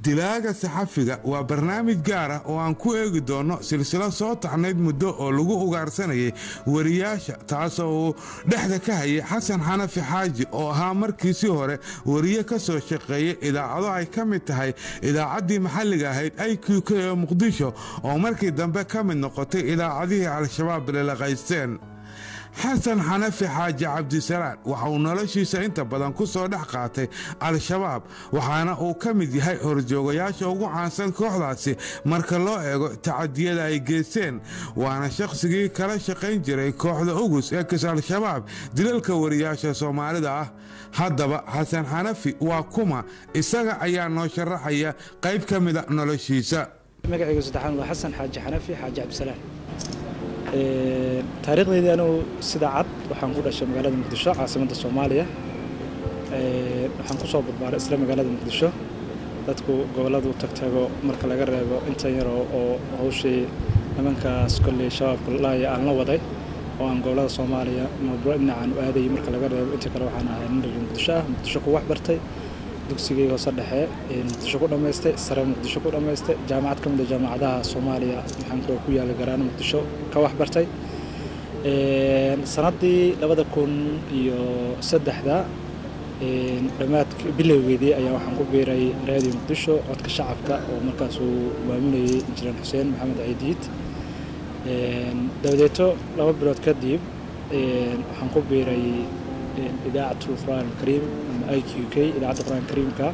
Dilaaga Saxafiga waa barnaamij gaar ah oo aan ku eegi doono silsilo soo taxnayd muddo oo lagu ugaarsanayay wariyaasha, taasoo uu dhexda ka hayay Xasan Xanafi Xaaji, oo ahaa markiisii hore wariye ka soo shaqeeyay idaacado ay ka mid tahay idaacaddii maxalliga ahayd IQK ee Muqdisho, oo markii dambe ka mid noqotay idaacadihii Al-Shabaab lilaqaysteen. Xasan Xanafi Xaaji Cabdisalaan waxa uu noloshiisa inta badan ku soo dhex qaatay Al-Shabaab, waxaana uu ka mid yahay horjoogayaasha ugu caansan kooxdaasi marka loo eego tacadiyada ay geysteen, waana shakhsigii kala shaqayn jiray kooxda Ugus ex Al-Shabaab dilalka wariyaasha Soomaalida ah. Haddaba Xasan Xanafi waa kuma? Isaga ayaa noo sharaxaya qayb ka mida noloshiisa. Magacaygu saddexaan waa Xasan Xaaji Xanafi Xaaji Cabdisalaan. Taariikhdeydii anugu sida cad, waxaan ku dhashay magaalada Muqdisho, caasimadda Soomaaliya. Waxaan kusoo barbaaray isla magaalada Muqdisho. Dadku gobolladu tagtago marka laga reebo intan yar oo hawshii nimankaas kolley Shabaabka laaya aan la waday oo aan gobollada Soomaaliya dhinacan u aadayay marka laga reebo, inta kale waxaan ahay nin reer Muqdisho ah. Muqdisho ku wax bartay, dugsigayga hoose dhexe Muqdisho ku dhammaystay, sare Muqdisho ku dhammaystay, jaamacad ka mid a jaamacadaha Soomaaliya maxaan ku yaala garaano Muqdisho ka wax bartay. Sanadii 2003-da dhammaad bilowgeedii ayaa waxaan ku biiray Raadiyo Muqdisho, Codka Shacabka, oo markaas uu maamulayay Injineer Xuseen Maxamed Ciidiid. Dabadeeto 2 bilood kadib waxaan ku biiray Idaacatu Qur'aan Alkariim ama IQK, Idaacadda Qur'aan Kariimka,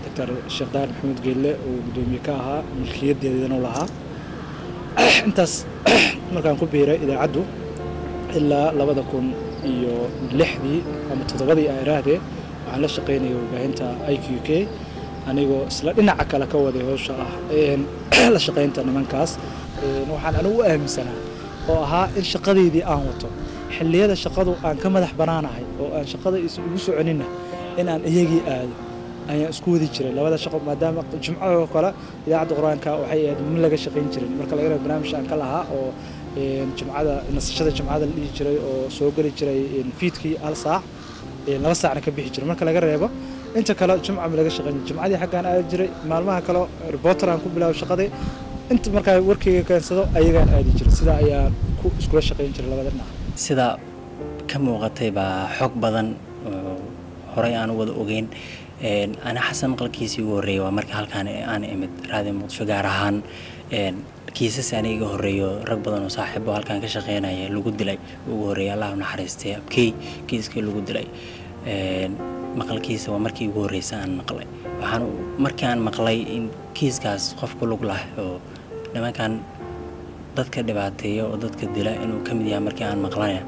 Doctor Sheekh Daar Maxamed Geelle uu guddoomiye ka ahaa, milkiyadeedana u lahaa. Intaas markaan ku biiray idaacaddu ilaa 2006-dii ama 7-dii a iraahdee, waxaan la shaqaynayay warbaahinta IQK, anigoo isla dhinaca kale ka waday howsha ah la shaqaynta nimankaas. Waxaan anigu u aaminsanaa oo ahaa in shaqadeydii aan wato, xilliyada shaqadu aan ka madax banaanahay oo aan shaqada igu soconina in aan iyagii aado ayaan isku wadi jiray labada shaqo, maadaama jimcada oo kale idaacadda Qur-aanka waxay ahayd ma laga shaqayn jirin, marka laga reebo barnaamij aan ka lahaa oo jimcada, nasashada jimcada la dhihi jiray, oo soo geli jiray fiidkii hal saac, 2 saacna ka bixi jiray. Marka laga reebo inta kale jimca ma laga shaqayn. Jimcadii xaggaan aadi jiray, maalmaha kale reporter aan ku bilaabo shaqadii. Inta markaa warkayga keensado ayagaan aadi jiray. Sidaa ayaan ku iskula shaqayn jiray labada dhinac. Sida ka muuqatay baa xog badan oo horey aan u wada ogeyn. Ana Xasan maqalkiisii ugu horreeyay waa marka halkaan aan imid Raadiyo Muqdisho, gaar ahaan kiisas ana iga horreeyo, rag badan oo saaxiibo halkaan ka shaqeynaya lagu dilay. Ugu horreeyay, Allah u naxariistay, Abkey kiiskii lagu dilay. Maqalkiisa waa markii ugu horreysay aan maqlay. Waxaan markii aan maqlay in kiiskaas qofku lug lah oo nimankan dadka dhibaateeya oo dadka dila inuu ka mid yahay, markii aan maqlanaya,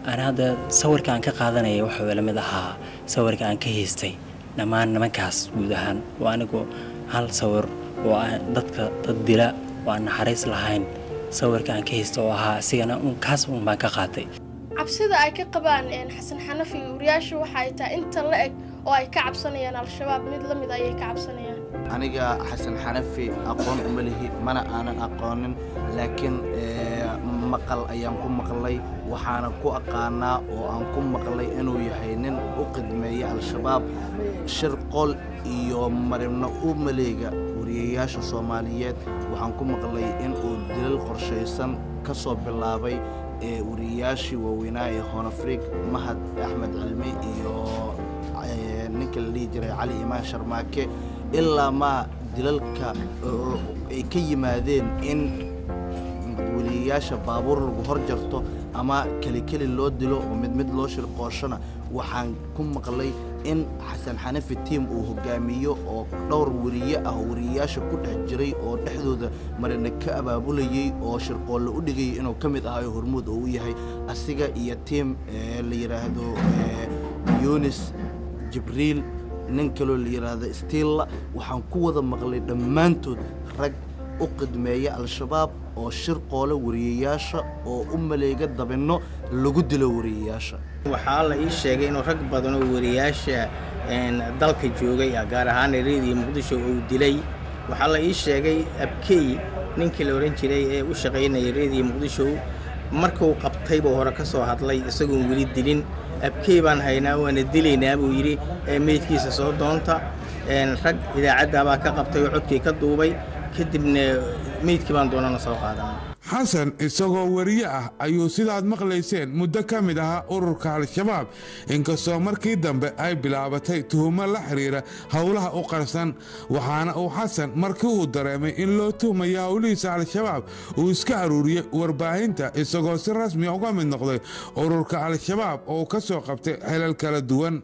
ana hadda sawirka aan ka qaadanaya wuxuu la mid ahaa sawirka aan ka haystay dhammaan nimankaas guud ahaan, oo anigu hal sawir oo dadka dad dila oo aan naxariis lahayn sawirka aan ka haysta oo ahaa isigana kaas un baan ka qaatay. Cabsida ay ka qabaan Xasan Xanafi wariyaasha waxa ay tahay inta la eg oo ay ka cabsanayaan Al-Shabaab mid la mid ayay ka cabsanayaan. Aniga Xasan Xanafi aqoon uma lihi, mana aanan aqoonin, laakiin maqal ayaan ku maqlay. Waxaana ku aqaanaa oo aan ku maqlay inuu yahay nin u qidmeeya Al-Shabaab, shirqol iyo maribno u maleega wariyayaasha Soomaaliyeed. Waxaan ku maqlay in uu dilal qorshaysan ka soo bilaabay ee wariyayaashii waaweynaa ee HornAfrik, Mahad Axmed Cilmi iyo ninka la dhihi jiray Cali Imaan Sharmaake, ilaa maa dilalka ay ka yimaadeen in wariyayaasha baabuur lagu hor jarto ama keli keli loo dilo oo mid mid loo shirqooshona. Waxaan ku maqlay in Xasan Xanafi team uu hogaamiyo oo dhowr wariye ah oo wariyayaasha ku dhex jiray oo dhexdooda marina ka abaabulayey oo shirqoolle u dhigayay inuu ka mid ahayo, hormuud oo u yahay asiga iyo team la yidhaahdo Yunis Jibriil, nin kaloo la yidhaahdo Stilla. Waxaan ku wada maqlay dhammaantood rag u qidmeeya Al-Shabaab oo shirqoole wariyayaasha oo u maleega dabinno lagu dilo wariyayaasha. Waxaa la ii sheegay inuu rag badan oo wariyaasha dalka joogay, gaar ahaan Reediyo Muqdisho, uu dilay. Waxaa la ii sheegay Abkey, ninkii la odhan jiray ee u shaqaynayay Reediyo Muqdisho, markuu qabtay buu hore ka soo hadlay isagoon weli dilin. "Abkey baan haynaa, waana dilaynaa," buu yidhi, "ee meydkiisa soo doonta." Rag idaacadda baa ka qabtay oo codkii ka duubay, kadibna meydkii baan doonana soo qaadanay. Xasan isagoo weriye ah ayuu sidaad maqlayseen muddo ka mid ahaa ururka Al-Shabaab, inkastoo markii dambe ay bilaabatay tuhumo la xiriira howlaha u qarsan. Waxaana uu Xasan markii uu dareemay in loo tuhmayo howlihiisa Al-Shabaab uu iska aruuriyey warbaahinta, isagoo si rasmi uga mid noqday ururka Al-Shabaab oo ka soo qabtay xilal kala duwan.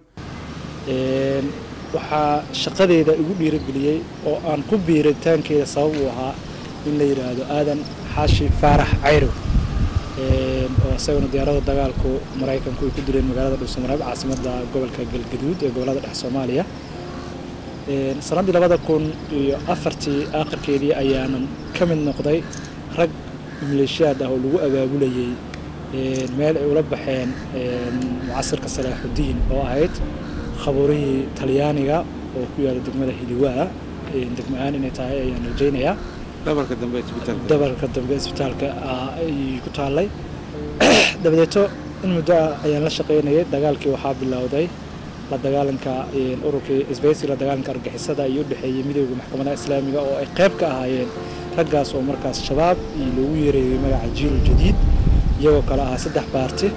Waxaa shaqadeeda igu dhiirigeliyey oo aan ku biiritaankeeda sabab uu ahaa in la yidhaahdo Aadan Xaashi Faarax Cayrow, oo isaguna diyaarada dagaalku Maraykanku ay ku dileen magaalada Dhuusamareeb, caasimadda gobolka Galgaduud ee gobollada dhexe Soomaaliya. Sannaddii 2004-tii aakhirkeedii ayaanan ka mid noqday rag maleeshiyaad ah oo lagu abaabulayey meel ay ula baxeen mucasirka Salaaxudiin, oo ahayd khabuurihii Talyaaniga oo ku yaala degmada Hiliwaa. Degmo ahaan inay tahay ayaan rajaynayaa. Dhabarka dambe isbitaalka. Dhabarka dambe isbitaalka ay ku taallay. Dabadeeto in muddo ah ayaan la shaqaynayay. Dagaalkii waxaa bilowday la dagaalanka ururkii isbahaysiga la dagaalanka argagixisada iyo u dhexeeyey Midowda Maxkamadaha Islaamiga, oo ay qayb ka ahaayeen raggaas oo markaas Shabaab iyo loogu yeereeyey magaca Jiilul Jadiid, iyagoo kale ahaa saddex baarti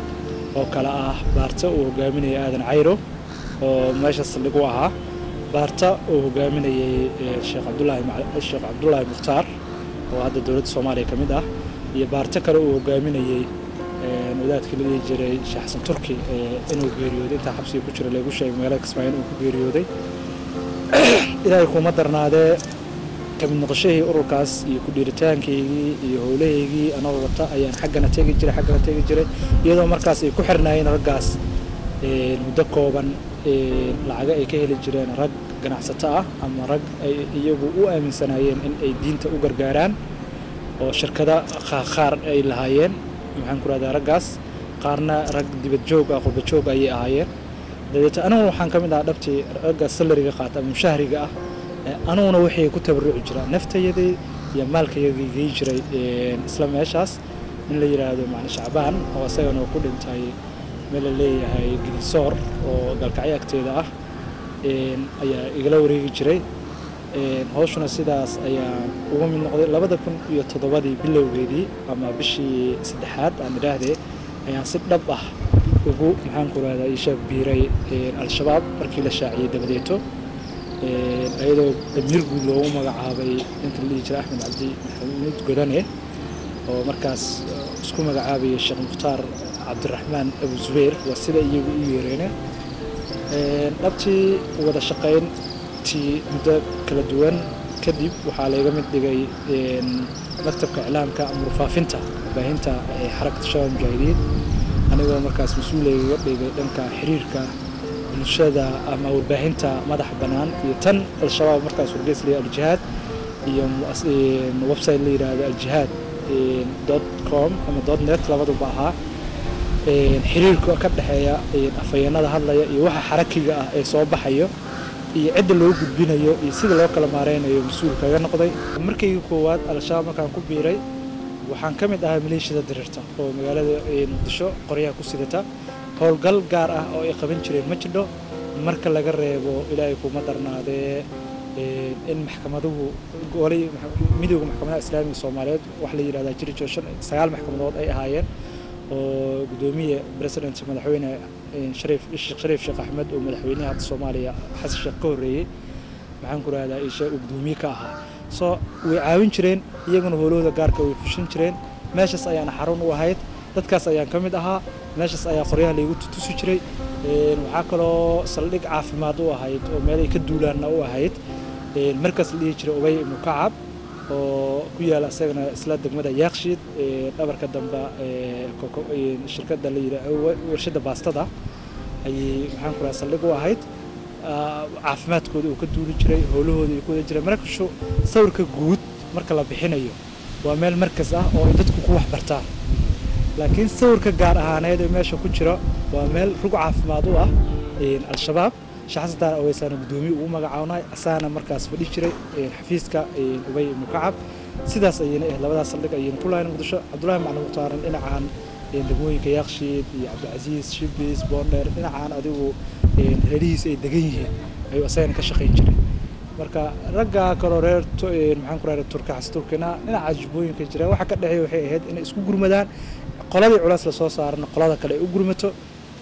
oo kale ah: baarta uu hogaaminayay Aadan Cayro oo meesha saldhig u ahaa, baarta uu hogaaminayay Sheekh Cabdullaahi Mukhtaar oo hadda dowladda Soomaaliya ka mid ah, iyo baarto kale uu hogaaminayey wadaadkii la dhihi jiray Sheekh Xasan Turki, inuu geeriyooday intaa xabsiga ku jira lagu sheegay magaalada Kismaayo inuu ku geeriyooday. Ilaahay kuma darnaadee, kamid noqoshahii ururkaas iyo ku dhiiritaankaygii iyo howlahaygii anagoo wata ayaan xaggana tegi jiray, iyadoo markaas ay ku xirnaayeen raggaas muddo kooban lacaga ay ka heli jireen rag ganacsato ah ama rag ay iyagu u aaminsanaayeen in ay diinta u gargaaraan oo shirkada qaar ay lahaayeen. Maxaan ku rahdaa, raggaas qaarna rag dibad joog ah, qurba joog ayay ahaayeen. Dabeeto aniguna waxaan ka mid ahaa dhabtii ragga salariga qaata ama mushahriga ah. Aniguna waxay ku tabaruci jiraa naftayadii iyo maalkayagii gey jiray isla meeshaas. In la yidhaahdo Macalin Shacbaan oo isagana ku dhintay meel la leeyahay Gidisoor oo Galkacyo agteeda ah ayaa igala wareegi jiray hawshuna. Sidaas ayaan uga mid noqday. 2007-dii bilowgeedii ama bishii saddexaad aan idhaahdee ayaan si dhab ah ugu, maxaan ku rahdaa, isha biiray Al-Shabaab markii la shaaciyey. Dabadeeto iyadoo amiir guud loogu magacaabay ninka la dhihi jiray Axmed Cabdi Maxamuud Godane, oo markaas isku magacaabayay Sheekh Mukhtaar Cabdiraxmaan Abu Zubayr, waa sida iyagu u yeereene. Dhabtii wada shaqayntii muddo kala duwan kadib waxaa layga mid dhigay maktabka iclaamka ama warfaafinta warbaahinta Xarakata Shabaab Mujaahidiin, anigoo markaas mas-uul laygaga dhigay dhanka xiriirka bulshada ama warbaahinta madaxa bannaan iyo tan Al-Shabaab, markaas wargeys la Aljihaad iyo website la yidhaahdo aljihaad.com ama .net labaduba ahaa, xiriirka ka dhexeeya afhayeenada hadlaya iyo waxa xarakiga ah ee soo baxayo iyo cidda loo gudbinayo iyo sida loo kala maareynayo mas-uul kaga noqday. Markaygii koowaad Al-Shabaab markaan ku biiray waxaan ka mid ahaa maleeshiyada diriirta oo magaalada Muqdisho qoryaha ku sidata. Howlgal gaar ah oo ay qaban jireen ma jidho, marka laga reebo, Ilaahay kuma darnaadee, in maxkamaduhu golay Midowda Maxkamadaha Islaamiga Soomaaliyeed wax la yidhahdaa jiri jiro, shan sagaal maxkamadood ay ahaayeen, oo gudoomiye president madaxweyne Shariif Sheekh Shariif Sheekh Axmed oo madaxweynaha hadda Soomaaliya Xasan Sheekh ka horreeyey, maxaan ku rahdaa, isha uu gudoomiye ka ahaa. So way caawin jireen iyaguna, howlahooda gaarka way fushin jireen. Meeshaas ayaana xarun u ahayd, dadkaas ayaan ka mid ahaa, meeshaas ayaa qoryaha laygu tutusi jiray. Waxaa kaloo saldhig caafimaad u ahayd oo meel ay ka duulaanna u ahayd markaas la dhihi jiray Ubay Ibnu Kacab oo ku yaala isagana isla degmada Yaaqshiid, dhabarka dambe shirkadda la yidhaah warshadda baastada ayay, maxaan ku rahaa, saldhig u ahayd. Caafimaadkooda uu ka duuli jiray, howlahooda ay ku wada jiray. Marka sawirka guud marka la bixinayo waa meel markas ah oo ay dadku ku wax bartaan, laakiin sawirka gaar ahaaneed ee meesha ku jira waa meel rug caafimaad u ah Al-Shabaab. Sheekh Xasan Daar Aweysaana gudoomiye ugu magacaabnay, asaana markaas fadhi jiray xafiiska Ubay Ibnu Kacab. Sidaas ayayna ahayd. Labadaas saldhig ayayna ku lahayn Muqdisho. Cabdullaahi Macalin Muhtaaran dhinacan degmooyinka Yaaqshiid iyo Cabdicasiis, Shibis, Boondheer, dhinacan adigu reerihiisa ay degan yihiin ayuu asagana ka shaqayn jiray. Marka ragga kaloo reer maxaan ku rahda Turka Xas Turkina dhinaca Jubbooyinka jira, waxa ka dhexeeya waxay ahayd inay isku gurmadaan, qoladii culays la soo saarana qolada kale ay u gurmato.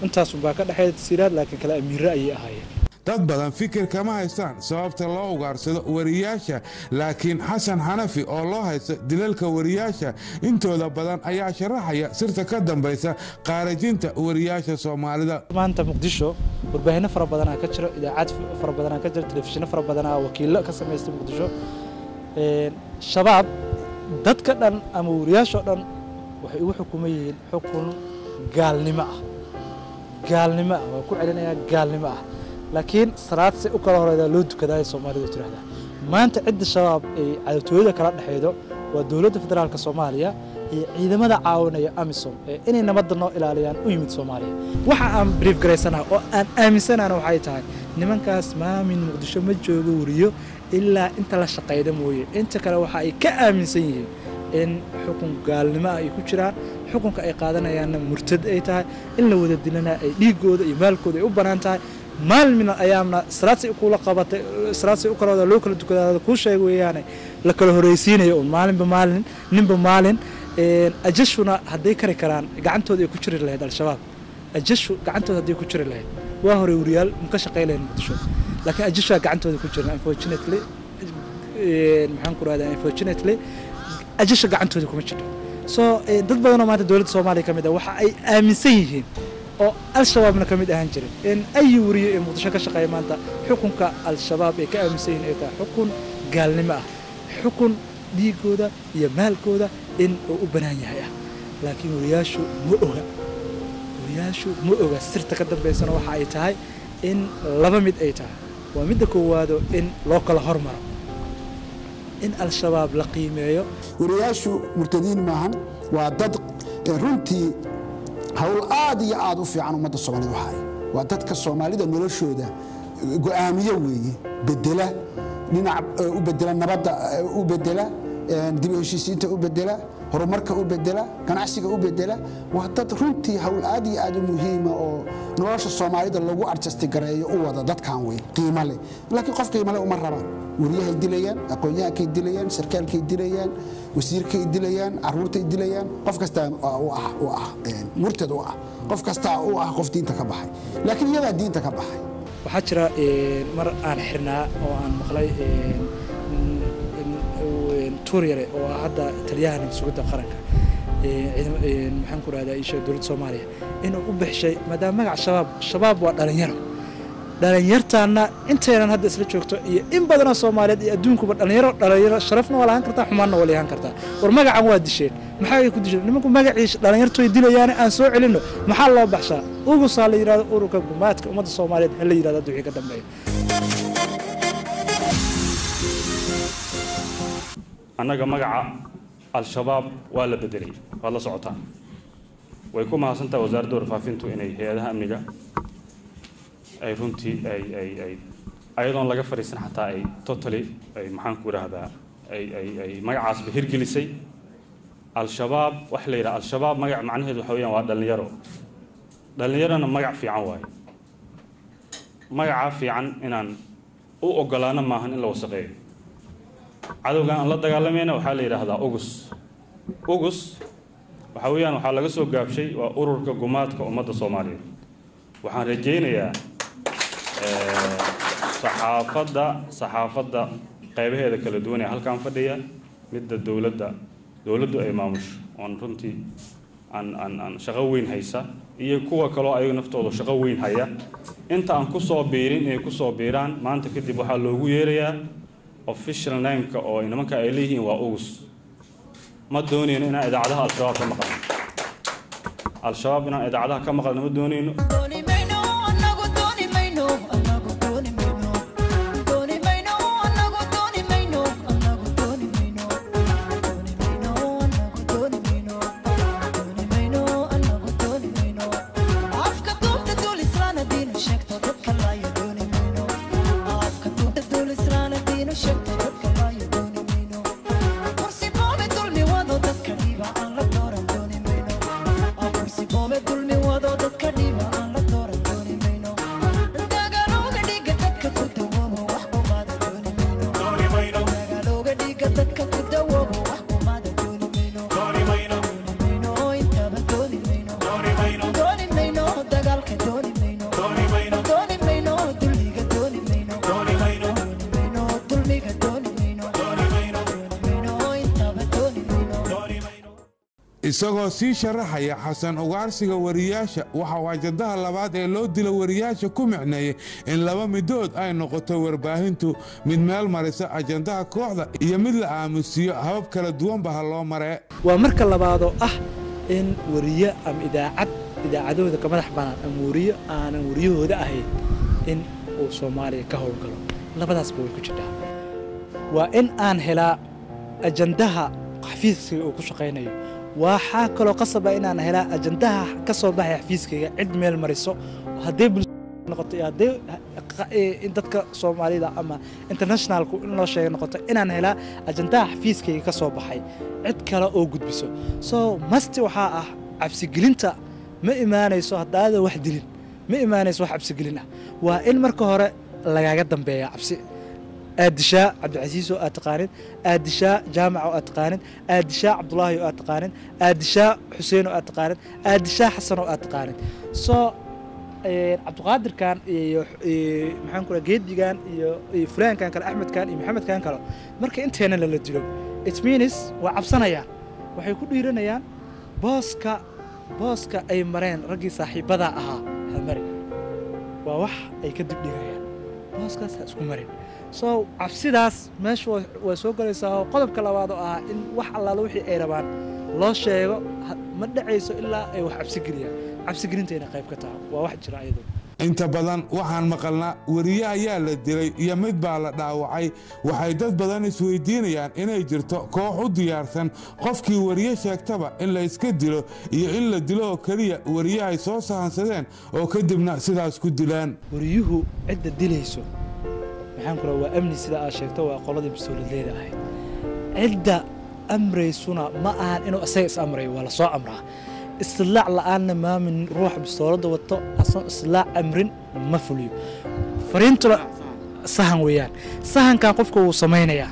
Intaas unbaa ka dhexeeya tasiiraad, laakiin kala amiirro ayay ahaayeen. Dad badan fikir kama haystaan sababta loo ugaarsado wariyaasha, laakiin Xasan Xanafi oo loo haysto dilalka wariyaasha intooda badan ayaa sharaxaya sirta ka dambaysa qaarajinta wariyaasha Soomaalida. Maanta Muqdisho warbaahinno fara badanaa ka jiro, idaacad fara badanaa ka jiro, telefishinno fara badanaa wakiillo ka samaystay Muqdisho. Shabaab dadka dhan ama wariyaashoo dhan waxay ugu xukuman yihiin xukun gaalnimo ah, gaalnimo ah, waa ku celinayaa, gaalnimo ah. Laakiin salaad si u kala horeyda loo tukadaayo Soomaalidu tiraahdaa. Maanta cidda Shabaab ay cadowtooyada kala dhexeydo waa dowladda federaalka Soomaaliya iyo ciidamada caawinaya AMISOM ee inay nabadda noo ilaaliyaan u yimid Soomaaliya. Waxa aan brief garaysanaha oo aan aaminsanaana waxay tahay nimankaas maamin Muqdisho ma joogo wariyo ilaa inta la shaqayda mooye, inta kale waxa ay ka aaminsan yihiin in xukun gaalnimo ah ay ku jiraan, xukunka ay qaadanayaanna murtad ay tahay, in la wada dilana ay dhiigooda iyo maalkooda ay u bannaan tahay. Maalmina ayaamna salaad si kula qabatay, salaad si u kala wada loo kala tukadaada kuu sheeg weeyaane, la kala horeysiinayo un maalinba maalin, ninba maalin. Ajashuna hadday kari karaan gacantooda ay ku jiri lahayd Al-Shabaab, ajashu gacantooda hadday ku jiri lahayd waa hore wariyaal ma ka shaqay lahayn Muqdisho, laakiin ajashaa gacantooda ku jirin. Unfortunately, maxaan ku rahdaa, unfortunately ajasha gacantooda kuma jirto. So dad badan oo maanta dowladda Soomaaliya ka mid ah waxa ay aaminsan yihiin oo Al-Shabaabna ka mid ahaan jirin in ay wariyo ee Muqdisho ka shaqeeya maanta xukunka Al-Shabaab ay ka aaminsan yihiin ay tahay xukun gaalnimo ah, xukun dhiigooda iyo maalkooda in uu u bannaan yahay ah. Laakiin wariyaashu ma oga, wariyaashu ma oga sirta ka dambaysana waxa ay tahay in laba mid ay tahay. Waa midda koowaado in loo kala hormaro, in Al-Shabaab la qiimeeyo. Wariyaashu murtadiin maahan, waa dad runtii hawl aad iyo aad u fiican ummadda Soomaalida waxaay, waa dadka Soomaalida noloshooda go'aamiye weeye, bedela dhinac u bedela, nabadda u bedela, dib u heshiisiinta u bedela, horumarka u bedela, ganacsiga u bedela. Waa dad runtii hawl aad iyo aad u muhiima oo nolosha Soomaalida lagu arjasti gareeyo u wada. Dadkan wey qiimo leh, laakiin qof qiimo leh uma rabaan. Wariyahay dilayaan, aqoon-yahankay dilayaan, sarkaalkay dilayaan, wasiirkay dilayaan, caruurtay dilayaan, qof kastaa u ah, u ah murtad u ah, qof kastaa u ah qof diinta ka baxay, laakiin iyadaa diinta ka baxay. Waxaa jira mar aan xirnaa oo aan maqlay Tuur Yare oo ah hadda taliyaha nabad sugidda qaranka, maxaan ku rahdaa, isha dowladda Soomaaliya inuu u bixshay maadaama magaca Shabaab, Shabaab waa dhalinyaro, dhalinyartaana intaynan hadda isla joogto iyo in badanoo Soomaaliyeed iyo adduunkuba dhalinyaro, dhalinyaro sharafna waa lahaan kartaa, xumaanna waa lahaan kartaa. War magacan waa disheen, maxaa ay ku disheen nimanku magaciisa? Dhalinyartoy dilayaane aan soo celinno. Maxaa loo baxshaa? Ugusaa la yidhahdo, ururka gumaadka ummadda Soomaaliyeed ha la yidhahdo hadda wixii ka dambeeya. Annaga magaca Al-Shabaab waa la bedelay, waad la socotaan. Way ku mahadsantahay wasaaradda warfaafintu inay hay-adaha amniga ay runtii ay ayadoon laga fadhiisan xataa ay totally ay, maxaan ku idhaahdaa, ay magacaasba hirgelisay. Al-Shabaab waxa la yidhaha Al-Shabaab magac macnaheedu waxa weeyaan waa dhallinyaro, dhallinyarona magac fiican waaye. Magacaa fiican inaan u ogolaano maahan in la wasaqeeyo. Cadowgan aan la dagaalamayna waxaa la yidhaahdaa ugus. Ugus waxa weeyaan waxaa laga soo gaabshay waa ururka gumaadka ummadda Soomaaliyeed. Waxaan rajaynayaa saxaafadda qaybaheeda kala duwan ee halkan fadhiya, midda dowladda, dowladdu ay maamusho oon runtii aan shaqo weyn haysa, iyo kuwa kaloo ayaga naftooda shaqo weyn haya, inta aan kusoo biirin inay kusoo biiraan. Maanta kadib waxaa loogu yeerayaa official nameka oo nimanka ay leeyihiin waa ugus. Ma doonayno inaan idaacadaha Al-Shabaab ka maqalno, Al-Shabaab inaan idaacadaha ka maqalno ma doonayno. Dulmi wado dadka dhiba. Isagoo sii sharaxaya Xasan ugaarsiga wariyaasha, waxa uu ajandaha labaad ee loo dilo wariyaasha ku micneeyey in laba midood ay noqoto warbaahintu: mid meel marisa ajandaha kooxda iyo mid la aamusiiyo, habab kala duwanba ha loo maree. Waa marka labaadoo ah in wariye ama idaacad idaacadahooda ka madax banaan ama wariye aanan wariyahooda ahayn in uu Soomaaliya ka howlgalo. Labadaasba way ku jirtaa. Waa in aan helaa ajandaha xafiiskayga uu ku shaqaynayo. Waxaa kaloo qasaba inaan helaa ajandaha ka soo baxaya xafiiskayga cid meel mariso, hadday bulshada noqoto iyo hadday in dadka Soomaalida ama internationalku in loo sheega noqoto, inaan helaa ajandaha xafiiskayga ka soo baxay cid kale oo gudbiso. So masti waxaa ah cabsigelinta ma imaanayso haddaada wax dilin, ma imaanayso wax cabsigelin ah. Waa in marka hore lagaaga dambeeya cabsi. Aad dishaa Cabdicasiis oo aad taqaanin, aad dishaa Jaamac oo aad taqaanin, aad dishaa Cabdulaahi oo aad taqaanin, aad dishaa Xuseen oo aad taqaanin, aad dishaa Xasan oo aad taqaanin. So Cabdiqaadirkan iyo maxaan ku Geedigan iyo fulaankan kale, Axmedkan iyo Maxamedkan kale, marka inteena lala dilo, it means waa cabsanayaan, waxay ku dhiiranayaan booska ay mareen raggii saaxiibada ahaa ha marin. Waa wax ay ka dibdhigayaan, booskaas ha isku marin. So cabsidaas meesha waa soo galaysaa. Oo qodobka labaad oo ah in wax allaala wixii ay rabaan loo sheego ma dhacayso ilaa ay wax cabsi geliyaan. Cabsigelintayna qayb ka tahay, waa wax jira ayadu. Inta badan waxaan maqalnaa weriye ayaa la dilay iyo mid baa la dhaawacay. Waxay dad badan isweydiinayaan inay jirto koox u diyaarsan qofkii weriye sheegtaba in la iska dilo iyo in la dilo oo keliya weriye ay soo sahansadeen oo kadibna sidaas ku dilaan. Wariyuhu cidda dilayso, maxaan ku waa amni, sida aad sheegto, waa qoladii bistooladeeda ahayd. Cidda amraysuna ma ahan inuu isaga is amrayo, waa la soo amraa. Istidlaac la'aanna maamin ruuxa bistooladda wato asoon istidlaac amrin ma fuliyo. Fariintuna sahan weeyaan. Sahankan qofka wuu samaynayaa.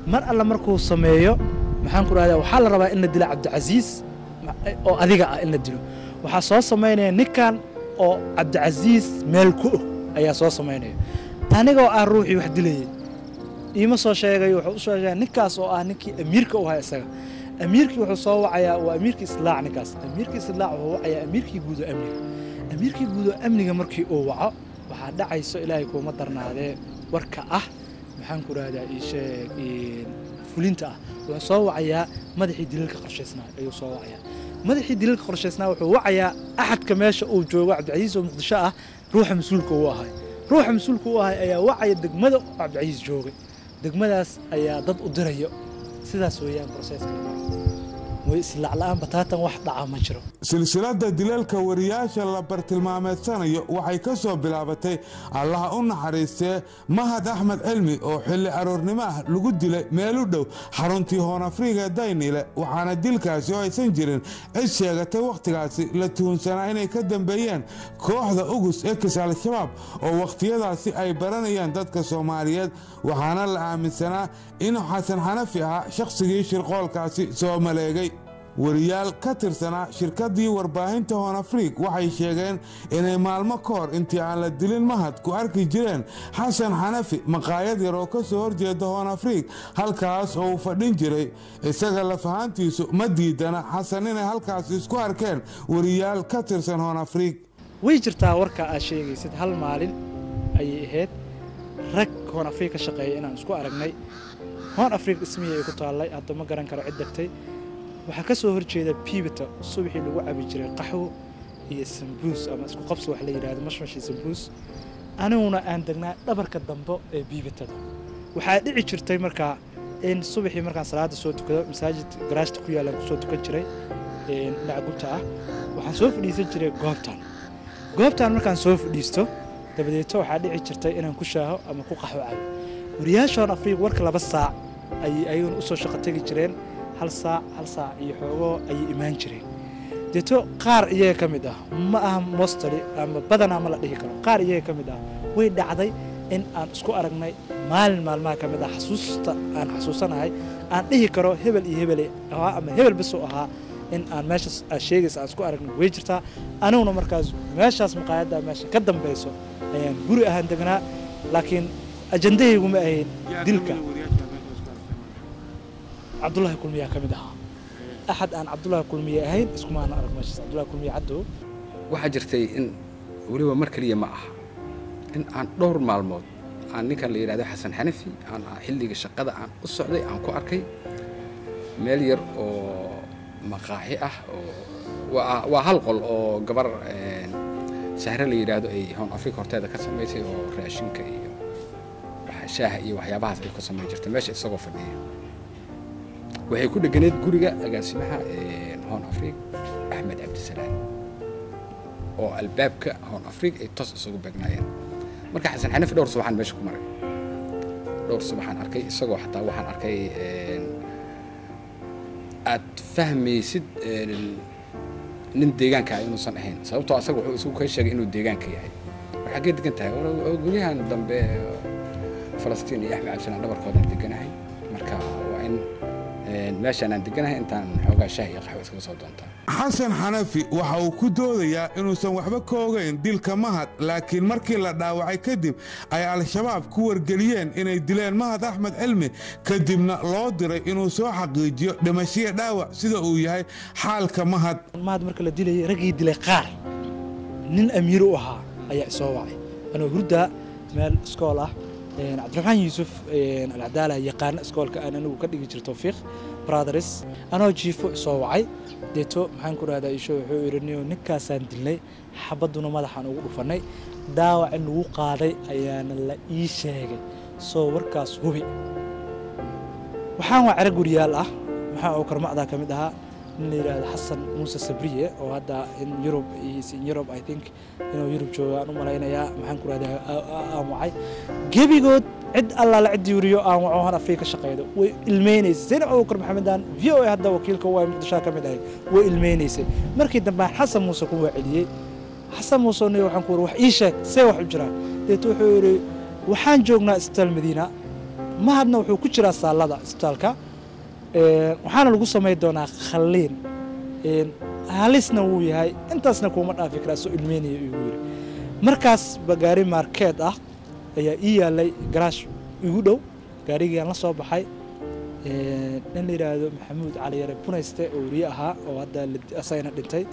Mar alla markuu sameeyo, maxaan ku rahdaa, waxaa la rabaa in la dilo Cabdicasiis oo adiga ah. In la dilo waxaa soo samaynaya ninkan oo Cabdicasiis meel ku og ayaa soo samaynaya. Anigoo ah ruuxii wax dilayay iima soo sheegayo, wuxuu u soo sheegaya ninkaas oo ah ninkii amiirka u ahaa isaga. Amiirkii wuxuu soo wacayaa, waa amiirkii islaac ninkaas. Amiirkii islaac wuxuu wacayaa amiirkii guud oo amniga. Amiirkii guud oo amniga markii uu waco, waxaa dhacayso, Ilaahay kuuma darnaadee, warka ah, maxaan ku rahdaa, ii sheeg, fulinta ah. Wuxuu soo wacayaa madaxii dilalka qorshaysnaa ayuu soo wacayaa. Madaxii dilalka qorshaysnaa wuxuu wacayaa axadka meesha uu joogo Cabdicasiis oo Muqdisho ah, ruuxa mas-uulka uu ahay. Ruuxa mas-uulka u ahay ayaa wacaya degmada Cabdicasiis joogay, degmadaas ayaa dad u dirayo. Sidaas weeyaan processka. Way islaac la'aan bataatan wax dhaca ma jiro. Silsiladda dilalka wariyaasha la bartilmaameedsanayo waxay ka soo bilaabatay, Allaha u naxariistee, Mahad Axmed Cilmi oo xilli aroornimo ah lagu dilay meel u dhow xaruntii Hoon Afriiga Daynile. Waxaana dilkaasi oo aysan jirin cid sheegatay wakhtigaasi la tuhunsanaa inay ka dambeeyeen kooxda Ugus ex Al-Shabaab oo wakhtiyadaasi ay baranayeen dadka Soomaaliyeed. Waxaana la aaminsanaa inuu Xasan Xanafi ahaa shakhsigii shirqoolkaasi soo maleegay. Wariyaal ka tirsanaa shirkaddii warbaahinta Hoon Afriig waxay sheegeen inay maalmo ka hor intii aan la dilin Mahad ku arki jireen Xasan Xanafi maqaayad yar oo ka soo horjeeda Hoon Afriig, halkaas oo uu fadhin jiray. Isaga lafahaantiisu ma diidana Xasan inay halkaas isku arkeen wariyaal ka tirsan Hoon Afriig. Way jirtaa warka aad sheegaysid. Hal maalin ayay ahayd rag Hoon Afriig ka shaqeeya inaan isku aragnay. Hoon Afriig dhismihii ay ku taallay hadda ma garan karo cid degtay. Waxaa ka soo horjeeda biibita subaxii lagu cabi jiray qaxwo iyo sambuus ama isku qabsi wax la yidhaahdo, mashmash iyo sambuus. Aniguna aan degnaa dhabarka dambe ee biibitada. Waxaa dhici jirtay markaa in subaxii markaan salaada soo tukado, masaajid garaajta ku yaallaan kusoo tukan jiray dhinaca gubta ah, waxaan soo fadhiisan jiray goobtan. Goobtan markaan soo fadhiisto dabadeeto, waxaa dhici jirtay inaan ku shaaho ama ku qaxwo cabo. Wariyaasha Hoon Afriiq warka 2 saac ayay ayaguna usoo shaqo tegi jireen. Hal saac, hal saac iyo xoogoo ayay imaan jireen. Deeto qaar iyaga ka mid ah, ma aha mostly ama badanaa ma la dhihi karo, qaar iyaga ka mid ah way dhacday in aan isku aragnay maalin maalmaha ka mid ah. Xasuusta aan xasuusanahay aan dhihi karo hebel iyo hebel ahaa ama hebel basoo ahaa in aan meeshaas aad sheegaysa aan isku aragnay way jirtaa. Aniguna markaas meeshaas maqaayadda meesha ka dambayso ayaan guri ahaan degnaa, laakiin ajandahaygu ma ahayn dilka. Cabdullaahi Kulmiyaa ka mid ahaa, Axad aan Cabdullaahi Kulmiye ahayn iskuma aan arag meeshaas. Cabdullaahi Kulmiye Caddow. Waxaa jirtay in weliba mar kaliya ma aha in aan dhowr maalmood aan ninkan la yidhahdo Xasan Xanafi aan xilliga shaqada aan u socday aan ku arkay meel yar oo maqaaxi ah oo waa hal qol oo gabar Sahre la yidhaahdo ay Hoon Afrika horteeda ka samaysay oo raashinka iyo shaaha iyo waxyaabahaas ay ku samayn jirtay meesha isagoo fadhiya. Waxay ku dheganeed guriga agaasimaha Hoon Afrika Axmed Cabdisalaam oo albaabka Hoon Afrika ay toos isugu beegnaayeen. Marka Xasan Xanafi dhowr subaxaan meesha ku maray, dhowr subaxaan arkay isagoo xataa waxaan arkay aad fahmaysid nin deegaanka ah inuusan ahayn, sababtoo asaga wuxuu isugu ka sheegay inuu deegaanka yahay. War xaggee degan tahay? Guryahan dambe Falastiin iyo Axmed Cabdisalaan dhabarkoodaan deganahay, marka waa in meeshaan aan deganahay intaan xoogaa shaah iyo qaxwo iskaga soo doontaa. Xasan Xanafi waxa uu ku doodayaa inuusan waxba ka ogayn dilka Mahad, laakiin markii la dhaawacay kadib ay Al-Shabaab ku wargeliyeen inay dileen Mahad Axmed Cilmi, kadibna loo diray inuu soo xaqiijiyo dhimashiya dhaawac sida uu yahay xaalka Mahad. Mahad marka la dilayay raggii dilay qaar nin amiir u ahaa ayaa isoo wacay anoo hurdaa meel iskool ah. Cabdiraxmaan Yuusuf Alcadaala yaqaana iskoolka aan anigu ka dhigi jiro Tawfiiq Brothers, anoo jiifo isoo wacay. Deeto maxaan ku rahdaa isho wuxuu yidhi niyo ninkaasaan dilnay, xabadduna madaxaan ugu dhufannay, dhaawac in lagu qaaday ayaana la ii sheegay, soo warkaas hubi. Waxaan waa cero guriyaal ah, maxaa oo karmacdaa ka mid ahaa nin la yidhaahdo Xasan Muuse Sabriye oo hadda in Europe is in Europe, I think inuu Europe joogo aan u malaynayaa. Maxaan ku rahdaa aan wacay gebigood cid allaala cid yuriyo aan waco Han Afrika shaqeydo way ilmeynaysay. Zaynab Abuukar Maxamedaan VOA hadda wakiilka waa Muqdisho ka mid ahayd way ilmeynaysay. Markii dambe aan Xasan Muuse ku waceliyey, Xasan Muuse niyo waxaan ku wax ii sheeg see wax u jiraan. Deeto wuxuu yidhi waxaan joognaa isbitaal Madiina, Mahadna wuxuu ku jiraa saalada isbitaalka, waxaana lagu samayn doonaa khaliin, halisna wuu yahay, intaasna kuuma dhaafi karaa, soo ilmeynaya igu yidhi. Markaas ba gaari markeed ah ayaa ii yaalay garaash igu dhow, gaarigiiaan la soo baxay. Nin la yidhaahdo Maxamuud Cali Yare Bunayste oo weriye ahaa oo hadda asagana dhintay,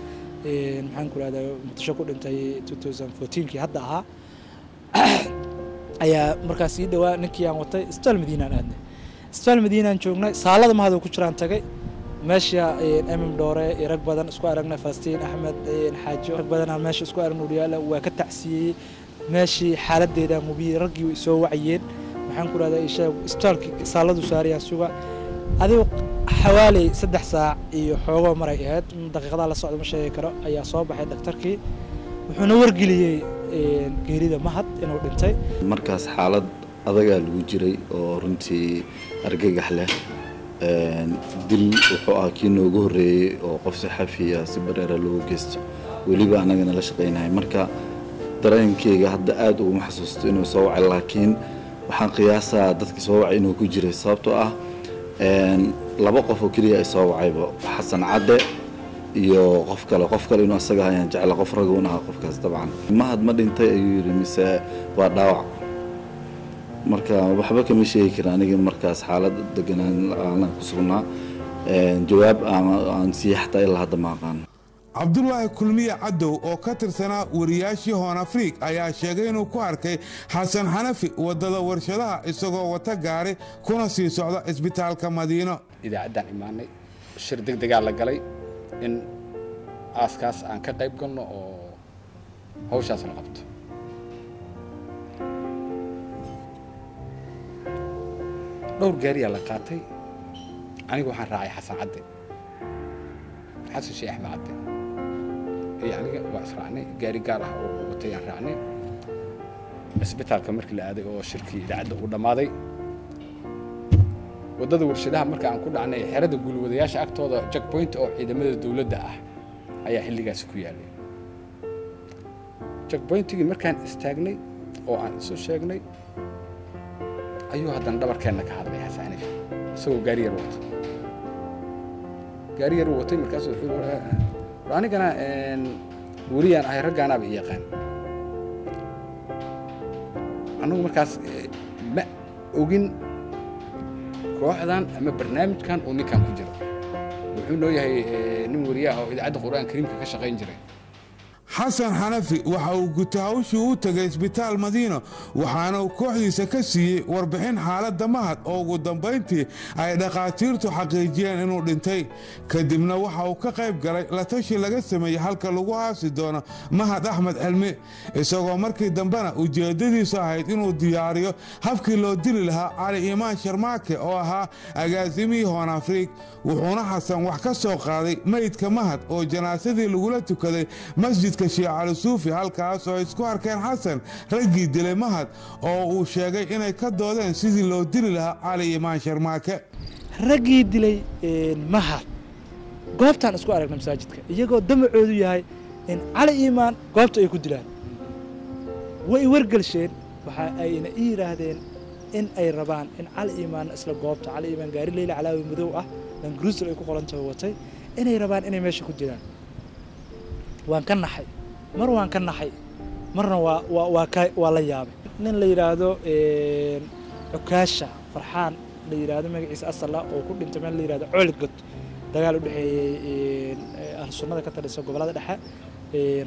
maxaan ku rahdaa Muqdisho ku dhintay 2014kii hadda ahaa, ayaa markaas ii dhowaa. Ninkii aan watay isbitaal Madiinaan aadnay, isbitaal Madiinaan joognay, saalada Mahad ku jiraan tagay meesha Dhoore iyo rag badan isku aragnay, Falastiin Axmed Xaajo, rag badan aan meesha isku aragnay wariyaala waa ka tacsiiyey meeshii xaaladeedaan hubiyey, raggii way soo wacayeen. Maxaan ku rahdaa isheeg isbitaalkii saaladu saarayaan suga adigu xawaaley 3 saac iyo xoogoo maray ahayd, daqiiqadaa la socda ma sheegi karo, ayaa soo baxay daktarkii wuxuuna wargeliyey geerida Mahad inuu dhintay. Markaas xaalad adagaa lagu jiray oo runtii argagax leh. Dil wuxuu ahaa kii noogu horreeyey oo qof saxafiya si bareera loogu geysto, weliba annagana la shaqaynahay. Marka dareenkeyga hadda aada uguma xasuusto inuu soo wacay, laakiin waxaan qiyaasaa dadka soo wacay inuu ku jiray, sababtoo ah 2 qof oo keliya ay soo wacayba, Xasan Cadde iyo qof kale. Qof kale inuu asaga ayaan jecla, qof raguun ahaa qofkaas dabcan. Mahad ma dhintay ayuu yidhi mise waa dhaawac? Marka waxba kama sheegi karin aniga markaas xaalad deganaan aanan ku sugnaa, jawaab aan siiya xataa ilaa hadda ma aqaan. Cabdulaahi Kulmiye Cadow oo ka tirsanaa wariyaashii Hoon Afriik ayaa sheegay inuu ku arkay Xasan Xanafi waddada warshadaha isagoo wata gaari kuna sii socda isbitaalka Madiino. Idaacaddaan imaanay, shir deg degaa la galay in aaskaas aan ka qayb galno oo hawshaas la qabto. Dhowr gaariyaa la qaatay, anigu waxaan raacay Xasan Cadde, Xasan Sheekh Axmed Cadde iyo aniga waa israacnay, gaari gaar ah oo watay aan raacnay. Isbitaalka markii la aaday oo shirkii idaacadda uu dhammaaday, waddada warshadaha marka aan ku dhacnay xerada guulwadayaasha agtooda checkpoint oo ciidamada dowladda ah ayaa xilligaasi ku yaalay. Checkpointigii markaan istaagnay oo aan isu sheegnay ayuu haddana dhabarkeenna ka hadlay Xasan Xaniif isagoo gaari yar wata, gaari yar watay. Markaasuu wuxuu war anigana weriyaan ahay, raggaanaaba i yaqaan. Annagu markaas ma ogin kooxdan ama barnaamijkan uu ninkan ku jiro. Wuxuu noo yahay nin wariye ah oo idaacadda Qur-aanka Kariimka ka shaqayn jiray. Xasan Xanafi waxa uu guta hawshii u tegay isbitaal Madiino, waxaana uu kooxdiisa ka siiyey warbixin xaaladda Mahad oo ugu dambayntii ay dhakhaatiirtu xaqiijiyeen inuu dhintay. Kadibna waxa uu ka qayb galay la tashi laga sameeyey halka lagu aasi doono Mahad Axmed Cilmi, isagoo markii dambena ujeeddadiisu ahayd inuu diyaariyo habkii loo dili lahaa Cali Iimaan Sharmaake oo ahaa agaasimihii Hoon Afriig. Wuxuuna Xasan wax ka soo qaaday meydka Mahad oo janaasadii lagula tukaday masjidka Sheekh Cali Suufi, halkaas oo ay isku arkeen Xasan raggii dilay Mahad oo uu sheegay inay ka doodeen sidii loo dili lahaa Cali Iimaan Sharmaake. Raggii dilay Mahad goobtaan isku aragna masaajidka, iyagoo damacoodu yahay in Cali Iimaan goobta ay ku dilaan. Way wargelsheen, waxa ayna ii yidhaahdeen in ay rabaan in Cali Iimaan isla goobta, Cali Iimaan gaari Leyla Calaawi madow ah, Landcruiser ay ku qoran tahay watay, inay rabaan inay meesha ku dilaan. Waan ka naxay, mar waan ka naxay, marna waa waa waa ka waa la yaabay. Nin la yidhaahdo Cukaasha Farxaan la yidhaahdo magaciisa asal ah, oo ku dhintay meel la yidhahdo Cooligod, dagaal u dhexeeyey Ahlu Sunnada ka talisa gobollada dhexe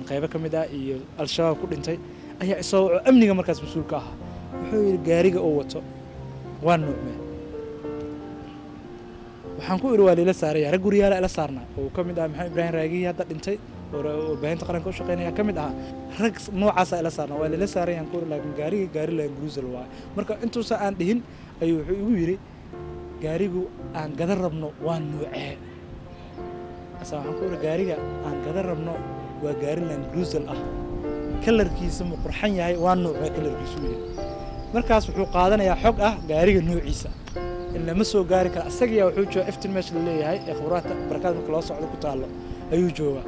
qaybo ka mid ah iyo Al-Shabaab ku dhintay, ayaa isagoo amniga markaas mas-uul ka ahaa wuxuu yidhi gaariga uu wato waa nuucmee? Waxaan ku idhi waa liila saaraya. Rag guryaala ila saarnaa oo ka mid ah Maxamed Ibraahim Raagiyi, hadda dhintay, oo warbaahinta qaranka u shaqeynaya ka mid ahaa. Rag noocaasa ila saarnaa, waa lila saarayaan ku idhi, laakiin gaariga gaari Landcruiser waaye. Marka intuusa aan dhihin ayuu wuxuu igu yidhi gaarigu aan gada rabno waa nuucee? Asa waxaan ku idhi gaariga aan gada rabno waa gaari Landcruiser ah, kalarkiisa ma qurxan yahay, waa nuucee kalarkiisu yahay? Markaas wuxuu qaadanayaa xog ah gaariga noociisa in lama soo gaari kara. Isagiyaa wuxuu jooga Iftin, meesha la leeyahay ee khubraadka Barakaad marka loo socdo ku taallo ayuu joogaa.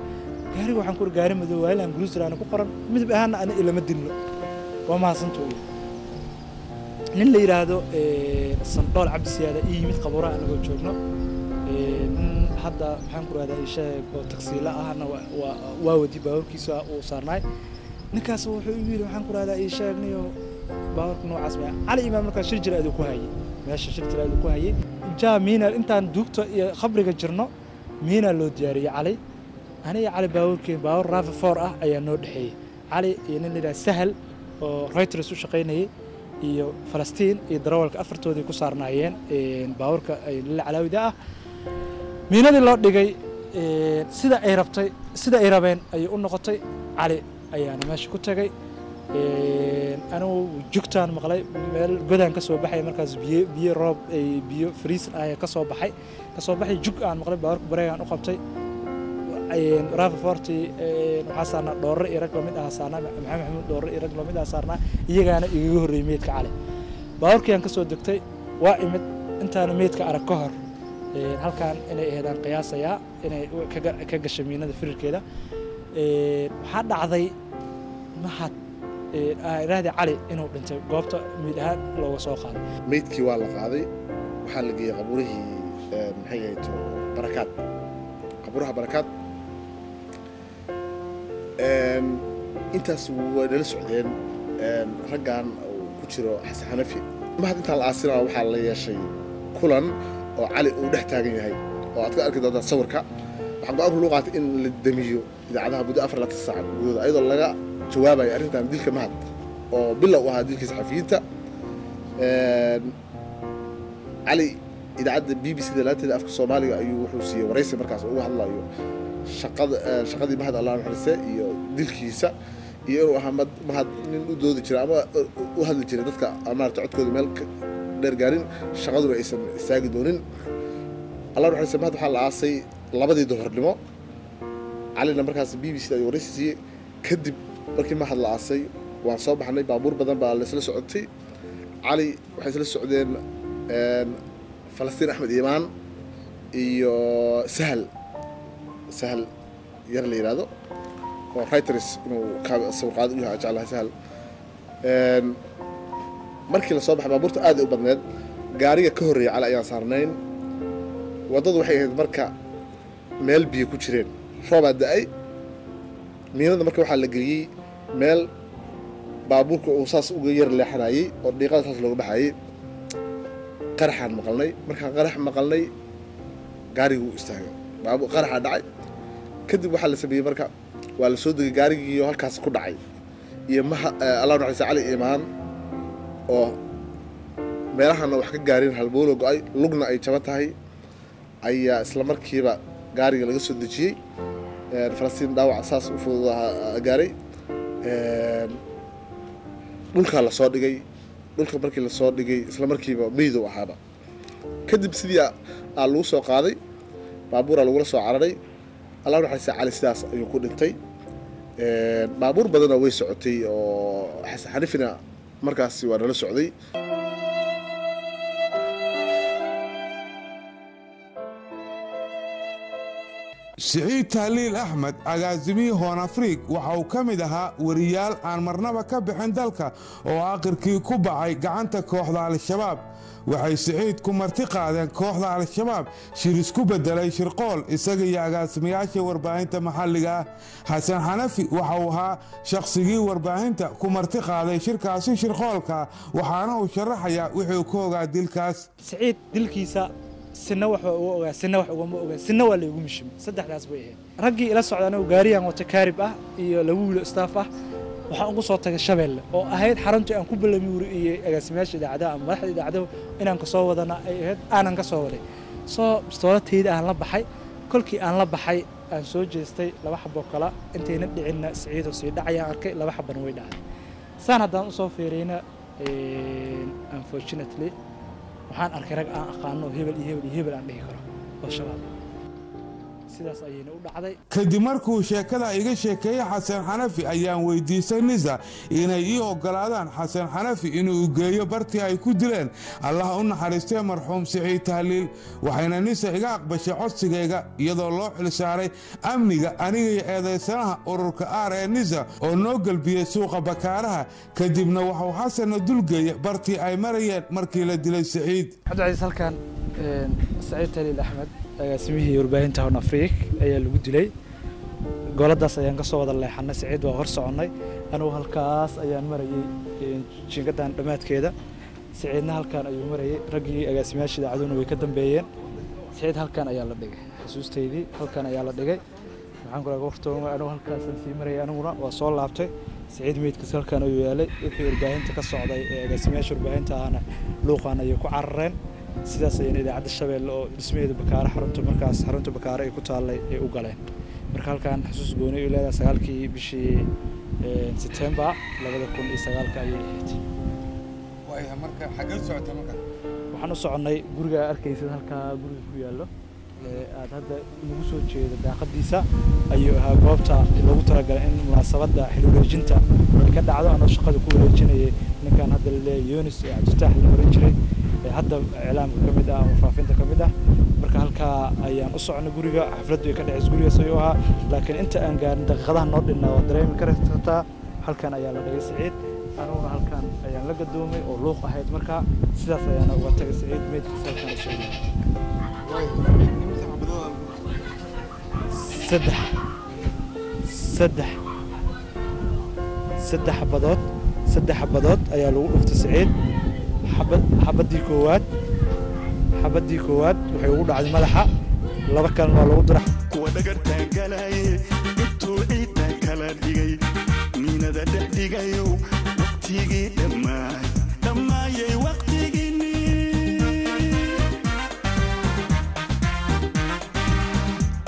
Gaariga waxaan ku uri gaari madow waa, Landcruiser aana ku qoran, midab ahaanna ana ilama dilno, waa mahadsantuu yidhi. Nin la yidhaahdo Sandhool Cabdisiyaada ii yimid qabuuraha anagoo joogno. Nin hadda maxaan ku rahdaa isheeg oo tagsiila ahna waa wadi baabuurkiisa uu saarnaay. Ninkaas wuxuu igu yidhi waxaan ku rahdaa ii sheegnayo baabuurka noocaas ma Cali Imaam. Markaas shir jira aduu ku hayay meesha, shir jira aduu ku hayay. Jaa miina intaan duugta iyo khabriga jirno miina loo diyaariyey Cali. Aniga Cali baabuurkeen baabuur RAV4 ah ayaa noo dhexeeyey, Cali iyo nin la yidhaha Sahal oo Reuters u shaqaynayay iyo Falastiin iyo darawalka, afartoodii ku saarnaayeen baabuurka Lila Calaawida ah. Miinadii loo dhigay sida ay rabtay, sida ay rabeen ayay u noqotay. Cali ayaana meesha ku tagay. Anigu jugtaan maqlay, meel godaan ka soo baxay markaas, biyo roob ay biyo fariisan ayaa ka soo baxay, jug aan maqlay. Baabuurka bareegaan u qabtay RAV4-ti. Waxaa saarnaa Dhoorre iyo rag lamid ah saarnaa, Maxamed Maxamuud Dhoorre iyo rag lamid ah saarnaa, iyagaana igaga horreeyey meydka Cali. Baabuurkii aan ka soo degtay waa imid intaana meydka arag ka hor. Halkaan inay ahaydaan qiyaasayaa inay ka gashay miinada firirkeeda. Waxaa dhacday Mahad iraahdi Cali inuu dhintay, goobta meyd ahaan looga soo qaaday. Meydkii waa la qaaday, waxaa la geeyey qabuurihii, maxay ahayd, Barakaad, qabuuraha Barakaad. Intaas way nala socdeen raggan uu ku jiro Xasan Xanafi. Mahad intaan la aasinaa waxaa la yeeshay kulan oo Cali uu dhex taagan yahay oo aad ka arki doontaan sawirka. Waxaa go-aanku lagu qaatay in la damiyo idaacadaha muddo 24 saac gudahooda, ayadoo laga jawaabayo arrintan dilka Mahad oo bilow u ahaa dilkii saxafiyiinta. Cali idaacadda BBC da laanteeda afka Soomaaliga ayuu wuxuu siiyey waraysi markaas uga hadlayo shaqada, shaqadii Mahad Allah naxariiste iyo dilkiisa, iyo inuu ahaa Mahad nin u doodi jiray ama u hadli jiray dadka maarata codkooda meel dheer gaarin, shaqaduna aysan istaagi doonin. Allah naxariiste Mahad waxaa la aasay 2-dii duhurnimo. Calina markaas BBC da ayuu waraysi siiyey. Kadib markii Mahad la aasay waan soo baxnay, baabuur badan baa laisla socotay. Cali waxay isla socdeen Falastiin Axmed Iimaan iyo Sahal, Sahal yar la yidhaahdo oo Reuters inuu sawirqaad u yahay jeclahay Sahal. Markii lasoo baxay baabuurta aad ay u badneed, gaariga ka horreeyay Cali ayaan saarnayn. Waddadu waxay ahayd marka meel biyo ku jireen, roobaa da-ay. Miinada marka waxaa la geliyey meel baabuurka uu saas uga yar leexanayey oo dhiiqada saas looga baxayey. Qaraxaan maqalnay. Markaan qarax maqalnay gaariguu istaagay. Baabuur qaraxa dhacay kadib waxaa la sameeyey, marka waa la soo degay gaarigii iyo halkaas ku dhacay iyo maha Allah naxariista Cali Imaan oo meelahana wax ka gaarin, halbowlo go-ay, lugna ay jaban tahay, ayaa isla markiiba gaariga laga soo dejiyey. Falastiin dhaawac saas u fududaha gaaray. Dhulkaa lasoo dhigay. Dhulka markii lasoo dhigay isla markiiba meydow ahaaba. Kadib sidii aa lagu soo qaaday baabuuraa lagula soo cararay. Allah naxariista Cali sidaas ayuu ku dhintay. Baabuur badanna way socotay oo Xasan Xanifina markaasi waa nala socday. Siciid Tahliil Axmed, agaasimihii Hoon Afriig, waxa uu ka mid ahaa wariyaal aan marnaba ka bixin dalka oo aakhirkii ku baxay gacanta kooxda Al-Shabaab. Waxay Siciid ku marti qaadeen kooxda Al-Shabaab shir isku bedelay shirqool, isaga iyo agaasimayaasha warbaahinta maxalliga ah. Xasan Xanafi waxa uu ahaa shakhsigii warbaahinta ku marti qaaday shirkaasi shirqoolka, waxaana uu sharaxayaa wuxuu ka ogaa dilkaas. Siciid dilkiisa sina wax waa uga ogaa, sina wax ugama ogaa, sina waa laygu mishimay. Saddexdaas bay ahayd. Raggii ila socda, anigu gaariyaan wata kaarib ah iyo laba wiilo staff ah, waxaan ugu soo tagay Shabeelle oo ahayd xaruntii aan ku balamiuriyey agaasimayaasha idaacadaha ama madaxda idaacadahu inaan kasoo wadana ay ahayd, aanan ka soo waday. Soo bistoolatayda aan la baxay. Kolkii aan la baxay aan soo jeestay, laba xaboo kala intayna dhicinna Siciidoo sii dhacayaan arkay, laba xabana way dhacday. Saan haddaan usoo fiiriyna, unfortunately waxaan arkay rag aan aqaano, hebel iyo hebel iyo hebel aan dhihi karo oo Shabaab. Sidaas ayayna u dhacday. Kadib markuu sheekada iga sheekeeyey Xasan Xanafi, ayaan weydiistay Nisa inay ii ogolaadaan Xasan Xanafi inuu geeyo bartii ay ku dileen Allah u naxariistee marxuum Siciid Tahliil, waxayna Nisa iga aqbashay codsigayga, iyadoo loo xilsaaray amniga aniga iyo eedaysanaha ururka aar ee Nisa oo noo gelbiyey suuqa Bakaaraha. Kadibna waxuu Xasanna dulgeeyey bartii ay marayeen markii la dilay Siciid. Cabdicasiis, halkan Saciid Tahliil Axmed, agaasimihii warbaahinta Horn Afriik, ayaa lagu dilay. Goladaas ayaan ka soo wada leexanay. Saciid waa hor soconnay, anugu halkaas ayaan marayey jiingadan dhammaadkeeda, Saciidna halkan ayuu marayey. Raggii agaasimayaasha idaacaduna way ka dambeeyeen. Saciid halkan ayaa la dhigay, xusuustaydii halkan ayaa la dhigay. Maxaan kula hortooma, anigu halkaasaan sii marayay, aniguna waa soo laabtay. Saciid meydkiis halkan ayuu yaalay. Wixii warbaahinta ka socday ee agaasimayaasha warbaahinta ahna luuqan ayay ku carareen. Sidaas ayayna idaacadda Shabeelle oo dhismaheeda Bakaare, xarunta markaas xarunta Bakaare ay ku taallay, ay u galeen. Marka halkan xusuus gooni ay leedahay. 9-kii bishii September 2009-ka ayay ahayd. Marka xaggee socota marka? Waxaan u soconnay guriga arkaysid, halkaa guriga ku yaallo aad hadda lagu soo jeedo daaqadiisa ayuu ahaa goobta loogu talagalay in munaasabadda xil wareejinta ay ka dhacdo. Anoo shaqada ku wareejinayay ninkan hadda la leeyahay Yunis ee Cabdifataax la oran jiray, ee hadda iclaamka ka mid ah ama faafinta ka mid ah. Marka halkaa ayaan u soconay guriga xafladdu ay ka dhacaysa, gurigaas ayuu ahaa. Laakiin inta aan gaarin daqiiqadaha noo dhinnaa waa dareemi kartaa, halkan ayaa la dhigay Siciid, aniguna halkan ayaan la gadoomay oo luuq ahayd. Markaa sidaas ayaana uga tagay Siciid meydkiisa halkan u soo saddex saddex saddex xabadood, saddex xabadood ayaa lagu dhuftay Siciid. Xabad xabaddii koowaad, xabaddii koowaad waxay ugu dhacday madaxa, laba kalena waa lagu diray. Kuwa dhagartaan galaye intuu ciidda kala dhigay, miinada dhex dhigayow, waqtigii dhammaay dhammaayay waqtigiinii.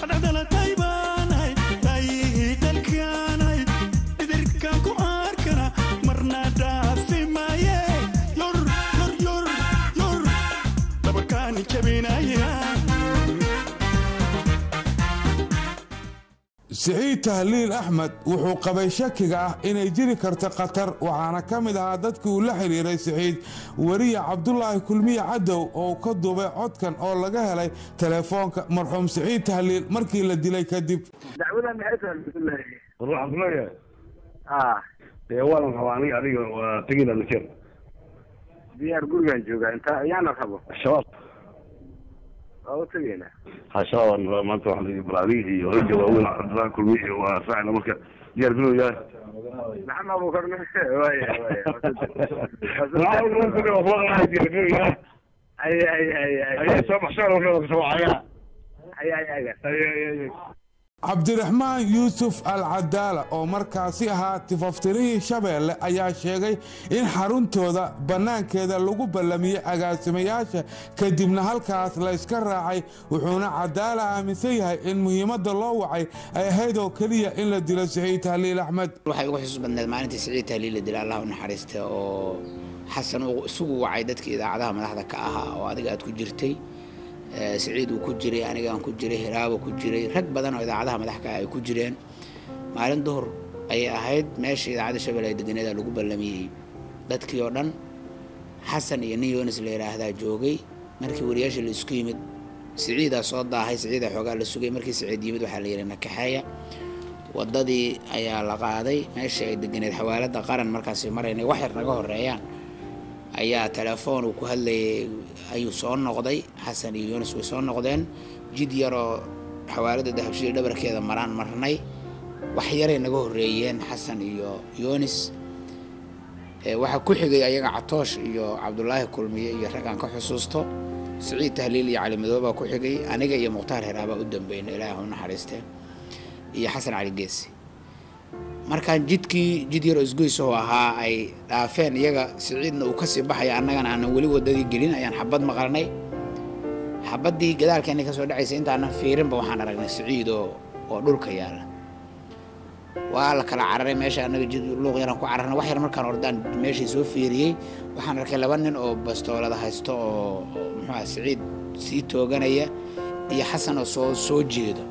Dhexdalatay baanahay, taayihii dalkaanay, dhidirkaan ku arkana marna dhaafi maaye. Yor yor yor yor dhabarkaani jabinaya. Siciid Tahliil Axmed wuxuu qabay shakiga ah inay jiri karto khatar, waxaana ka mid ahaa dadkii uu la xiriiray Siciid weriye Cabdulaahi Kulmiye Cadow oo ka duubay codkan oo laga helay telefoonka marxuum Siciid Tahliil markii la dilay kadib. Dacwadan maxay tahay, Cabdullaahi? War waxaan ku leeyahay dee waanan rabaa aniga adiga waa tegina najeer. Diyaar, gurigaan joogaa, inta ayaana rabo. Shabaab. Waa u tegaynaa. Ha, shabaab aan rabaa maanta. Waxaan leeyahay bal adiga iyo ragga waaweyn Cabdullaahi Kulmiye iyo waa raacina, marka diyaar garow yahay. Maxamed Abuukar waya waya. Diyaar garow yahay. Ay ay ay ay. Ayaa soo baxshaan marka soo wacaya. Cabdiraxmaan Yuusuf Al Cadaala oo markaasi ahaa tifaftirihii Shabeelle ayaa sheegay in xaruntooda bannaankeeda lagu ballamiyey agaasimayaasha, kadibna halkaas la iska raacay. Wuxuuna Cadaala aaminsan yahay in muhiimadda loo wacay ay ahayd oo keliya in la dilo Siciid Tahliil Axmed. Waxay ugu xusuus badneed maalintii Siciid Tahliil la dilay, Allah u naxariista, oo Xasan uu isugu wacay dadkii idaacadaha madaxda ka ahaa oo adiga aad ku jirtay, Siciid uu ku jiray, aniga aan ku jiray, Hiraabo ku jiray, rag badan oo idaacadaha madax ka ah ay ku jireen. Maalin duhur ayay ahayd, meesha idaacadda Shabeelle ay deganeeda lagu ballamiyey dadkii oo dhan. Xasan iyo nin Yoonis la yidhaahdaa joogay. Markii wariyaasha la isku yimid, Siciidaa soo daahay, Siciidaa xoogaa la sugay. Markii Siciid yimid, waxaa la yidhi nakaxeeya. Wadadii ayaa la qaaday meesha ay deganeed xawaaladda Qaran. Markaasi maraynay, wax yar naga horeeyaan, ayaa telefoon uu ku hadlayay ayuu soo noqday. Xasan iyo Yunis way soo noqdeen. Jid yaroo xawaaladda Dahabshiil dhabarkeeda maraan marnay, wax yaray naga horreeyeen Xasan iyo Yunis. Waxaa ku xigay ayaga Catoosh iyo Cabdulaahi Kulmiye iyo rag aan ka xusuusto. Siciid Tahliil iyo Cali Madoobe baa ku xigay. Aniga iyo Mukhtaar Heraabaa u dambeynay, Ilaahi ha u naxariiste, iyo Xasan Cali Geesi. Markaan jidkii, jid yaroo isgoysahoo ahaa, ay dhaafeen iyaga, Siciidna uu kasii baxaya, annagana aanan weli wadadii gelin, ayaan xabad maqalnay. Xabaddii gadaalkeena kasoo dhacaysay intaanan fiirinba, waxaan aragnay Siciid oo dhulka yaalla. Waa la kala cararay meesha. Annaga jid luuq yaraan ku cararnay. Wax yar markaan ordaan meeshii soo fiiriyey, waxaan arkay laba nin oo bastoolada haysto oo muxuu aha Siciid sii tooganaya iyo Xasan oo soo jeedo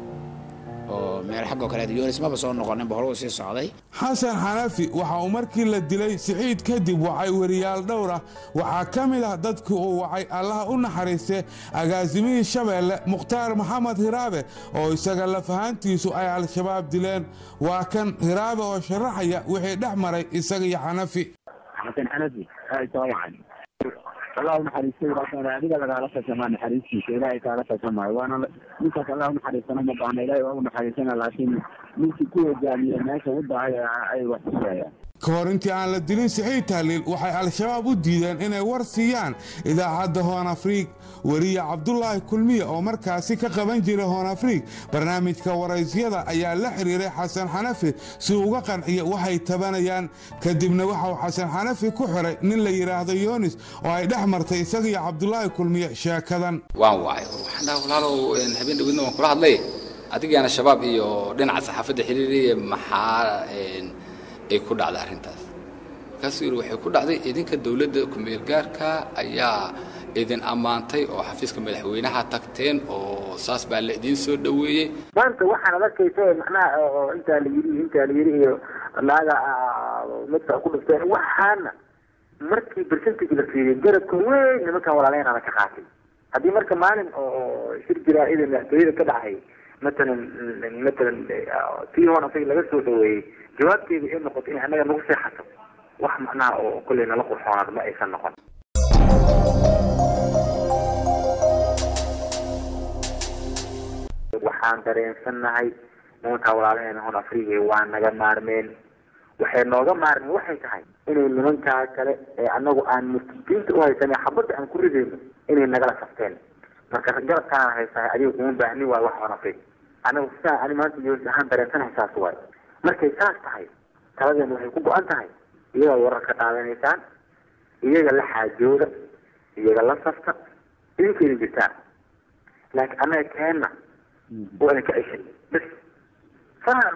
oo meel xaggoo kaleeto. Yoonis maba soo noqoninba, hore uu sii socday. Xasan Xanafi waxa uu markii la dilay Siciid kadib wacay weriyaal dhowr ah. Waxaa ka mid ah dadkii uu wacay, Allaha u naxariiste, agaasimihii Shabeelle Mukhtaar Maxamed Hiraabe oo isaga lafahantiisu ay Al-Shabaab dileen. Waa kan Hiraabe oo sharaxaya wixii dhex maray isaga iyo Xanafi. Xasan Xanafi ay soo wacay, Allah u naxariistay, adiga lagaala tashamaa naxariistiisa, Ilaahay kaala tashamaayo. Waana ninkaas, Allah u naxariistana ma baahna, Ilaahay waa u naxariisana, laakiin ninkii ku hogaamiye meesha u dahay ay wax tusayaan. Ka hor intii aan la dilin Siciid Tahliil, waxay Al-Shabaab u diideen inay war siiyaan idaacadda Hoon Afriig. Weriye Cabdulaahi Kulmiye oo markaasi ka qaban jiray Hoon Afriig barnaamijka waraysyada ayaa la xiriiray Xasan Xanafi si uga qanciya waxay tabanayaan. Kadibna waxauu Xasan Xanafi ku xiray nin la yidhaahdo Yoonis oo ay dhex martay isaga iyo Cabdulaahi Kulmiye sheekadan. Waan wacay, waxaan dhaha, walaalow, habeen dhaweydna waan kula hadlay, adigaana Shabaab iyo dhinaca saxaafadda xiriiraya, maxaa ay ku dhacday arrintaas? Markaasuu yidhi, waxay ku dhacday idinka dowladda ku-meel gaarka ayaa idin ammaantay oo xafiiska madaxweynaha tagteen oo saas baa la idiin soo dhoweeyey. Maanta waxaan ad arkaysa macnaha oo intaa la yiri, intaa la yiri iyo naaga midka ku dhufteen, waxaana markii percentage la fiiriyay, garabka weyn nimankan walaalaheenana ka qaatay. Haddii marka maalin oo shir jiraa'ida madaxtooyada ka dhacay, matalan tii hoon asaga laga soo dhaweeyey, jawaabteedu ay noqoto in annaga nagu seexato, wax macnaha oo kolley nala qurxoonaad ma aysan noqon. Waxaan dareensannahay nimankaa walaalaheena Hoon Afriiga waa naga maarmeen. Waxay nooga maarmeen waxay tahay inay nimankaa kale ee annagu aan murtadiinta u haysanay xabadda aan ku ridayno inay nagala safteen. Marka garabkaana haysahay, adiga kuma baahnin waayo wax Hoon Afriig. Anagu sidaa ani maanta Yoonis ahaan dareensanahay saas waayo. Markay saas tahay, taladeena waxay ku go-an tahay iyagaa warar ka qaadanaysaan, iyaga la xaajooda, iyaga la safta, idinkayna jirtaan, laakiin annaga keenna waa idinka ceshay bas. Saa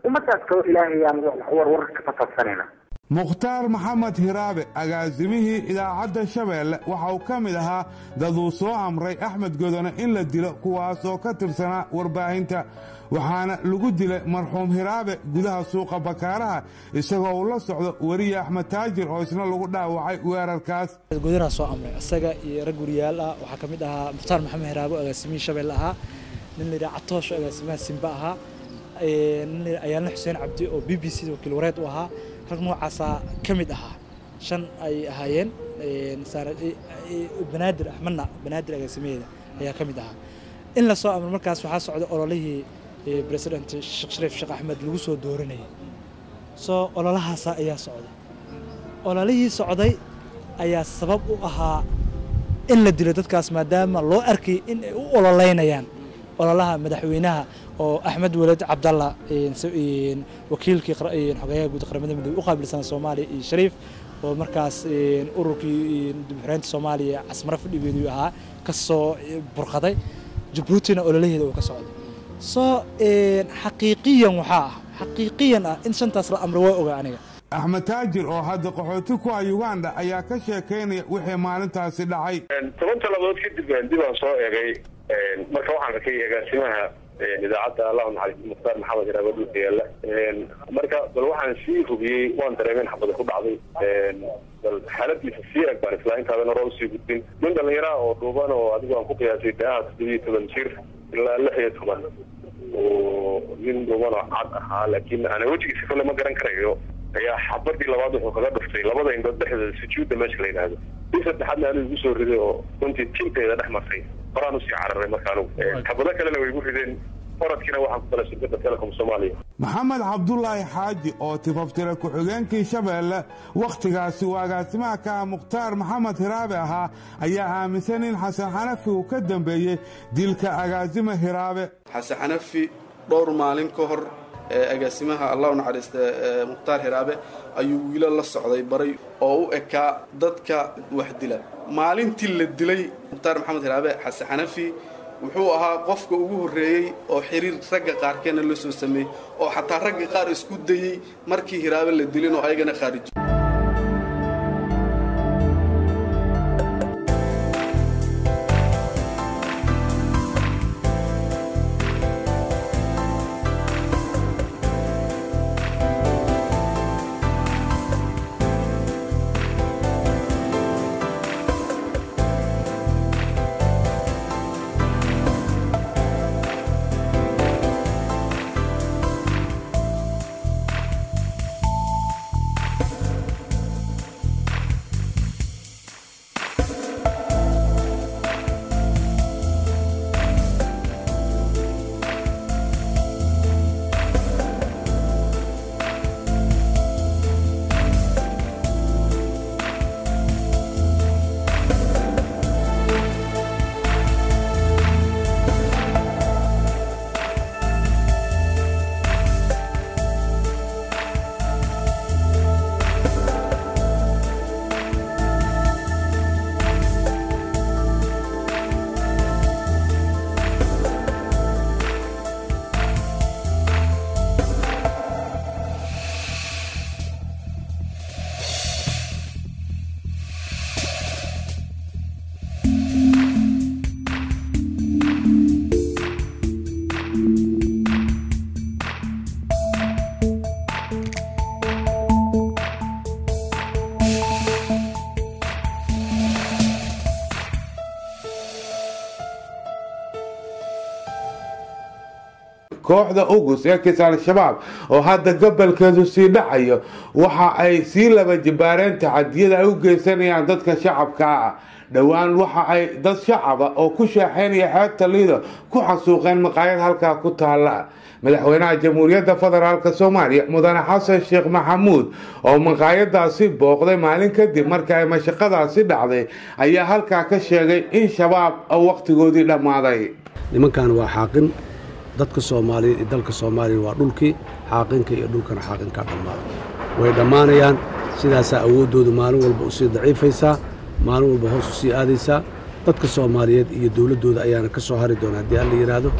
ummadaas kaloo Ilaahay aan war warka ka fasabsanayna. Mukhtaar Maxamed Hiraabe, agaasimihii idaacadda Shabeelle, waxa uu ka mid ahaa dad uu soo amray Axmed Godone in la dilo, kuwaas oo ka tirsanaa warbaahinta. Waxaana lagu dilay marxuum Hiraabe gudaha suuqa Bakaaraha isagoo uu la socdo weriye Axmed Taajir oo isna lagu dhaawacay weerarkaas. Godonaa soo amray isaga iyo rag wariyaal ah. Waxaa ka mid ahaa Mukhtaar Maxamed Hiraabe oo agaasimihii Shabeelle ahaa, nin la yidhaha Catoosh oo agaasimaha Simba ahaa, nin la yidhaha Ayaanle Xuseen Cabdi oo BBC da wakiil wareed u ahaa. Rag noocaasaa ka mid ahaa, shan ay ahaayeen. Banaadir Axmedna, Banaadir agaasimaheeda ayaa ka mid ahaa in la soo amray. Markaas waxaa socday ololihii President Sheekh Shariif Sheekh Axmed lagu soo dooranayay. Soo ololahaasa ayaa socday. Ololihii socday ayaa sabab u ahaa in la dilo dadkaas, maadaama loo arkay in ay u ololeynayaan Ololaha madaxweynaha oo Axmed Walad Cabdalla, wakiilkii xogeyaha guud Qaramada Midoobey u qaabilsan Soomaaliya, iyo Shariif oo markaas ururkii dib u xoreynta Soomaaliya Casmaro fadhigeedu ahaa ka soo burqaday, Jabuutina ololaheeda uu ka socday. Soo xaqiiqiyan waxaa ah, xaqiiqiyan ah, in shantaas la amro waa ogaa aniga. Axmed Taajir oo hadda qaxooti ku ah Uganda ayaa ka sheekaynaya wixii maalintaasi dhacay. 10 talabood kadib dib aan soo eegay. Marka waxaan arkay agaasimaha idaacadda, Allahu naxariisto, Mukhtaar Maxamed Iraaba dhulka yaalla. Marka bal waxaan sii hubiyey, waan dareemeen xabada ku dhacday, bal xaaladiisa sii eg baan islaa intaadan hore usii gudbin. Nin dhallinyaraha oo dhuuban oo adigu aan ku qiyaasay daaha 17 jir ilaa 16 oo nin dhuuban oo cad ahaa, laakiin ana wejigiisa kole ma garan karayo, ayaa xabadii labaad wuxuu kaga dhuftay labada indhood dhexdooda, sujuudda meesha la yidhaahdo. Si saddexaadna anigu igu soo riday oo runtii tinteeda dhex martay. Horaan usii cararay. Marka anigu xabado kalena way igu rideen, oradkiina waxaan ku galay shirkadda Telecom Soomaaliya. Maxamed Cabdulaahi Xaaji oo tifaftira ku-xigeenkii Shabeelle wakhtigaasi uu agaasimaha ka ah Mukhtaar Maxamed Hiraabe ahaa ayaa aaminsan in Xasan Xanafi uu ka dambeeyey dilka agaasima Hiraabe. Xasan Xanafi dhowr maalin ka hor agaasimaha, Allah u naxariista, Mukhtaar Hiraabe ayuu wiilo la socday baray oo u ekaa dadka wax dila. Maalintii la dilay Mukhtaar Maxamed Hiraabe, Xasan Xanafi wuxuu ahaa qofka ugu horreeyey oo xiriir ragga qaarkeena la soo sameeyey, oo xataa ragga qaar isku dayey markii Hiraabe la dilin oo ayagana khaarijiyo. Kooxda Ugus ee kis Al-Shabaab oo hadda gobolkeedu sii dhacayo waxa ay sii laba jibaareen taxadiyada ay u geysanayaan dadka shacabka ah. Dhowaan waxa ay dad shacaba oo ku shaaxeynaya xeebta Liido ku xasuuqeen maqaayad halkaa ku taala. Madaxweynaha Jamhuuriyadda Federaalk Soomaaliya, Mudane Xasan Sheekh Maxamuud, oo maqaayadaasi booqday maalin kadib marka ay mashaqadaasi dhacday, ayaa halkaa ka sheegay in Shabaab wakhtigoodii dhammaaday. Nimankan waa xaaqin dadka Soomaaliyeed iyo dalka Soomaaliya, waa dhulkii xaaqinka iyo dhulkana xaaqinkaa dhammaaday, way dhammaanayaan. Sidaasaa awooddoodu maalin walba usii daciifaysaa, maalin walba hoos usii aadaysaa. Dadka Soomaaliyeed iyo dowladdooda ayaana ka soo hari doona haddii Alla yidhaahdo.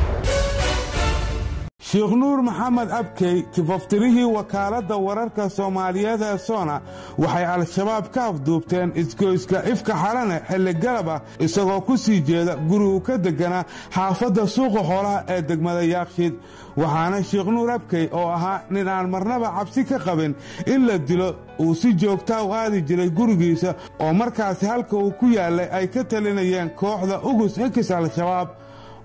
Sheekh Nuur Maxamed Abkey, tifaftirihii wakaaladda wararka Soomaaliyeed ee Soona, waxay Al-Shabaab ka afduubteen isgoyska Ifka Xalane xilli galab ah, isagoo ku sii jeeda gurigu ka degganaa xaafadda Suuqa Xoolaha ee degmada Yaakshiid. Waxaana Sheekh Nuur Abkey oo ahaa nin aan marnaba cabsi ka qabin in la dilo uu si joogtaa u aadi jiray gurigiisa, oo markaasi halka uu ku yaallay ay ka talinayeen kooxda Ugus Xikis Al-Shabaab.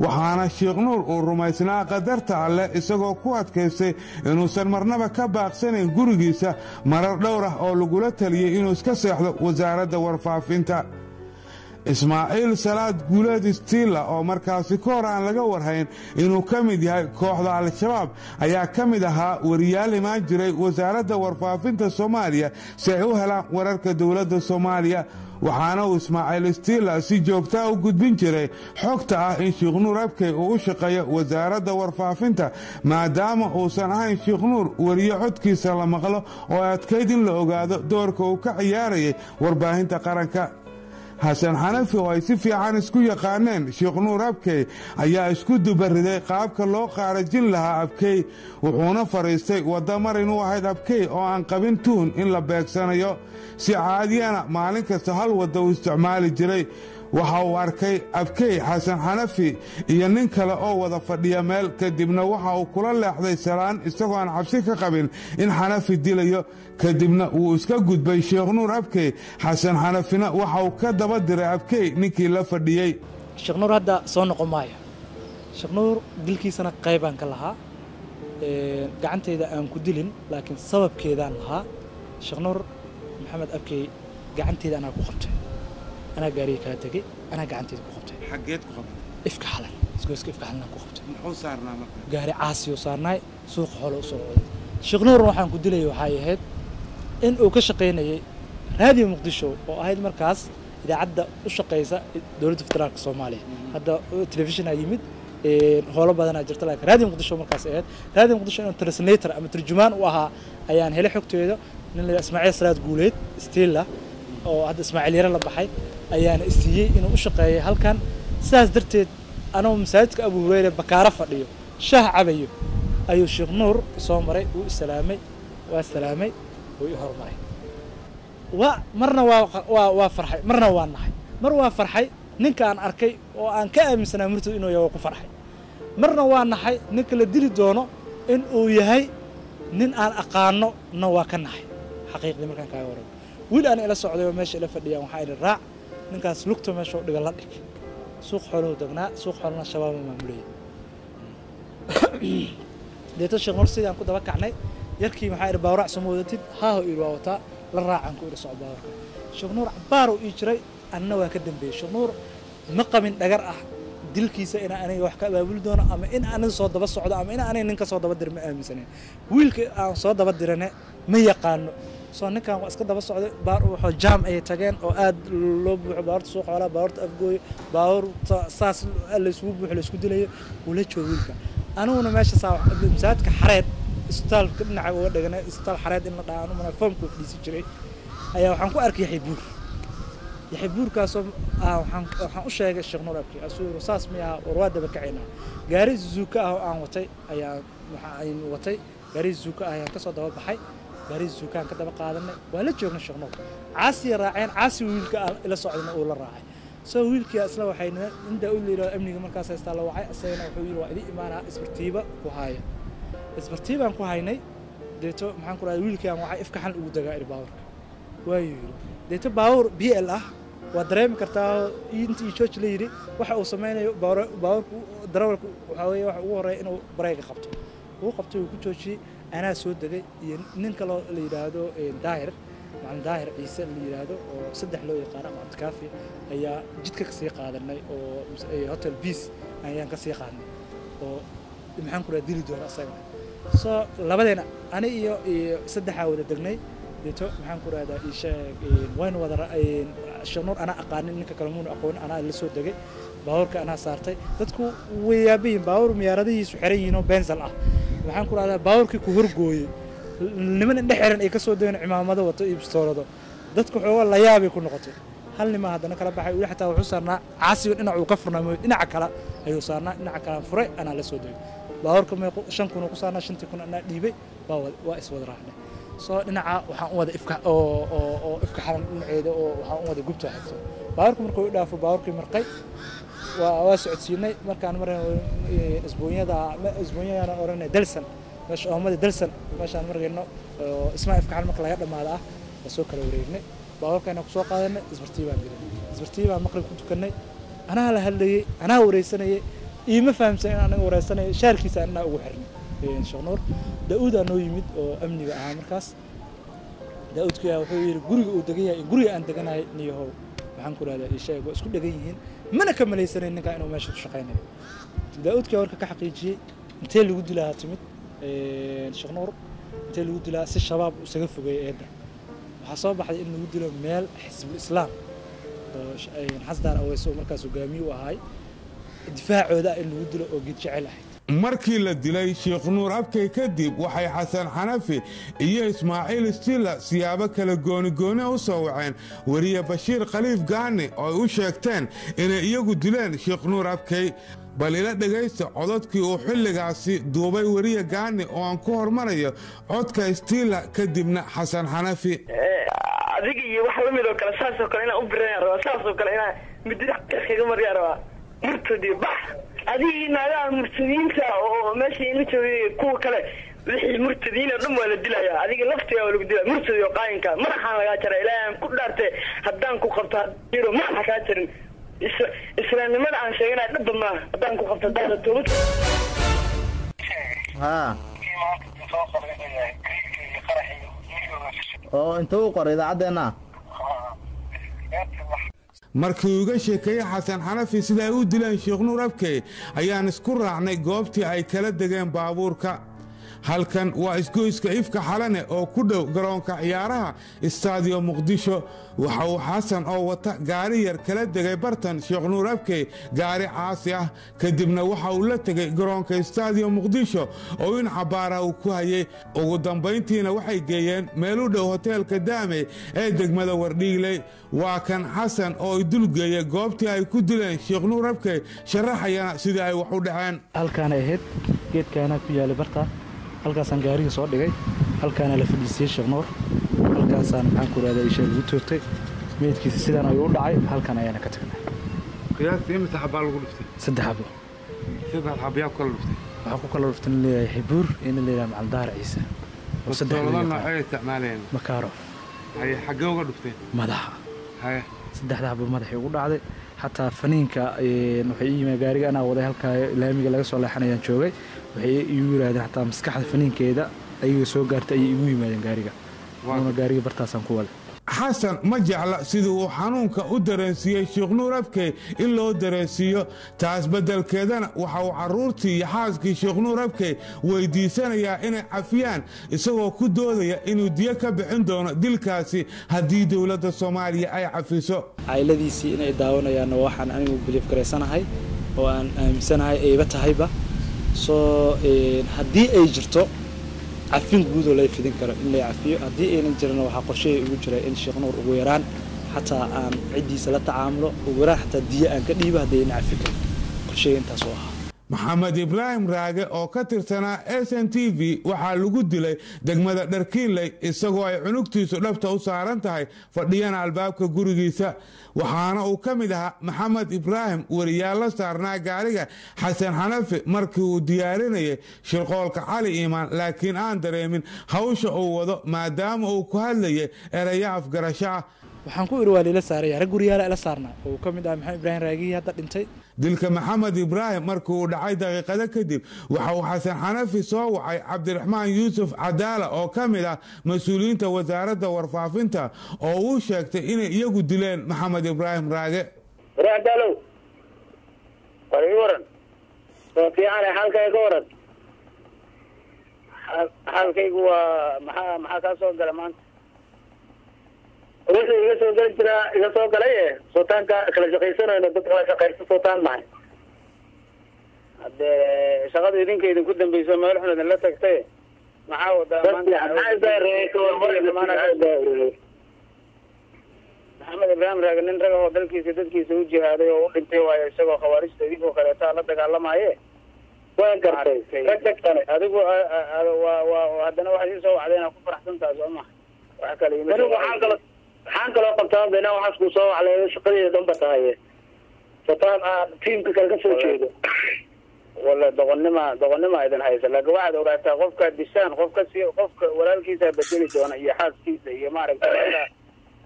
Waxaana Sheekh Nuur uu rumaysnaa qadarta Alleh, isagoo ku adkaystay inuusan marnaba ka baaqsanayn gurigiisa marar dhowr ah oo lagula taliyey inuu iska seexdo wasaaradda warfaafinta. Ismaaciil Salaad Guuleed Istiila, oo markaasi ka hor aan laga warhayn inuu ka mid yahay kooxda Al-Shabaab, ayaa ka mid ahaa wariyaal imaan jiray wasaaradda warfaafinta Soomaaliya si ay u helaan wararka dowladda Soomaaliya. Waxaana uu Ismaaciil Istiila si joogtaa u gudbin jiray xogta ah in Sheekh Nuur Abkey uu u shaqeeyo wasaaradda warfaafinta, maadaama uusan ahayn Sheekh Nuur weriye codkiisa la maqlo oo adkayd in la ogaado doorka uu ka ciyaarayay warbaahinta qaranka. Xasan Xanafi, oo ay si fiican isku yaqaaneen Sheekh Nuur Abkey, ayaa isku dubariday qaabka loo qaarajin lahaa Abkey, wuxuuna fadhiistay wadda marin u ahayd Abkey oo aan qabin tuhun in la beegsanayo. Si caadiyana maalin kasta hal wadda uu isticmaali jiray. Waxa uu arkay Abkey, Xasan Xanafi iyo nin kale oo wada fadhiya meel, kadibna waxa uu kula leexday salaan, isagoo aan cabsi ka qabin in Xanafi dilayo. Kadibna wuu iska gudbay Sheekh Nuur Abkey. Xasan Xanafina waxa uu ka daba diray Abkey ninkii la fadhiyey. Sheekh Nuur hadda soo noqon maayo. Sheekh Nuur dilkiisana qaybaan ka lahaa, gacantayda aan ku dilin, laakiin sababkeedaan lahaa. Sheekh Nuur Maxamed Abkey gacanteyda anaa ku qabtay, anaa gaariga kala tegey, anaa gacanteyda ku qabtay. Xaggeed ku qabtay? Ifka Xalan, isgoyska Ifka Xalan aan ku qabtay. Muxuu saarnaa marka? Gaari caasiyuu saarnaay, suuqa xoolo u soo waday. Sheekh Nuurna waxaan ku dilayay waxay ahayd in uu ka shaqaynayay Raadiyo Muqdisho, oo ahayd markaas idaacadda u shaqaysa dowladda federaalka Soomaaliya. Hadda telefishinaa yimid, howlo badanaa jirta, laakiin Raadiyo Muqdisho markaas ahayd. Raadiyo Muqdisho inuu translator ama turjumaan u ahaa ayaan helay xogteeda. Nin la Ismaaciil Salaad Guuleed Stella, oo hadda Ismaaciil Yare la baxay, ayaana isiiyey inuu u shaqeeyay halkan. Sidaas darteed, anoo masaajidka Abu Hureyre bakaaro fadhiyo, shaah cabayo, ayuu Sheekh Nuur soo maray. Wuu isalaamay, waa salaamay, wuu i hormaray. Waa marna waa farxay, marna waa naxay. Mar waa farxay, ninka aan arkay oo aan ka aaminsanaa murtad inuu yahay waa ku farxay. Marna waa naxay, ninka la dili doono in uu yahay nin aan aqaano na waa ka naxay. Xaqiiqdii markaan kaaga warramo, wiil aan ila socday oo meesha ila fadhiyaan waxaa idhi: "Raac ninkaas, lugta meesha u dhiga la dhig." Suuq Xooluhu degnaa, suuq xoolana Shabaab ma maamulayay. Deeto Sheekh Nuur sidaan ku daba kacnay. Yarkii maxaa idhi: "Baawrac soo ma wadatid?" "Haaho," idhi, "waa wataa." "La raacaan," ku idhi, "soco baawarka." Sheekh Nuur cabbaar uu ii jiray, anna waa ka dambeeyey. Sheekh Nuur ma qabin dhagar ah dilkiisa inaan aniga wax ka abaabuli doono ama in aniga soo daba socdo ama in aniga nin ka soo daba dira ma aaminsanin. Wiilka aan soo daba dirane ma yaqaano. Soo ninkan waa iska daba socday. Baar wuxuu jaam ayay tageen oo aad loo buuxo, baabuurta suuqa xoolaha, baabuurta Afgooyo, baabuurta saas la isugu buuxo, la isku dilayo. Wuu la joogo wiilka, aniguna meesha saa masaajidka Xareed, isbitaalka dhinaca uga dhaganay, isbitaal Xareed in la dhaha anu mana foomka fadhiisan jiray, ayaa waxaan ku arkay Yaxya Buur. Yaxya Buurkaasoo ah waxaan u sheegay Sheekh Nuur Abki. Asuu yiri: "Saas miyaa? War waa daba kacaynaa." Gaari Suzuki ah oo aan watay ayaa waxa ayn watay, gaari Suzuki ah ayaan kasoo daba baxay. Gaari Suzuki aan ka daba qaadanay, waa la joognay Sheekh Nuur. Caasiya raaceen, caasi wiilka aan ila socdayna uu la raacay. Soo wiilkii isla waxay in Daa-uud la yidhahdo amniga markaas haystaa la wacay. Isagana wuxuu yidhi: "Waa idin imaanaa, isbartiiba ku haaya." Isbartiibaan ku haynay. Deeto maxaan ku dhahay, wiilkii aan wacay: "Ifka Xan ugu dagaa," iri, "baabuurka." Waayuu yidhi. Deeto baabuur BL ah waa dareemi kartaa. Intii George la yidhi waxa uu sameynayo baabuurku, darawalku waxaa weeye waxa ugu horreeya inuu bareega qabto. Wuu qabtay, wuu ku joojiyey. Anaa soo degay iyo nin kaloo la yidhaahdo Daahir, Macalin Daahir Ciise la yidhaahdo, oo saddex loo yaqaano ama Cabdikaafi, ayaa jidka kasii qaadanay oo Hotel Peace ayaan kasii qaadnay, oo maxaan ku dhaha dili doona asagana. Soo labadeena, ani iyo saddexaa wada degnay. Deeto maxaan ku rahdaa, ii sheeg, waynu wada Sheekh Nuur anaa aqaanin, ninka kale muuna aqoonin. Anaa la soo degay, baabuurka anaa saartay. Dadku way yaabayiin, baabuur miyaaradihiisu xiran yihiin oo benzal ah, maxaan ku rahdaa, baabuurkii ku horgooyey, niman indhe xiran ay ka soo degeen, cimaamado wato iyo bistoolado. Dadku xoogaa la yaabay ku noqotay. Hal nimaa haddana kala baxay weli, xataa wuxuu saarnaa caasiga dhinac uu ka furnaa mooye, dhinaca kale ayuu saarnaa. Dhinaca kalean furay, anaa la soo degay. Baabuurka meequ? 5,000 uu ku saarnaa, 5,000 anaa dhiibay. Waa iswada raacnay. Soo dhinaca waxaan u wada Ifka oo Ifka Xalan dhinaceeda, oo waxaan u wada Gubta xigto. Baabuurka markuu i dhaafo, baabuurkii marqay, waa socodsiinay. Markaan marayno isbuunyada, isbuunyadaan oranay Dalsan, meesha oomada Dalsan, meeshaan marayno oo ismaa Ifka Xalan marka laga dhamaado ah, waa soo kala wareegnay. Baabuurkaana kusoo qaadanay, isbartii baan gelinay, isbartii baan maqrib ku tukannay. Anaa la hadlayey, anaa wareysanayay, iima fahamsan in anaga wareysanayo. Shaarkiisa anaa ugu xirnay Sheekh Nuur. Daa-uudaa noo yimid oo amniga ahaa markaas. Daa-uudka wuxuu yidhi guriga uu degan yahay, guriga aan deganahay niyahow. Waxaan ku rahdaa ii sheeg, waa isku dhegan yihiin, mana ka malaysanayn ninkaa inuu meesha ku shaqaynayo. Daa'uudkii warka ka xaqiijiyey intee lagu dilaa timid Sheekh Nuur, intee lagu dilaa si shabaab isaga fogeeyay eedda. Waxaa soo baxday in lagu dilo meel Xisbul Islaam oo Xasdaan Aweys oo markaas hogaamiye u ahay difaacooda in lagu dilo oo geed jecel ahayd. Markii la dilay Sheekh Nuur Abkey kadib, waxay Xasan Xanafi iyo Ismaaciil Stila siyaabo kala goonigooni u soo waceen weriye Bashiir Khaliif Gaani oo ay u sheegteen inay iyagu dileen Sheekh Nuur Abkey. Bal ila dhegaysta cododkii uu xilligaasi duubay weriye Gaani oo aan ku hormarayo codka Stila, kadibna Xasan Xanafi. Adiga iyo wax lamid oo kale, saasoo kale inaan u birayaan rabaa, saasoo kale inaan midida kaga mariyaan rabaa. Murtadi bax, adigii naagaha murtadiinta oo meesha ina joogay, kuwa kale wixii murtadiin oo dhan waa la dilayaa. Adiga laftigaa waa lagu dilaya, murtadi oo qaayinka madaxaan lagaa jaray. Ilaahay aan ku dhaartay, haddaan ku qabto jiro madaxa kaa jarin. Islaamnimada aan sheeganaya dhabba maaha haddaan ku qabto daada toobad. Haa, oo inta uu qoray idaacaddeenna. Markii uga sheekeeyey Xasan Xanafi sida ay u dileen Sheekh Nuur Abkey, ayaan isku raacnay goobtii ay kala degeen baabuurka. Halkan waa isgoyska Ifka Xalane oo ku dhow garoonka ciyaaraha Istaadiyo Muqdisho. Waxa uu Xasan oo wata gaari yar kala degay bartan Sheekh Nuur Abkey gaari caasi ah, kadibna waxa uu la tegay garoonka Istaadiyo Muqdisho oo in cabaara uu ku hayay. Ugu dambayntiina waxay geeyeen meel u dhow hoteelka Daamey ee degmada Wardhiigley. Waa kan Xasan oo ay dulgeeyay goobtii ay ku dileen Sheekh Nuur Abkey, sharaxayana sidii ay wax u dhaceen. Halkaana ahayd, geedkaana ku yaalay barta, halkaasaan gaariga soo dhigay, halkaana la fadhiisiyey Sheekh Nuur, halkaasaan maxaan ku rahdaa isha lagu toogtay. Meydkiisa sidaan ayuu u dhacay, halkan ayaana ka tagnay. Qiyaastii imisa xabaa lagu dhuftay? 3 xabo. 3 xab yaa ku kala dhuftay? Waxaa ku kala dhuftay nin leeyahay Xibuur iyo nin leeyahay Macalin Daahir Ciise oo saddex loo Bastoolada yaqaan. Noocay isticmaalayeen? Makarof. Haye, xaggee uga dhufteen? Madaxa. Haye. 3da xabo madaxii ugu dhacday. Xataa faniinka waxay ii yimid gaariga anaa waday, halkaa laamiga laga soo leexanayaan joogay, waxay iigu yidhaahdeen xataa maskaxda faniinkeeda ayaga soo gaartay ayay igu yimaadeen gaariga, anuna gaariga bartaasaan ku waday. Xasan ma jecla sidii uu xanuunka u dareensiiyey Sheekh Nuur Abkey in loo dareensiiyo. Taas beddelkeedana waxa uu carruurtii iyo xaaskii Sheekh Nuur Abkey weydiisanayaa inay cafiyaan, isagoo ku doodaya inuu diyo ka bixin doono dilkaasi haddii dowladda Soomaaliya ay cafiso. Cayladiisii inay daawanayaanna waxaan anigu belief garaysanahay oo aan aaminsanahay ayba tahayba soo haddii ay jirto cafin guud oo lay fidin karo in lay cafiyo. Haddii aynan jirana, waxaa qorshehay ugu jira in Sheekh Nuur ugu yaraan xataa aan ciddiisa la tacaamulo, ugu yaraan xataa diyo aan ka dhiibo haddii aynan cafi karin. Qorshehay intaas oo ahaa. Maxamed Ibraahim Raage oo ka tirsanaa SNTV waxaa lagu dilay degmada Dharkiinley, isagoo ay cunugtiisu dhabta u saaran tahay, fadhiyana albaabka gurigiisa. Waxaana uu ka mid ahaa Maxamed Ibraahim weriyaal la saarnaa gaariga Xasan Xanafi markii uu diyaarinayay shirqoolka Cali Iimaan, laakiin aan dareemin hawsha uu wado maadaama uu ku hadlayay erayo afgarasho ah. Waxaan ku iri waa liila saaraya, rag guryaala ila saarnaa oo ka mid ah Maxamed Ibraahim Raagihii hadda dhintay. Dilka Maxamed Ibraahim markii uu dhacay daqiiqado kadib, waxa uu Xasan Xanafi soo wacay Cabdiraxmaan Yuusuf Cadaala oo ka mid ah mas-uuliyiinta wasaaradda warfaafinta oo uu sheegtay inay iyagu dileen Maxamed Ibraahim Raage. Cadaalow, war ii waran. Waa fiicane, xaalkayga ka waran. Xaalkaygu waa maxaa kaa soo gala maanta? Wuxuu iga soo geli jiraa iga soo galay e sultaanka kala shaqaysanayno, dad kala shaqaysta sultaan mahay. Haddee shaqada idinka idinku dambeyso meel xun idinla tagtay, maxaa wadaa maanta? Maxamed Ibraahim Raage nin rag oo dalkiisa dadkiisa u jihaaday oo u dhintay waayo, isagoo khawaarijta idinkoo kaleeta la dagaalamaaye. Waan gartay adigu waa haddana waxaad ii soo wacday inaad ku faraxsan tahay, soo ma wax kale ima Anigu waxaan kaloo qabtaa bena waxaas kuu soo waclay shaqadeeda dhanba tahay sataan aan tiimka kale ka soo jeedo. Wala doqonnima idin haysa, laakiin waxaad ogaataa qofkaad dishaan qofka si qofka walaalkiisa bedeli doona iyo xaaskiisa iyo maaragtay.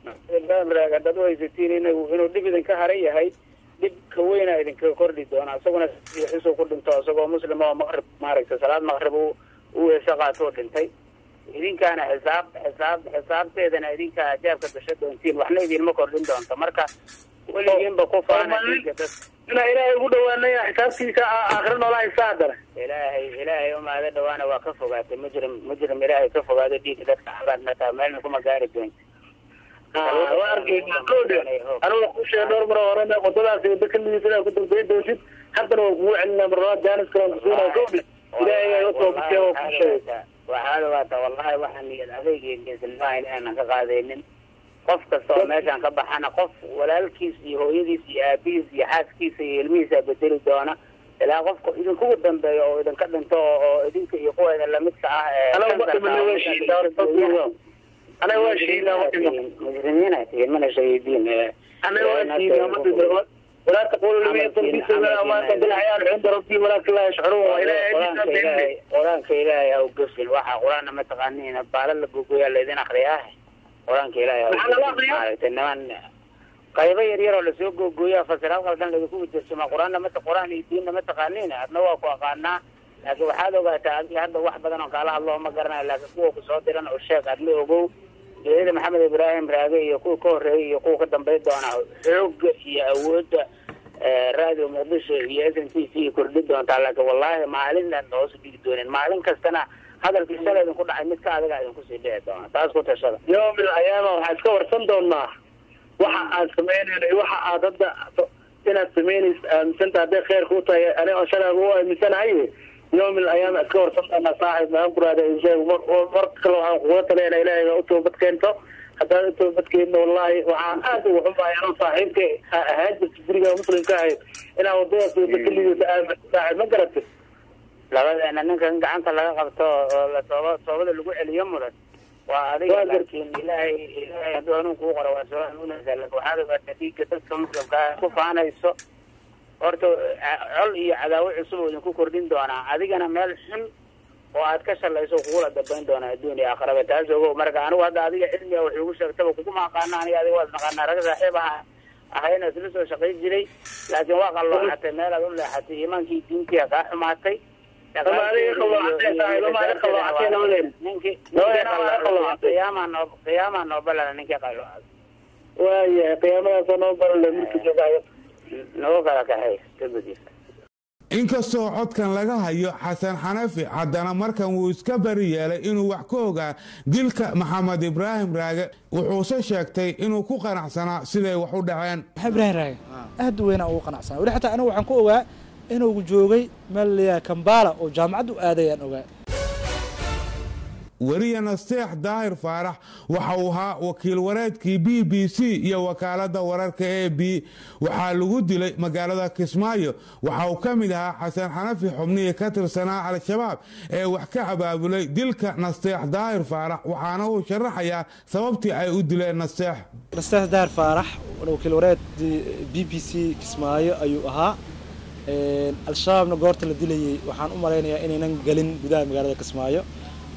Marka Ibraahim Raag haddaad u haysatiin inuu dhib idinka haran yahay, dhib ka weyna idinkaga kordhi doona. Isaguna xisuu ku dhinto isagoo muslima oo maqrib maaragtay salaad maqrib u weese qaatoo dhintay. Idinkaana xisaab xisaab xisaabteedana idinkaa ajaabka gasho doontiin, waxna idinma kordhin doonto. Marka Weligiinba ku faana dhiigga dadka. Inaa Ilaahay ugu dhawaanay xisaabtiisa aakhiro noolaa haysaa haddana. Ilaahay umaada dhawaana waa ka fogaatay. Mujrim, mujrim Ilaahay ka fogaado, dhiigga dadka cabaadna taa meelna kuma gaari doonto. Waa arkaysaa kowdhe, anigu ku sheegay dhowr mar oo horena wadadaas wada ka liidid inaad ku dambeyn doontid. Haddana waan kugu celinaa mar labaad, jaanis kale aan kusiinaa kowdhe. Ilaahay ayaa toobadkeen, waa kuu sheegay. Waxaad ogaataa, wallahi, waxaa niyad adayg iyo geesinimo inaanan ka qaadaynin. Qof kasta oo meeshaan ka baxana, qof walaalkiis iyo hooyadiis iyo aabihiis iyo xaaskiisa iyo ilmihiisa bedeli doona, ilaa qofka idinkugu dambeeyo oo idinka dhinto oo idinka iyo kuwa idin lamidka ah ee Anaga ma dhimanay, waa shiidnaa. Anaga waa shiidnaa, ma dhiman. Mujrimiina tihiin, mana shahiidiin. Anaga waa shiidnaa, ma dhiman. ولا تقولوا لمن يقتل في سبيل الله أموات بل أحياء عند ربهم ولكن لا يشعرون. وإلهي Qur-aanka Ilaahay, Qur-aanka Ilaahay ha u gefin. Waxa Qur-aanna ma taqaaniin, baala la gogoyaa laydin akriyaa. Qur-aanka Ilaahay ha u Maxaa lala gefin. akriyaa? Maaragtay, niman qaybo yar yar oo lasoo googooyaa, fasiraad qaldan laydinku ujeedsama. Qur-aanna ma Qur-aan iyo diinna ma taqaaniin, adna waa ku aqaanaa, laakiin waxaad ogaataa adiga hadda wax badan oo kaala hadlo ma garanayo, laakiin kuwa ku soo diran oo sheeg, adna ogow geerida Maxamed Ibraahim Raage iyo kuwa ka horreeyay iyo kuwa ka dambeyn doona, xoogga iyo awoodda Radio Muqdisho iyo SNTV kordhi doontaa, laakiin wallahi maalinaan hoos u dhigi doonin. Maalin kastana hadalkii shalay idinku dhacay mid ka adiga idinku sii dhici doona, taas ku tashada. Yowm alqiyaama waxaa iska warsan doonaa waxa aad samaynayno iyo waxa aad hadda inaad samaynayso aaminsanta. Hadday kheer kuu tahay, aniga oo shalay u aaminsanahay, yowm alqiyaama iska warsan doonaa. Saaxib, maxaan ku rahda, sheeg mar mar kale waxaan kugula taliyana Ilaahay baa u toobad keento. Haddaad u toobad keenno, wallahi waxaan aad ugu xumahay anoo saaxiibka ahaan jirta guriga muslimka ahayd inaad wadadaas wada ka liidata aamin. Saaxib, ma garatay? Labadeena ninkan gacanta laga qabto oo la tooba toobada lagu celiyo mudan waa adiga, laakiin Ilaahay hadduu hanuun kuu qoro waa soo hanuunaysaa. Laakiin waxaad ogaataa dhiigga dadka muslimka ah ku faanayso horta col iyo cadaawo cusub oo idinku kordhin doonaa, adigana meel xun oo aad ka shalayso kugula dambayn doonaa adduun iyo aakhiraba, taas ogow. Marka anigu hadda adiga cilmiga wax igu sheegtaba kuguma aqaano. Aniga adiga waad naqaanaa, rag saaxiib ah ahayna isla soo shaqayn jiray, laakiin waa qalloocatay, meel aad u leexatay, iimaankii diintiya kaa xumaatay. Ama adiga qalloocatay, saaxiib, ama adiga qalloocatay labadeen. Ninkii Labadeen ama adiga qalloocatay. Qiyaamaa noo, qiyaamaa noo balana ninkii qalloocatay. Waayahay, qiyaamadaasoo noo barale markii joogayo. Nagu kala kaxay kabadiis. Inkastoo codkan laga hayo Xasan Xanafi, haddana markan wuu iska bari yeelay inuu wax ka ogaa dilka Maxamed Ibraahim Raage, wuxuuse sheegtay inuu ku qanacsanaa siday wax u dhaceen. Maxamed Ibraahim Raage aad u weynaa ugu qanacsanaa. Weli xataa anigu waxaan ku ogaa inuu joogay meel la yidhaha Kambala oo jaamacad u aadayaan ogaa. Weriye Nasteex Daahir Faarax waxa uu ahaa wakiil wareedkii BBC iyo wakaaladda wararka AP. Waxaa lagu dilay magaalada Kismaayo. Waxa uu ka mid ahaa Xasan Xanafi xubnihii ka tirsanaa Al-Shabaab ee wax ka abaabulay dilka Nasteex Daahir Faarax, waxaana uu sharaxayaa sababtii ay u dileen Nasteex. Nasteex Daahir Faarax wakiil wareed BBC Kismaayo ayuu ahaa. Al-Shabaabna goorta la dilayay waxaan u malaynayaa inaynan gelin gudaha magaalada Kismaayo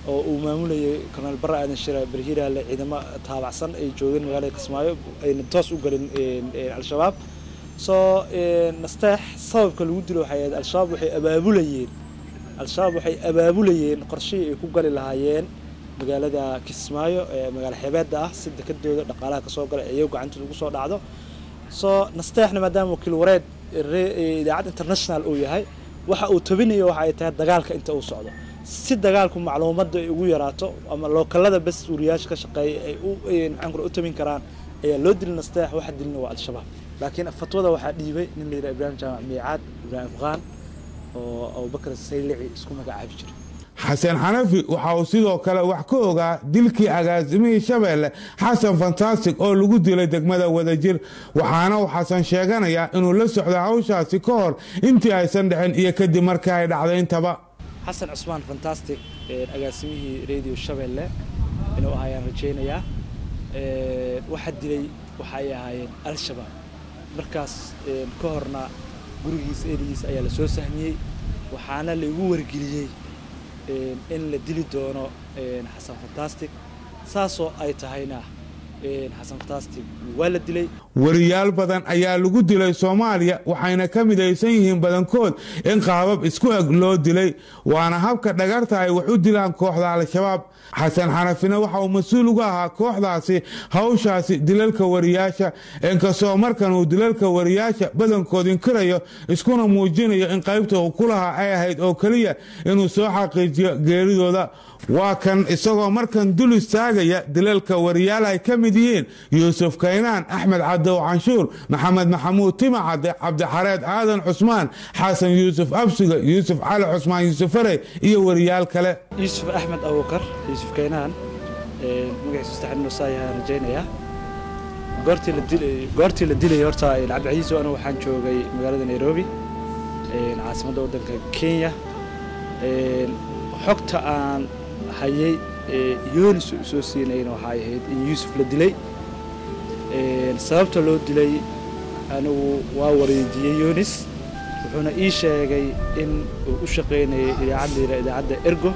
oo uu maamulayay Colonel Barre Aadan Shire Berhiiraale, ciidamo taabacsan ay joogeen magaalada Kismaayo, ayna toos u gelin Al-Shabaab. Soo Nasteex sababka lagu dilo waxay ahayd Al-Shabaab waxay abaabulayeen qorshihii ay ku gali lahaayeen magaalada Kismaayo ee magaalo xeebeedda ah, si dekadooda dhaqaalaha kasoo gala iyagu gacantooda ugu soo dhacdo. Soo Nasteexna maadaama wakiil wareed idaacad international uu yahay, waxa uu tabinayo waxa ay tahay dagaalka inta uu socdo, si dagaalku macluumadda ay ugu yaraato ama lookalada bas wariyaasha ka shaqeeya ay u maxaan kula u tabin karaan ayaa loo dilay Nasteex. Waxa dilna waa Al-Shabaab, laakiin fatwada waxaa dhiibay nin la yidhaha Ibraahim Jaamac Miicaad, Ibraahim Afghaan oo Abubakar Saylici isku magacaabi jiray. Xasan Xanafi waxa uu sidoo kale wax ka ogaa dilkii agaasimihii Shabeelle Xasan Fantastic oo lagu dilay degmada Wadajir, waxaana uu Xasan sheeganayaa inuu la socdo hawshaasi ka hor intii aysan dhicin iyo kadib markii ay dhacday intaba. Xasan Cusmaan Fantastic agaasimihii Radio Shabeelle inuu ahaayaan rajaynayaa. Waxa dilay waxa ay ahaayeen Al-Shabaab. Markaas ka horna gurigiisa erigiisa ayaa lasoo sahmiyey, waxaana laigu wargeliyey in la dili doono Xasan Fantastic, saasoo ay tahayna Xasan Fantastic waa la dilay. Wariyaal badan ayaa lagu dilay Soomaaliya, waxayna ka midaysan yihiin badankood in qaabab isku eg loo dilay, waana habka dhagarta ay wax u dilaan kooxda Al-Shabaab. Xasan Xanafina waxa uu mas-uul uga ahaa kooxdaasi hawshaasi dilalka wariyaasha, inkastoo markan uu dilalka wariyaasha badankood inkirayo, iskuna muujinayo in qaybta uu ku lahaa ay ahayd oo keliya inuu soo xaqiijiyo geeridooda. Waa kan isagoo markan dul istaagaya dilalka wariyaal ay ka mid yihiin Yuusuf Kaynaan, Axmed Cadow Canshuur, Maxamed Maxamuud Tima Cadde, Cabdixareed Aadan Cusmaan, Xasan Yuusuf Absiga, Yuusuf Cali Cusmaan Yuusuf Farey iyo wariyaal kale. Yuusuf Axmed Abuukar, Yuusuf Kaynaan, magaciisu saddexan inuu saa yahay rajaynayaa. Goortii la dilay horta Cabdicasiis, anigu waxaan joogay magaalada Nairobi, caasimadda waddanka Kenya. Xogta aan hayay Yoonis uu soo siinayna waxay ahayd in Yuusuf la dilay. Sababta loo dilay anigu waa wareejiyey Yoonis, wuxuuna ii sheegay in uu u shaqaynayay idaacad la yidhaha idaacadda Ergo,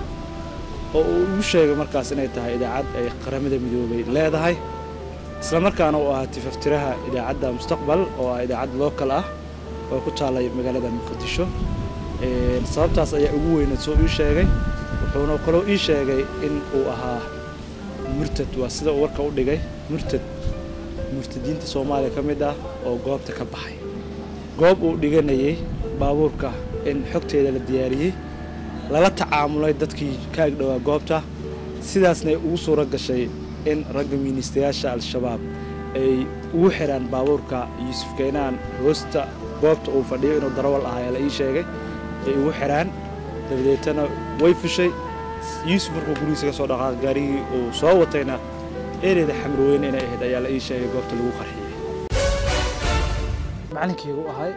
oo uu igu sheegay markaas inay tahay idaacad ay Qaramada Midoobay leedahay, isla markaana uu ahaa tifaftiraha idaacadda Mustaqbal oo ah idaacad local ah oo ku taalay magaalada Muqdisho. Sababtaas ayaa ugu weyneed soo ii sheegay. Wuxuuna kaloo ii sheegay in uu ahaa murtad, waa sida uu warka u dhigay, murtad murtadiinta Soomaaliya ka mid ah oo goobta ka baxay, goob uu dhiganayay baabuurka in xogteeda la diyaariyey, lala tacaamulay dadkii ka agdhowaa goobta, sidaasna ay ugu suuro gashay in ragga miinistayaasha Al-Shabaab ay ugu xiraan baabuurka Yuusuf Kaynaan hoosta goobta uu fadhiyo, inuu darawal ahaa la ii sheegay, ay ugu xiraan. Dabadeetana way fushay. Yuusuf markuu gurigiisa ka soo dhaqaaqay gaarigii uu soo watayna ereyda Xamrweyne inay ahayd ayaa la ii sheegay goobta lagu qarxiyey. Macalinkeygu ahay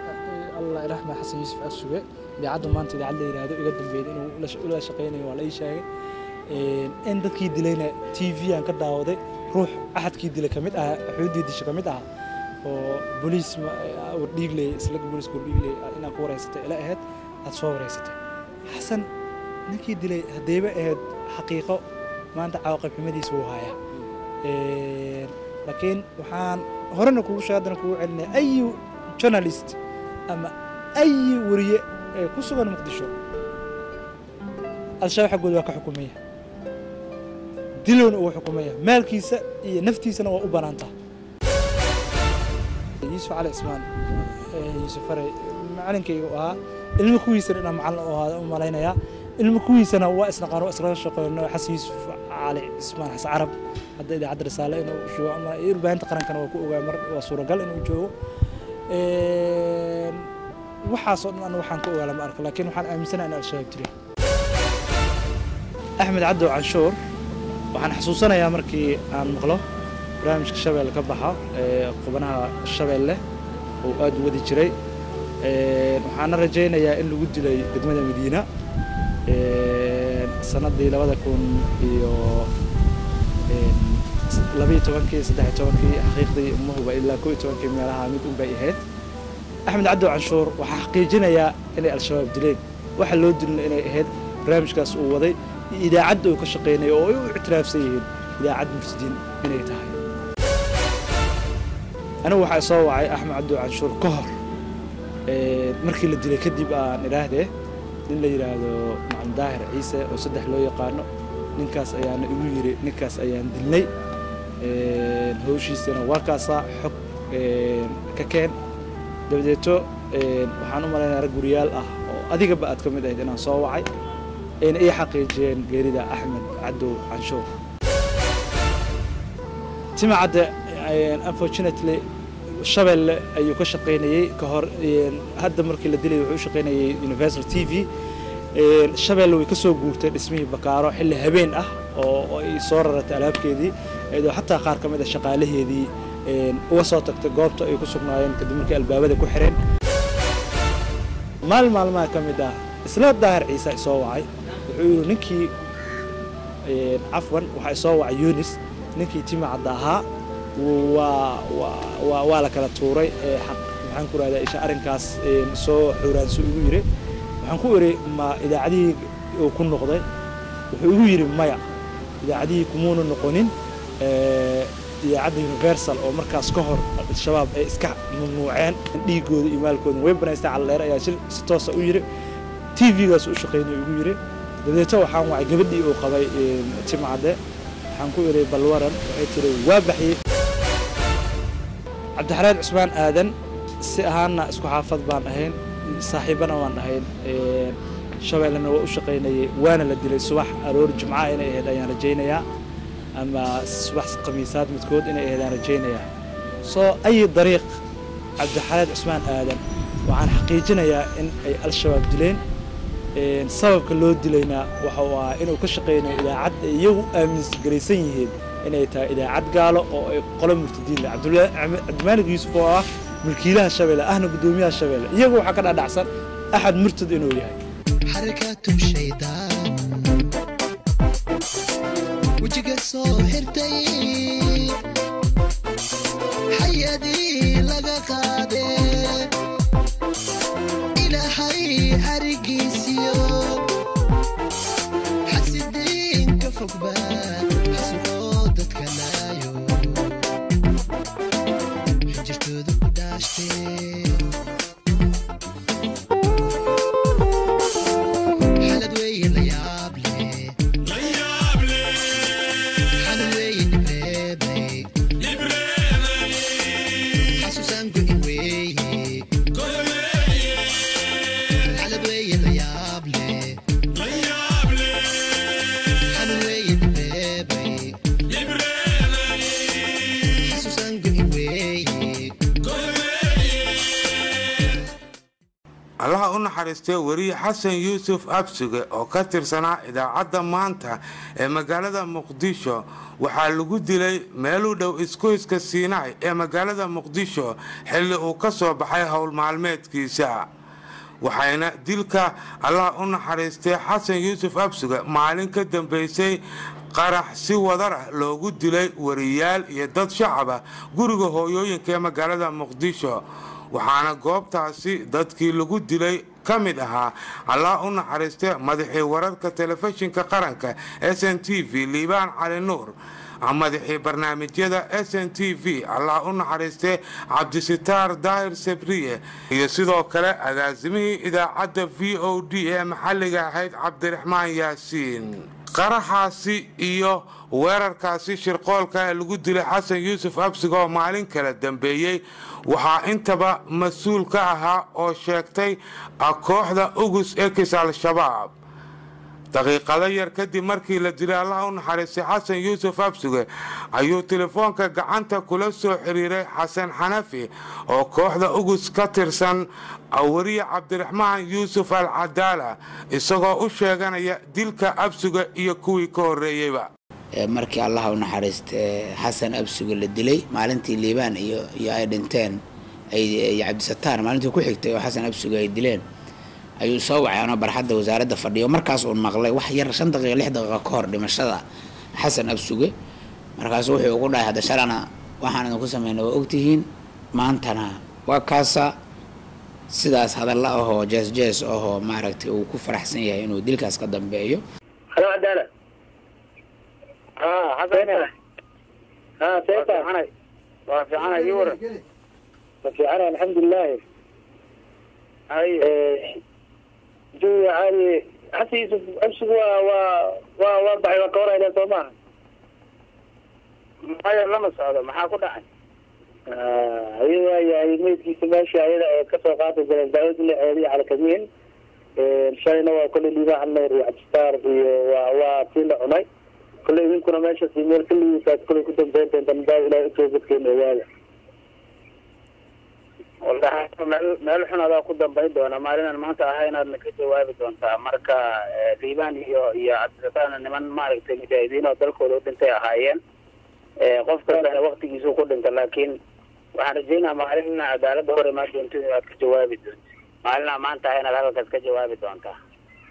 Allah iraxma Xasan Yuusuf Absuge, idaacadda maanta idaacad la yidhaahdo iga dambeeyay inuu la shaqeynayo waa la ii sheegay. In dadkii dilayna TV aan ka daawaday, ruux axadkii dilay ka mid ah, xuduuddii disha ka mid ah, oo booliis Wardhiigley, isla booliiska Wardhiigley inaan ku wareysatay ila ahayd, aad soo wareysatay. Xasan ninkii dilay haddayba ahayd xaqiiqo, maanta cawaaqib xumadiisa wuu hayaa. Laakiin waxaan horena kugu sheegay, haddana kugu celinaya, ay journalist ama ay wariye ee ku sugan Muqdisho Al-Shabaab xaggooda waa ka xukumaya, dilowna uu xukumaya, maalkiisa iyo naftiisana waa u banaantaa. Yuusuf Cali Cismaan Yuusuf Farey macalinkayga u ahaa, ilmo kuwiisana inaan macalin u ahaa u malaynayaa, ilmo kuwiisana waa isnaqaan, waa islaga shaqeyno. Xasan Yuusuf Cali Cismaan Xasan Carab hadda idaacadda Risaale inuu joogo ama warbaahinta qarankana waa ku ogaa, mar waa suuragal inuu joogo. Waxaasoo dhan anu waxaan ka ogaa lama arko, laakiin waxaan aaminsanahay in Al-Shabaab jireen. Axmed Cadow Canshuur waxaan xasuusanayaa markii aan maqlo barnaamijka Shabeelle ka baxa ee qubanaha Shabeelle oo aad u wadi jiray. Waxaana rajaynayaa in lagu dilay degmada Madiina sanadii 2012-kii, 13-kii, xaqiiqdii ma huba, ilaa 11-kii meelaha mid un bay ahayd. Axmed Cadow Canshuur waxaa xaqiijinayaa inay Al-Shabaab dileen, waxa loo dilina inay ahayd barnaamijkaas uu waday iyo idaacadda uu ka shaqaynayay oo ay u ictiraafsan yihiin idaacad murtadiin inay tahay. Anigu waxaa soo wacay Axmed Cadow Canshuur ka hor markii la dilay kadib, aan idhaahdee, nin la yidhaahdo Macalin Daahir Ciise oo saddex loo yaqaano, ninkaas ayaana igu yiri ninkaas ayaan dilnay, hawshiisana waa kaasaa, xog ka keen. Dabadeeto waxaan u malaynayaa rag guriyaal ah oo adigaba aad ka mid ahayd inaan soo wacay, ayna ii xaqiijiyeen geerida Axmed Cadow Canshuur. Tima Cadde unfortunately Shabeelle ayuu ka shaqaynayey ka hor hadda markii la dilay, wuxuu u shaqaynayay Universal TV. Shabeelle way ka soo guurtay dhismihii Bakaaro xilli habeen ah oo ay soo raratay alaabkeedii, iyadoo xataa qaar ka mid ah shaqaalaheedii uga soo tagtay goobta ay ku sugnaayeen kadib markii albaabada ku xireen. Maalin maalmaha ka mid ah isla Daahir Ciise isoo wacay, wuxuu yidhi ninkii, cafwan, waxaa isoo wacay Yunis, ninkii Tima Cadda ahaa waa la kala tuuray, xaq maxaan ku rahdaa isha arrinkaas soo xuuraansu igu yiri. Waxaan ku iri ma idaacadihii uu ku noqday? Wuxuu igu yidhi maya, idaacadihii kumuuna noqonin. Idaacadda Universal oo markaas ka hor Al-Shabaab ay iska mamnuuceen, dhiigooda iyo maalkooda way banaystaan. Calleer ayaa shir si toosa u yiri TV-gaas u shaqeynaya ugu yiri. Dabeeto waxaan wacay gabadhii uu qabay Timcadde, waxaan ku idhi balwaran, waxay tiri waa baxiyey. Cabdixareed Cusmaan Aadan si ahaanna isku xaafad baan ahayn, saaxiibana waan ahayn, Shabeellena waa u shaqaynayay, waana la dilay subax aroor Jumca inay ahayd ayaan rajaynayaa, ama subax Khamiisaad midkood inay ahayd ayaan rajaynayaa. Soo ay dariiq Cabdixareed Cusmaan Aadan waxaan xaqiijinayaa in ay Al-Shabaab dileen. Sababka loo dilayna waxa uu ahaa inuu ka shaqeynayo idaacad ay iyagu aamingaraysan yihiin inay tahay idaacad gaalo oo ay qolo murtadiin leh. Cabdimaalig Yuusuf oo ah mulkiilaha Shabeelle ahna guddoomiyaha Shabeelle, iyagu waxaa ka dhadhacsan axad murtad inuu yahay. Xarakaatu shaydaan wejiga soo xirtay, xayadii laga qaadee, Ilaahay xarigiisiyo xasidiinka fogba xasuqoo dadka laayo xinjirtooda ku dhaashtee. Xalad weeye la yaab leh, xalad weeye dhibreebay, xasuusaan go'in weeye. Xalad weeye la yaab leh, xalad weeye dhibreebay, xasuusaan go'in weeye. Allaha u naxariistay weriye Xasan Yuusuf Absuge oo ka tirsanaa idaacadda Maanta ee magaalada Muqdisho waxaa lagu dilay meel u dhow isgoyska Siinaay ee magaalada Muqdisho xilli uu ka soo baxay howl maalmeedkiisa. Waxayna dilka Allaha u naxariistay Xasan Yuusuf Absuge maalin ka dambeysay qarax si wadar ah loogu dilay wariyaal iyo dad shacab ah guriga hooyooyinka ee magaalada Muqdisho. Waxaana goobtaasi dadkii lagu dilay ka mid ahaa Allah u naxariistay madaxii wararka telefishinka qaranka SNTV Liibaan Cali Nuur, madaxii barnaamijyada SNTV Allah u naxariistay Cabdisitaar Daahir Sabriye, iyo sidoo kale agaasimihii idaacadda VOD ee maxalliga ahayd Cabdiraxmaan Yaasiin. Qaraxaasi iyo weerarkaasi shirqoolka ee lagu dilay Xasan Yuusuf Absiga oo maalin kala dambeeyey waxaa intaba mas-uul ka ahaa oo sheegtay kooxda Ugus ekis Al-Shabaab. Daqiiqado yar kadib markii la dilay Allaha u naxariistay Xasan Yuusuf Absuge ayuu telefoonka gacanta kula soo xiriiray Xasan Xanafi oo kooxda Ugus ka tirsan wariye Cabdiraxmaan Yuusuf Al Cadaala, isagoo u sheeganaya dilka Absuge iyo kuwii ka horreeyeyba. Markii Allaha u naxariiste Xasan Absuge la dilay, maalintii Liibaan iyo ay dhinteen iyo Cabdisataar, maalintii ku xigtay oo Xasan Absuge ay dileen ayuu soo wacay anoo barxadda wasaaradda fadhiyo. Markaas uun maqlay wax yar 5 daqiiqa 6 daqiiqa ka hor dhimashada Xasan Absuge. Markaasu wuxuu ugu dhahay hadda shalana waxaan idinku sameynay waa ogtihiin, maantana waa kaasa. Sidaas hadalla ahoo jees jees ahoo maaragtay uu ku faraxsan yahay inuu dilkaas ka dambeeyo. Halo Cadaala. Xasan. Ha, seeta. Waa fiicanay, ii waran. Waa fiicanay, alxamdulilah. Hay. Jawiga caadi. Xasan Yuusuf Absug waa baxay, waa ka warhaynaa soo maaha? Maya, lama socdo, maxaa ku dhacay? Aya waa yahay meydkiisa meesha ayada oo kasoo qaadi jireen Daawud Leeceedi iyo Calakamiin. Shalayna waa kolley Liibaan Nuur iyo Cabdistaar iyo waa tii la cunay. Kolley idinkuna meeshaas iyo meel keligiisaad kolley ku dambeyn doontaan baa Ilaahay u toobadkeena ogaada. Wallahi meel xun adaa ku dambayn doona, maalinaan maanta ahay inaadna ka jawaabi doontaa. Marka Liibaan iyo Cabdisataarna niman maaragtay mujaahidiin oo dalkooda u dhintay ahaayeen. Qof kastana waktigiisuu ku dhinta, laakiin waxaan rajeynaa maalin ina cadaaladda hor imaan doonto inaad ka jawaabi doonto. Maalinaa maanta ahay inaad hadalkaas ka jawaabi doontaa.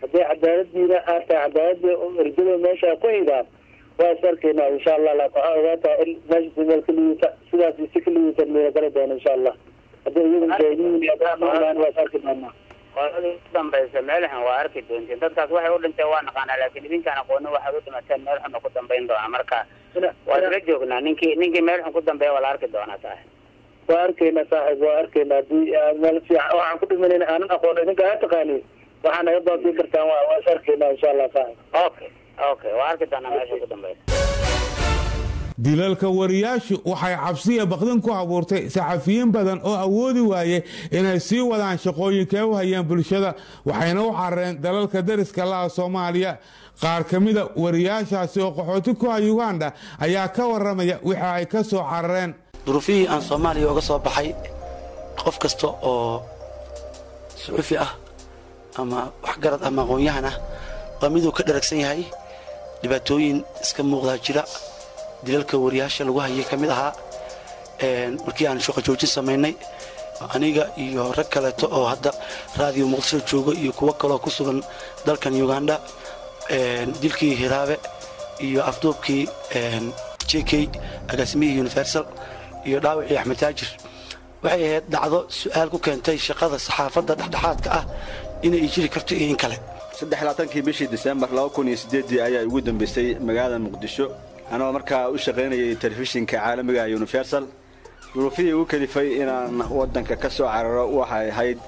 Haddii cadaaladiina aad tahay cadaaladii ergada meesha ku xidhaan waa is arkaynaa insha Allah, laakiin waxaa ogaataa in meeshaas meel keligiisa sidaas si keligiisa meela gali doono insha Allah. Haddii iyagu mujaahidiin iyo haddaan noqdaan waa is arki doonaa. Qoladii u dambaysa meel xun waa arki doontiin. Dadkaas waxay u dhinteen waa naqaanaa, laakiin idinkaan aqoonin waxaad u dhimateen meel xunna ku dambayn doona. Marka waa isla joognaa, ninkii meel xun ku dambeeya waa la arki doonaa saaxib. Waa arkaynaa saaxib, waa arkaynaa. Haddii aan meel fiican waxaan ku dhimanayna aanan aqoon, idinka aa taqaanin, waxaa naga baabiin kartaan. Waa is arkaynaa insha Allah saaxib. Okay, waa arki doonaa meesha ku dambaysa. Dilalka wariyaashu waxay cabsiya baqdin ku abuurtay saxafiyiin badan oo awoodi waaye inay sii wadaan shaqooyinkay u hayeen bulshada, waxayna u carareen dalalka dariska laha Soomaaliya. Qaar ka mida wariyaashaasi oo qaxooti ku ah Uganda ayaa ka waramaya wixii ay ka soo carareen. Duruufihii aan Soomaaliya uga soo baxay, qof kasta oo suxufi ah ama waxgarad ama aqoon-yahan ah waa miduu ka dharagsan yahay. Dhibaatooyin iska muuqdaa jira, dilalka wariyaasha lagu hayay ka mid ahaa. Markii aan shaqo joojin samaynay, aniga iyo rag kaleeto oo hadda Raadiyo Muqdisho jooga iyo kuwo kaloo ku sugan dalkan Uganda, dilkii Hiraabe iyo afduubkii JK agaasimihii Universal iyo dhaawacii Axmed Taajir waxay ahayd dhacdo su-aal ku keentay shaqada saxaafadda dhexdhexaadka ah inay jiri karto iyo in kale. 23-kii bishii Disembar 2008-dii ayaa ugu dambeysay magaalada Muqdisho, anoo markaa u shaqaynayay telefishinka caalamiga Universal. Duruufihii ugu kalifay inaan waddanka ka soo cararo waxay ahayd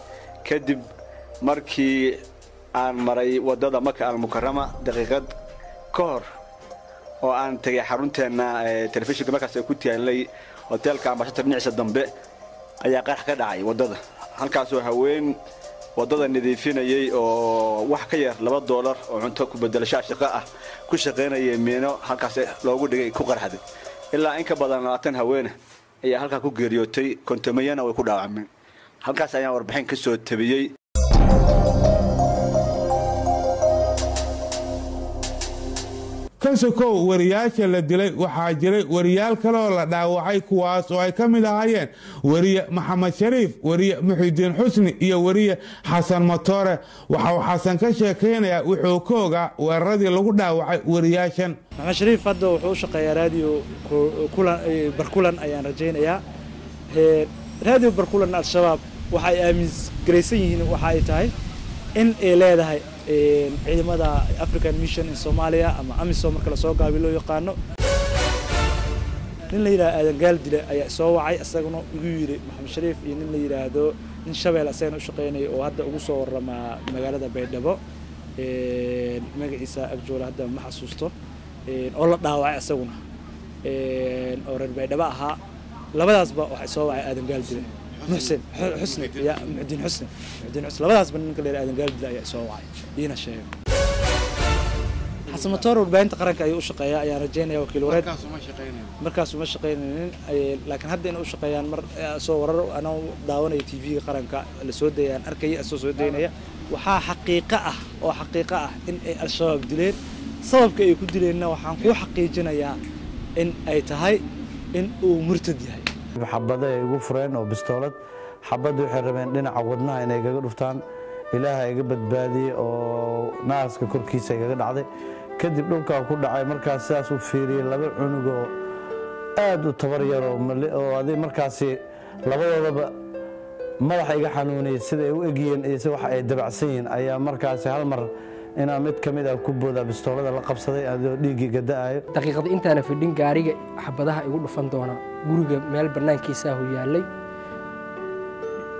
kadib markii aan maray waddada Maka Almukarama daqiiqad ka hor oo aan tegay xarunteenna telefishinka markaas ay ku taalay hoteelka Ambassador dhinaciisa dambe, ayaa qarax ka dhacay waddada halkaasoo haween waddada nadiifinayay oo wax ka yar $2 oo cunto ku bedelashaa shaqo ah ku shaqaynayay miino halkaas loogu dhigay ku qarxday. Ilaa in ka badan 20 haweene ayaa halkaa ku geeriyootay, kontomayana way ku dhaawacmeen. Halkaas ayaan warbixin ka soo tabiyey. Kasokow wariyaasha la dilay, waxaa jiray wariyaal kale oo la dhaawacay, kuwaas oo ay ka mid ahaayeen weriye Maxamed Shariif, weriye Muxidiin Xusni iyo weriye Xasan Matoore. Waxa uu Xasan ka sheekaynayaa wuxuu ka ogaa weeraradii lagu dhaawacay wariyaashan. Maxamed Shariif hadda wuxuu u shaqeeyaa Raadiyo Barkulan ayaan rajaynayaa. Raadiyo Barkulan Al-Shabaab waxa ay aamingaraysan yihiin waxa ay tahay in ay leedahay ciidamada African Mission in Somalia ama AMISOM marka lasoo gaabiyo loo yaqaano. Nin la yidhahdo Aadan Gaal Dile ayaa soo wacay, isaguna igu yidhi Maxamed Shariif iyo nin la yidhaahdo nin Shabeel isagana u shaqeynaya oo hadda ugu soo waramaa magaalada Baydhabo, magaciisa Agjoole hadda ma xasuusto, oo la dhaawacay isaguna oo reer Baydhabo ahaa. Labadaasba waxay soo wacay Aadan Gaal Dile, Muxsin Xusni ya Muxdiin Xusni, Muxdiin Xusni. Labadaasba ninka la yidhahdo Aadan Gaal Dile ayaa soo wacay iina sheegay. Xasan Matoor warbaahinta qaranka ayuu u shaqeeyaa ayaan rajaynaya, wakiil wareed. Markaas uma shaqeynaynin, laakiin hadda inay u shaqeeyaan mar soo warar anoo daawanaya TV-ga qaranka la soo dayaan arkaya asoo soo daynaya. Waxaa xaqiiqo ah oo xaqiiqo ah in ay Al-Shabaab dileen. Sababka ay ku dileenna waxaan kuu xaqiijinayaa in ay tahay in uu murtad yahay. Xabada ay igu fureen oo bistoolad, xabadda waxay rabeen dhinaca wadnaha inay igaga dhuftaan. Ilaaha iga badbaadiyey oo naaska korkiisa igaga dhacday, kadib dhulkaa ku dhacay. Markaas sidaas u fiiriyey laba cunugoo aad u tabar yaroo oo adi markaasi labadoodaba madaxa iga xanuuniyey sida ay u egyihiin iyo si waxa ay dabacsan yihiin, ayaa markaasi hal mar inaa mid ka mid ah ku boodaa bistoolada la qabsaday adoo dhiiggii gada'ayo. Daqiiqada intaana fidhin gaariga xabadaha igu dhufan doona guriga meel bannaankiisaahu yaallay.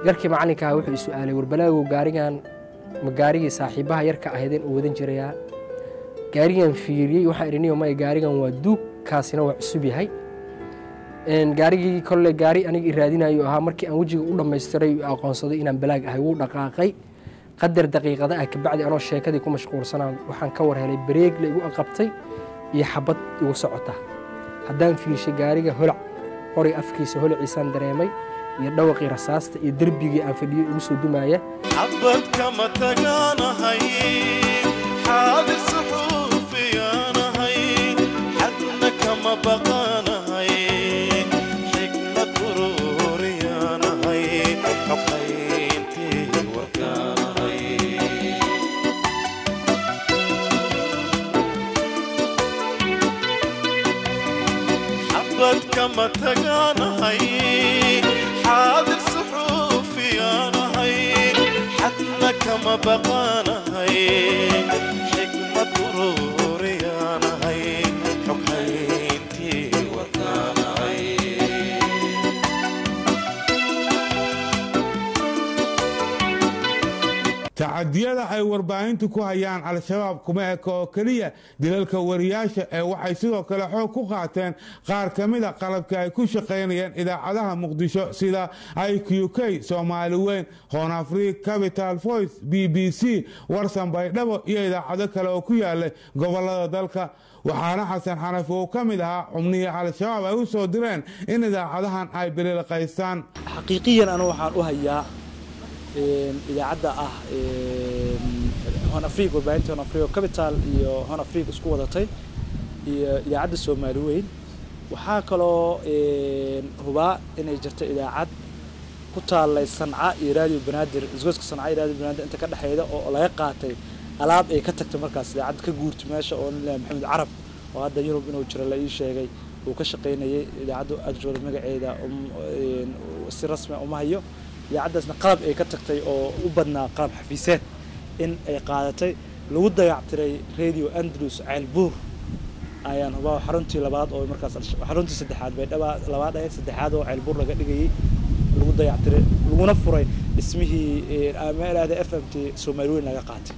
Yarkii macallinka ahaa wuxuu i su'aalay, warbalaagow, gaarigan ma gaarigii saaxiibaha yarka ahaydeen uu wadan jirayaa? Gaarigan fiiriyey, waxaan idhi, niyo maya, gaarigan waa duug, kaasina waa cusub yahay. Gaarigii kolle gaari aniga i raadinayo ahaa. Markii aan wejiga u dhammaystiray u aqoonsaday inaan balaag ahay, wuu dhaqaaqay. Qadar daqiiqada ah kabacdi anoo sheekadii ku mashquulsanaa waxaan ka war helay bareeg la igu qabtay iyo xabad igu socota. Haddaan fiirshay gaariga holac qori afkiisa holaciisaan dareemay iyo dhawaqii rasaasta iyo derbigii aan fadhiyo igu soo dumaaya. Xabad kama tagaanahay, xaadir suxuufiyaanahay, xadna kama baqaanahay, xikmad ururiyaanahay, xoghayntii warkaanahay. Xabad kama tagaanahay, xaadir suxuufiyaanahay, xadna Xadna kama baqaanahay, xikmad ururiyaanahay, xog hayntii warkaanahay. Tacadiyada ay warbaahintu ku hayaan Al-Shabaab kuma eka oo keliya dilalka wariyaasha ee waxay sidoo kale xoog ku qaateen qaar ka mida qalabka ay ku shaqaynayeen idaacadaha Muqdisho sida IQK, Soomaali Weyn, Horn Africa, Capital Voice, BBC, Warsan Baydhabo iyo idaacado kale oo ku yaalay gobolada dalka. Waxaana Xasan Xanafi uu ka mid ahaa xubnihii Al-Shabaab ay u soo direen in idaacadahan ay bililqaystaan. Xaqiiqiyan anu waxaan u hayaa idaacadda ah Horn Africa, warbaahinta Horn Africa, Capital iyo Horn Africa isku wadatay, iyo idaacadda Soomaali Weyn. Waxaa kaloo hubaa inay jirto idaacad ku taalay Sanca iyo Raadiyo Banaadir, isgoyska Sanca iyo Raadiyo Banaadir inta ka dhexeyda, oo laga qaatay alaab ay ka tagtay markaas idaacad ka guurtay meesha, oo nin Maxamed Carab oo hadda Yurub inuu jiro la ii sheegay uu ka shaqaynayay idaacaddu. Actually magaceeda si rasmi ah uma hayo. Idaacaddaasna qalab ay ka tagtay oo u badnaa qalab xafiiseed in ay qaadatay, lagu dayactiray Radio Andrews Ceelbuur ayaan hubaa, xaruntii labaad oo markaas, xaruntii saddexaad Baydhaba labaad ahayd, saddexaad oo Ceelbuur laga dhigayay, lagu dayactiray laguna furay dhismihii ama FM t Soomaali Weyn laga qaatay.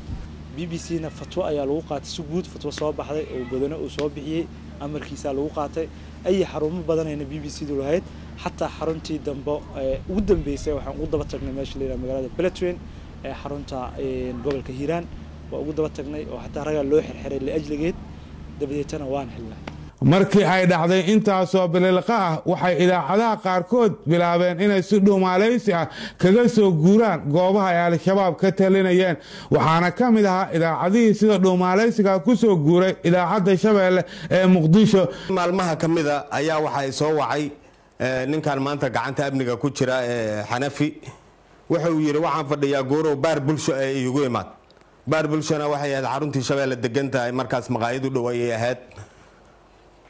BBC na fatwo ayaa lagu qaatay si guud, fatwo soo baxday oo Godano uu soo bixiyey amarkiisaa lagu qaatay. Ay xarumo badanayna BBC du lahayd, xataa xaruntii dambe ugu dambeysay waxaan ugu daba tagnay meesha la yidhaha magaalada Beledweyne ee xarunta gobolka Hiiraan waa ugu daba tagnay, oo xataa ragaa loo xirxiray liajligeed, dabadeetana waan helnay. Markii ay dhacday intaasoo bililqa ah, waxay idaacadaha qaarkood bilaabeen inay si dhuumaalaysi ah kaga soo guuraan goobaha ay Al-Shabaab ka talinayeen. Waxaana ka mid ahaa idaacadihii sida dhuumaalaysiga ku soo guuray idaacadda Shabeelle ee Muqdisho. Maalmaha ka mida ayaa waxay soo wacay ninkan maanta gacanta amniga ku jira ee Xanafi. Wuxuu yidhi, waxaan fadhiyaa Goorow baar bulsho ee iigu imaad. Baar bulshona waxay ahayd xaruntii Shabeelle degan tahay markaas, maqaayad u dhow ayay ahayd.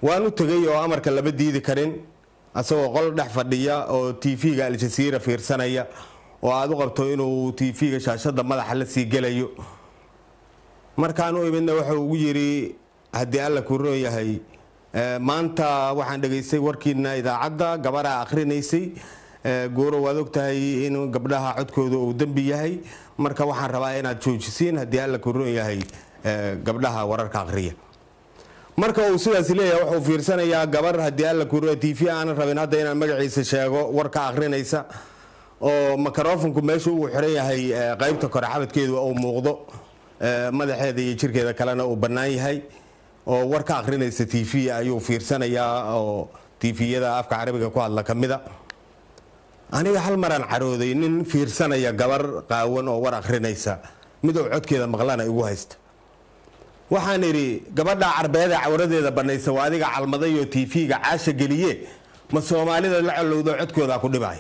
Waan u tegey oo amarka lama diidi karin, asagoo qol dhex fadhiya oo TV-ga Aljasiira fiirsanaya oo aad u qabto inuu TV-ga shaashada madaxa la sii gelayo. Markaan u imidna wuxuu ugu yidhi, haddii Alla kuu roon yahay, maanta waxaan dhegaystay warkiina idaacadda, gabaraa akhrinaysay. Gooro, waad ogtahay in gabdhaha codkooda uu dembi yahay, marka waxaan rabaa inaad joojisiin, haddii Alla kuu roon yahay, gabdhaha wararka akhriya. Marka uu sidaas leeyahay wuxuu fiirsanayaa gabar, haddii Alla kuu roon, TV aanan rabin hadda inaan magaciisa sheego warka akhrinaysa, oo microfonku meesha uu xiran yahay qaybta kore xabadkeedu uu muuqdo, madaxeeda iyo jirkeeda kalena uu bannaan yahay, oo warka akhrinaysa TV ayuu fiirsanayaa, oo TV-yada afka Carabiga ku hadla ka mida. Aniga hal maraan carooday, nin fiirsanaya gabar qaawan oo war akhrinaysa, mid uu codkeeda maqlana igu haysta. Waxaan idhi, gabadha Carbeed ee cawradeeda banaysa waa adiga calmaday oo TV-ga caasha geliye, ma Soomaalida la colowdo codkoodaa ku dhibay?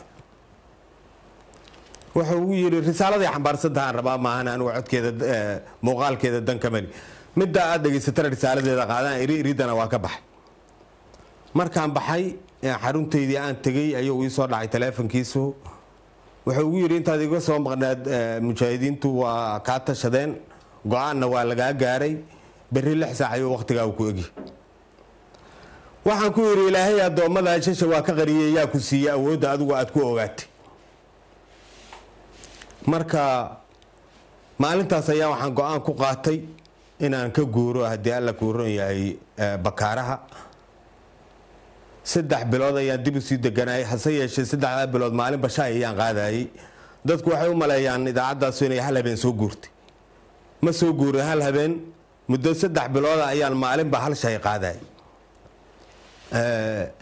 Wuxuu ugu yidhi, risaaladay xambaarsan tahaan rabaa, maahan anigu codkeeda muuqaalkeeda dan kamani. Midda aad dhegaysatana risaaladeeda qaadaan iri, iridana waa ka baxay. Markaan baxay xaruntaydii aan tegey ayuu ii soo dhacay taleefonkiisu. Wuxuu ugu yidhi, intaad iga soo maqnaad mujaahidiintu waa kaa tashadeen, go-aanna waa lagaa gaaray, berri 6 saac ayuu waqtigaa ku egi. Waxaan ku yidhi, Ilaahay addoommada shasha waa ka qariyey, yaa ku siiyey awoodda adigu aad ku ogaatay? Marka maalintaas ayaa waxaan go-aan ku qaatay inaan ka guuro, haddii Alla kuu ron yahay, Bakaaraha. 3 bilood ayaan dib usii deganayay, hase yeeshee 3-daa bilood maalinba shaay ayaan qaadayay. Dadku waxay u maleeyaan idaacadaasu inay hal habeen soo guurtay. Ma soo guurin hal habeen, muddo 3 bilooda ayaan maalinba hal shay qaadayay.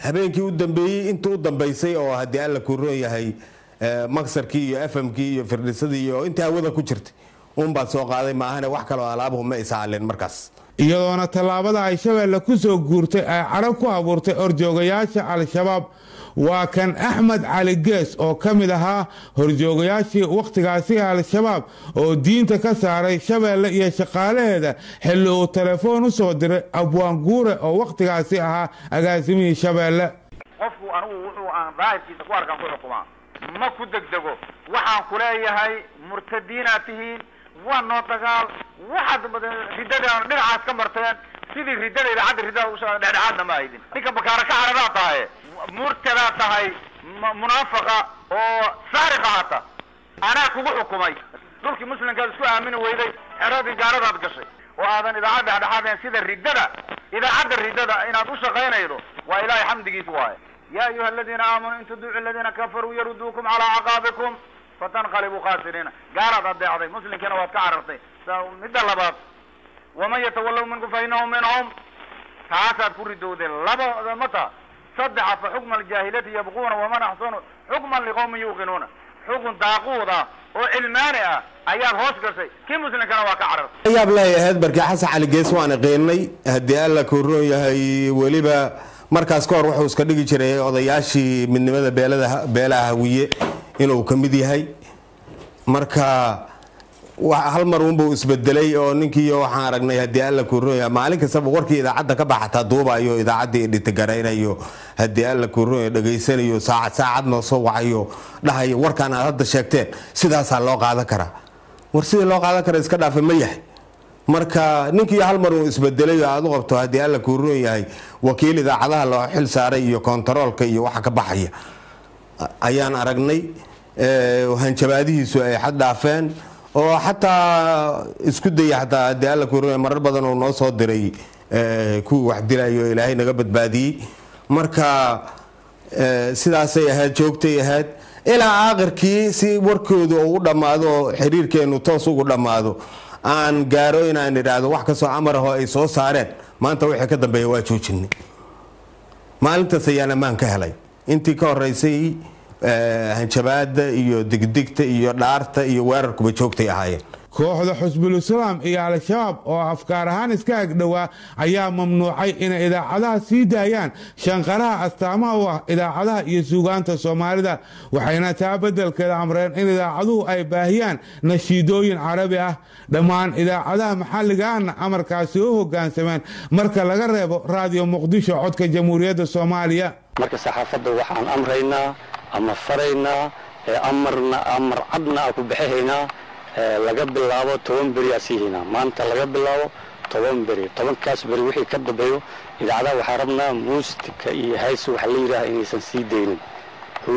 Habeenkii u dambeeyey, inta u dambeysay oo haddii Alla kuu roon yahay maksarkii iyo FM-kii iyo firdhisadii iyo intii hawada ku jirtay uun baan soo qaaday, maahane wax kaloo alaabuhu ma isaalin markaas. Iyadoona tallaabada ay Shabeelle ku soo guurtay ay cadho ku abuurtay horjoogayaasha Al-Shabaab. Waa kan Axmed Cali Gees oo ka mid ahaa horjoogayaashii wakhtigaasi Al-Shabaab oo diinta ka saaray Shabeelle iyo shaqaalaheeda, xilli uu telefoon u soo diray Abwaan Guure oo wakhtigaasi ahaa agaasimihii Shabeelle. Qofku anigu wuxuu aan daahirkiisa ku arkaan ku xukumaa. Ma ku degdego. Waxaan ku leeyahay murtadiinaad tihiin, waa noo dagaal. Waxaad riddadaan dhinacaas ka marteen, sidii riddada idaacadda riddada usoo dhexdhexaadna ma aydin. Ninka bakaara ka caradaa tahay, murtadaa tahay, munaafaqa oo saariqa hata anaa kugu xukumay. Dhulkii muslimkaad isku aamini weyday, xeradii gaaladaad gashay oo aadan idaacadda dhexdhexaadeen sida riddada, idaacadda riddada inaad u shaqaynaydo waa Ilaahay xamdigiis waaye. Ya ayuha aladiina aamanuu in tudiicu aladiina kafaruu yaruduukum calaa caqaabikum fatanqalibuu khaasiriina. Gaalaad adeecday, muslimkiina waad ka carartay. Midda labaad, waman yatawallow minkum fa innahu minhum, taasaad ku ridowdeen. Laba mata saddexa, fa xukma aljaahiliyati yabquuna waman axsanu xukman liqawmin yuuqinuuna. Xukun daaquud ah oo cilmaani ah ayaad hoos gashay, kii muslimkana waa ka carartay. Yaab lehay ahayd barkii Xasan Cali Gees waan qiinay. Haddii Alla kuu roon yahay, weliba markaas ka hor wuxuu iska dhigi jiray odayaashii midnimada beelada beelaha Hawiye inuu ka mid yahay. Marka hal mar uunbuu isbedelay oo ninkii waxaan aragnay, haddii Alla kuu roon yahay, maalin kastaba warkii idaacadda ka baxataa duubayo, idaacaddii dhitigaraynayo, haddii Alla kuu roon yahay dhegaysanayo, saacad saacad noo soo wacayo, dhahayo warkaan aad hadda sheegteen sidaasaa loo qaadan karaa. War sidii loo qaadan kara iska dhaafa ma yahay. Marka ninkii hal mar uu isbedelay oo aad u qabto, haddii Alla kuu roon yahay, wakiil idaacadaha loo xil saaray iyo kontaroolka iyo waxa ka baxaya ayaan aragnay. Hanjabaadihiisu ay xad dhaafeen oo xataa isku daya, xataa haddii Alla kuu roon yahay marar badan uu noo soo diray kuwii wax dilayo, Ilaahay naga badbaadiyey. Marka sidaasay ahayd, joogtay ahayd ilaa aakhirkii si warkoodu uu u dhammaado oo xiriirkeenu toos ugu dhammaado aan gaaro inaan idhaahdo wax kastoo amar ahoo ay soo saareen maanta wixii ka dambeeya waa joojinay. Maalintaas ayaan ammaan ka helay. Intii ka horeysay hanjabaada iyo digdigta iyo dhaarta iyo weerarkuba joogtay ahaayeen. Kooxda Xusbul Islaam iyo Al-Shabaab oo afkaar ahaan iska agdhowaa ayaa mamnuucay inay idaacadaha sii daayaan shanqaraha astaamaha u ah idaacadaha iyo suugaanta Soomaalida, waxayna taa beddelkeeda amreen in idaacaduhu ay baahiyaan nashiidooyin Carabi ah. Dhammaan idaacadaha maxalliga ahna amarkaasi u hoggaansameen marka laga reebo Raadiyo Muqdisho, codka Jamhuuriyadda Soomaaliya. Marka saxaafadda waxaan amraynaa ama faraynaa, amarna amar cadna aan ku bixihaynaa, laga bilaabo 10 beri aa siihaynaa, maanta laga bilaabo 10 beri. 10kaas beri wixii ka dambeeyo idaacadaha waxaa rabnaa muustika iyo hees waxa la yidhaha inaysan sii deynin,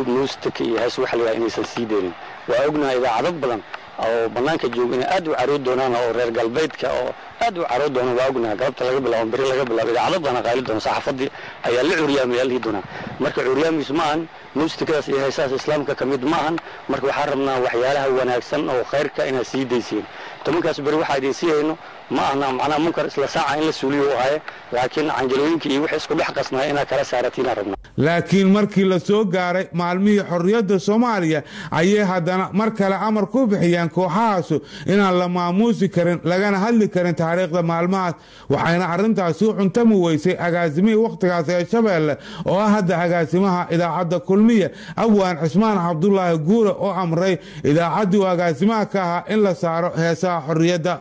muustika iyo hees waxa la yidhaha inaysan sii deynin. Waa ognahay idaacado badan oo bannaanka jooga inay aad u carood doonaan oo reer galbeedka oo aad u carood doonaan. Waa ognahay galabta laga bilaabo, beri laga bilaabo, idaacado badan qaali doona, saxaafadii ayaa la curyaamaya la dhihi doonaa. Marka curyaamiis ma ahan, muustikadaas iyo heesahaas islaamka ka mid ma ahan. Marka waxaan rabnaa waxyaalaha wanaagsan oo khayrka inaad sii daysiin. 10kaas beri waxaa idin sii hayno ma ahna macnaha munkar isla saaca in la suuliyo u ahaye, laakiin canjalooyinka iyo wixii isku dhex qasnaa inaad kala saaratiin rabnaa. Laakiin markii la soo gaaray maalmihii xorriyadda Soomaaliya ayay haddana mar kale amar ku bixiyeen kooxahaasu inaan la maamuusi karin lagana hadli karin taariikhda maalmahaas, waxayna arrintaasi u cuntami weysay agaasimihii wakhtigaas ee Shabeelle oo ah hadda agaasimaha idaacadda Kulmiye, Abwaan Cismaan Cabdulaahi Guure, oo amray idaacaddii uu agaasimaha ka ahaa in la saaro heesaha xorriyadda.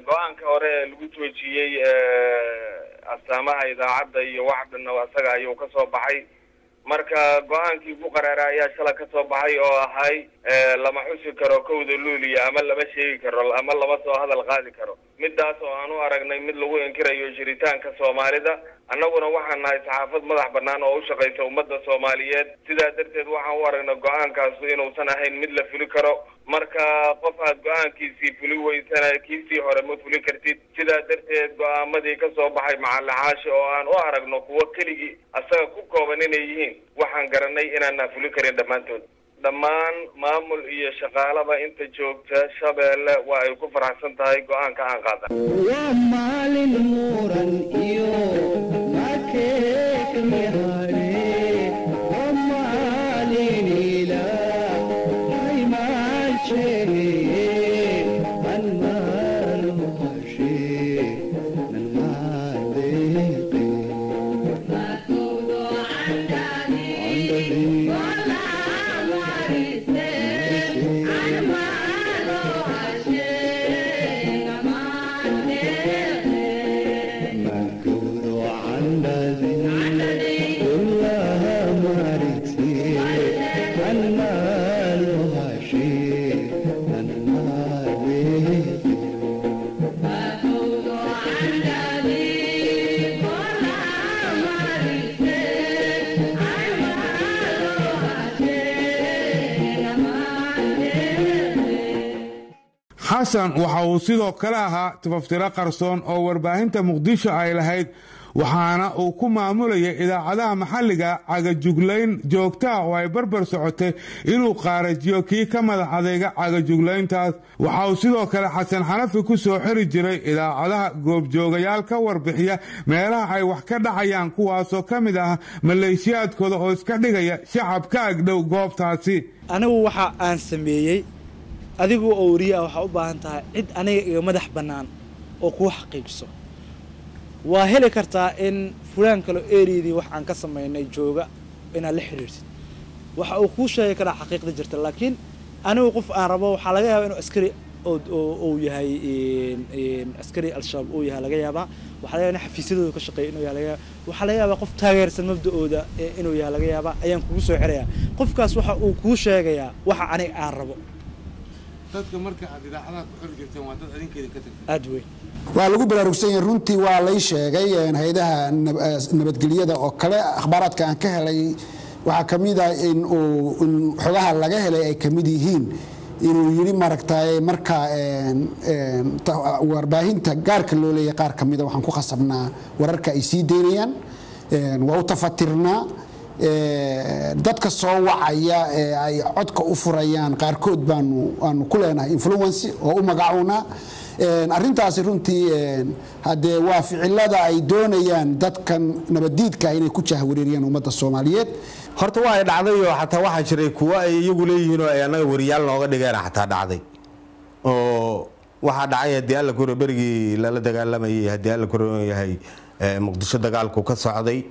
Go-aanka hore ee lagu joojiyey astaamaha idaacadda iyo wax dhanna asaga ayuu ka soo baxay. Marka go-aankii ku qaraara ayaa shala ka soo baxay oo ahay lama xusi karo 1da Luuliya ama lama sheegi karo ama lama soo hadal qaadi karo, midaas oo aan u aragnay mid lagu inkirayo jiritaanka Soomaalida. Annaguna waxaan nahay saxaafad madax bannaan oo u shaqaysa ummadda Soomaaliyeed. Sidaa darteed waxaan u aragnay go-aankaasu inuusan ahayn mid la fuli karo. Marka qof aad go-aankiisii fuli weysana kiisii hore ma fuli kartid. Sidaa darteed go-aamadii ka soo baxay Macalin Xaashi oo aan u aragno kuwo keligii asaga ku kooban inay yihiin, waxaan garanay inaanna fuli karin dhammaantood. Dhammaan maamul iyo shaqaalaba inta joogta Shabeelle waa ay ku faraxsan tahay go-aanka aan qaadan. Waa maalin muran iyo makeekmihane, waa maalin Ilaahay maasheeye, man maaluhashe man maadeeqe. Xasan waxa uu sidoo kale ahaa tifaftiro qarsoon oo warbaahinta Muqdisho ay lahayd, waxaana uu ku maamulayay idaacadaha maxalliga cagajuglayn joogtaa oo ay barbar socotay inuu qaarajiyo kii ka madax adeyga cagajuglayntaas. Waxa uu sidoo kale Xasan Xanafi ku soo xiri jiray idaacadaha goobjoogayaal ka warbixiya meelaha ay wax ka dhacayaan, kuwaasoo ka mid ah maleeshiyaadkooda oo iska dhigaya shacab ka agdhow goobtaasi. Anigu waxa aan sameeyey, adigu oo wariye ah, waxaa u baahan tahay cid aniga iga madax bannaan oo kuu xaqiijiso. Waa heli kartaa in fulaan kalo eriyadii wax aan ka samaynay jooga inaad la xiriirtid, waxa uu kuu sheegi karaa xaqiiqda jirta. Laakiin anigu qof aan rabo, waxaa laga yaabaa inuu askari uu yahay, askari Al-Shabaab uu yahay laga yaabaa. Waxaa laga yaabaa in xafiisyadooda ka shaqeeya inuu yahay laga yaabaa. Waxaa laga yaabaa qof taageersan mabda'ooda inuu yahay laga yaabaa. Ayaan kugu soo xirayaa qofkaas, waxa uu kuu sheegayaa waxa aniga aan rabo. Dadka marka aad idaacadaha ku xiri jirteen waa dad adinkeeda ka tagtay? Aad weyn. Waa lagu baraarugsan yahay runtii. Waa lay sheegay hay-adaha nabadgelyada oo kale. Akhbaaraadka aan ka helay waxaa ka mid ah in uu in xogaha laga helay ay ka mid yihiin inuu yidhi, maaragtay, marka warbaahinta gaarka loo leeyahay qaar ka mida waxaan ku khasabnaa wararka ay sii daynayaan, waa u tafatirnaa dadka soo wacaya ee ay codka u furayaan, qaarkood baanu aanu ku leenahay influence oo u magacuunaa. Arrintaasi runtii haddee waa ficilada ay doonayaan dadkan nabadiidka inay ku jahwareeriyaan ummadda Soomaaliyeed. Horta waa ay dhacday oo xataa waxaa jiray kuwo ay iyagu leeyihiin oo ay annaga wariyaal nooga dhigeen xataa dhacday. Oo waxaa dhacay, haddii Alla kuro, berigii lala dagaalamayay, haddii Alla kuro yahay, Muqdisho dagaalku ka socday,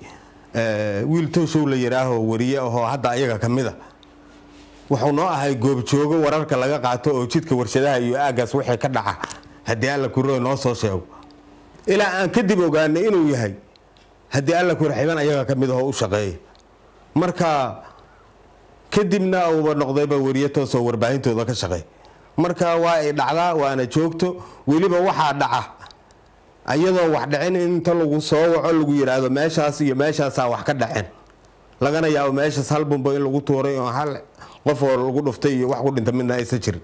wiil Tooshow la yidhaaho, wariye ahoo hadda ayaga ka mid a, wuxuu noo ahay goobjoogo wararka laga qaato oo jidka Warshadaha iyo aaggaas wixii ka dhaca, haddii Alla kuro, noo soo sheego, ilaa aan kadib ogaanay inuu yahay, haddii Alla kuro, xiban ayaga ka mid ahoo u shaqeeya. Marka kadibna uuba noqdayba wariye toosoo warbaahintooda ka shaqeey. Marka waa ay dhacdaa, waana joogto. Weliba waxaa dhaca iyadoo wax dhicin in inta lagu soo waco lagu yidhaahdo meeshaas iyo meeshaasaa wax ka dhaceen, lagana yaabo meeshaas hal bumbo in lagu tuuray oo hal qof oo lagu dhuftay iyo wax ku dhinta midna aysan jirin.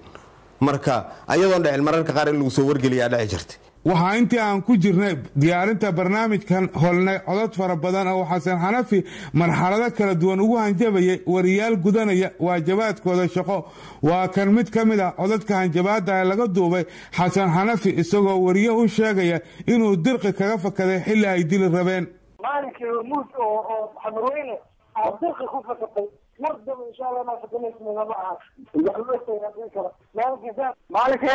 Marka ayadoon dhicin mararka qaar in lagu soo wargeliyaa dhici jirtay. Waxaa intii aan ku jirnay diyaarinta barnaamijkan holnay codad fara badan oo Xasan Xanafi marxalado kala duwan ugu hanjabayay wariyaal gudanaya waajibaadkooda shaqo. Waa kan mid ka mid ah codadka hanjabaadda ee laga duubay Xasan Xanafi, isagoo wariye u sheegaya inuu dirqi kaga fakaday xilli ay dili rabeen. Maalinkii Hormuud oo Xamarweyne aad dirqi ku fakatay, mar daba insha Allah ma fakanaysa ma aha. Maalinkii.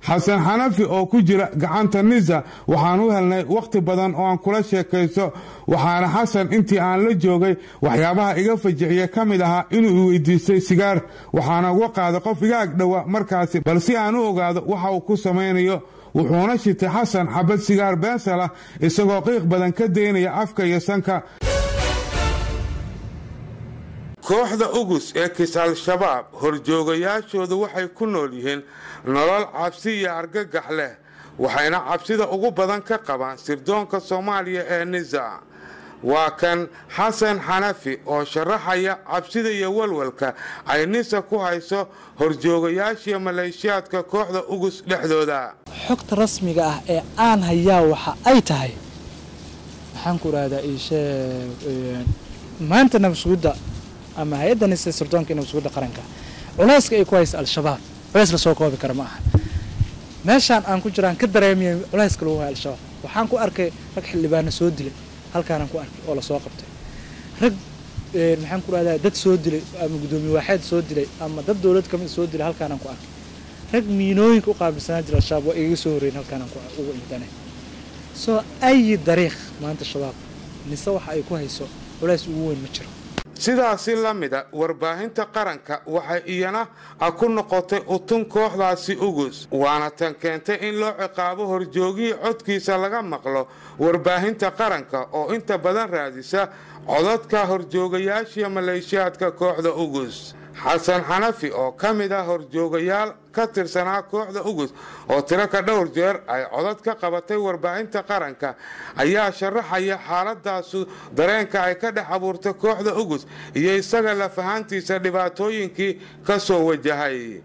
Xasan Xanafi oo ku jira gacanta NISA waxaan u helnay wakhti badan oo aan kula sheekaysto. Waxaana Xasan intii aan la joogay waxyaabaha iga fajiciye ka mid ahaa inuu i weydiistay sigaar, waxaana uga qaaday qof iga agdhowa markaasi, bal si aan u ogaado waxa uu ku samaynayo. Wuxuuna shitay Xasan xabad sigaar beensal ah, isagoo qiiq badan ka daynaya afka iyo sanka. Kooxda Ugus ee kis Al-Shabaab horjoogayaashoodu waxay ku nool yihiin nolol cabsi iyo argagax leh, waxayna cabsida ugu badan ka qabaan sirdoonka Soomaaliya ee NISA. Waa kan Xasan Xanafi oo sharaxaya cabsida iyo walwalka ay NISA ku hayso horjoogayaashiya maleeshiyaadka kooxda Ugus dhexdooda. Xogta rasmiga ah ee aan hayaa waxa ay tahay, maxaan ku rahdaa, iisheeg, maanta nabadsuguda ama hay-adda NISA, sirdoonka nabadsuguda qaranka, culayska ay ku haysa Al-Shabaab culays lasoo koobi kara ma aha. Meeshaan aan ku jiraan ka dareemiyay culayska lagu hayo Al-Shabaab. Waxaan ku arkay rag xildhibaano soo dilay halkaanaan ku arkay oo lasoo qabtay, rag, maxaan ku rahdaa, dad soo dilay ama guddoomiye waaxeed soo dilay ama dad dowlad kamid soo dilay halkaanaan ku arkay, rag miinooyinka u qaabilsanaa jira Al-Shabaab waa igaga soo horreyn halkaanaan ugu imdanay. Soo ayi dariiq maanta Shabaab NISA waxa ay ku hayso culays ugu weyn ma jiro. Sidaasi la mida warbaahinta qaranka waxay iyana ku noqotay utun kooxdaasi Ugus, waana tan keentay in loo ciqaabo horjoogihii codkiisa laga maqlo warbaahinta qaranka, oo inta badan raadisa codadka horjoogayaashiya maleeshiyaadka kooxda Ugus. Xasan Xanafi oo ka mid ah horjoogayaal ka tirsanaa kooxda Ugus oo tiro ka dhowr jeer ay codad ka qabatay warbaahinta qaranka ayaa sharaxaya xaaladaasu dareenka ay ka dhex abuurtay kooxda Ugus iyo isaga lafahaantiisa dhibaatooyinkii ka soo wajahay.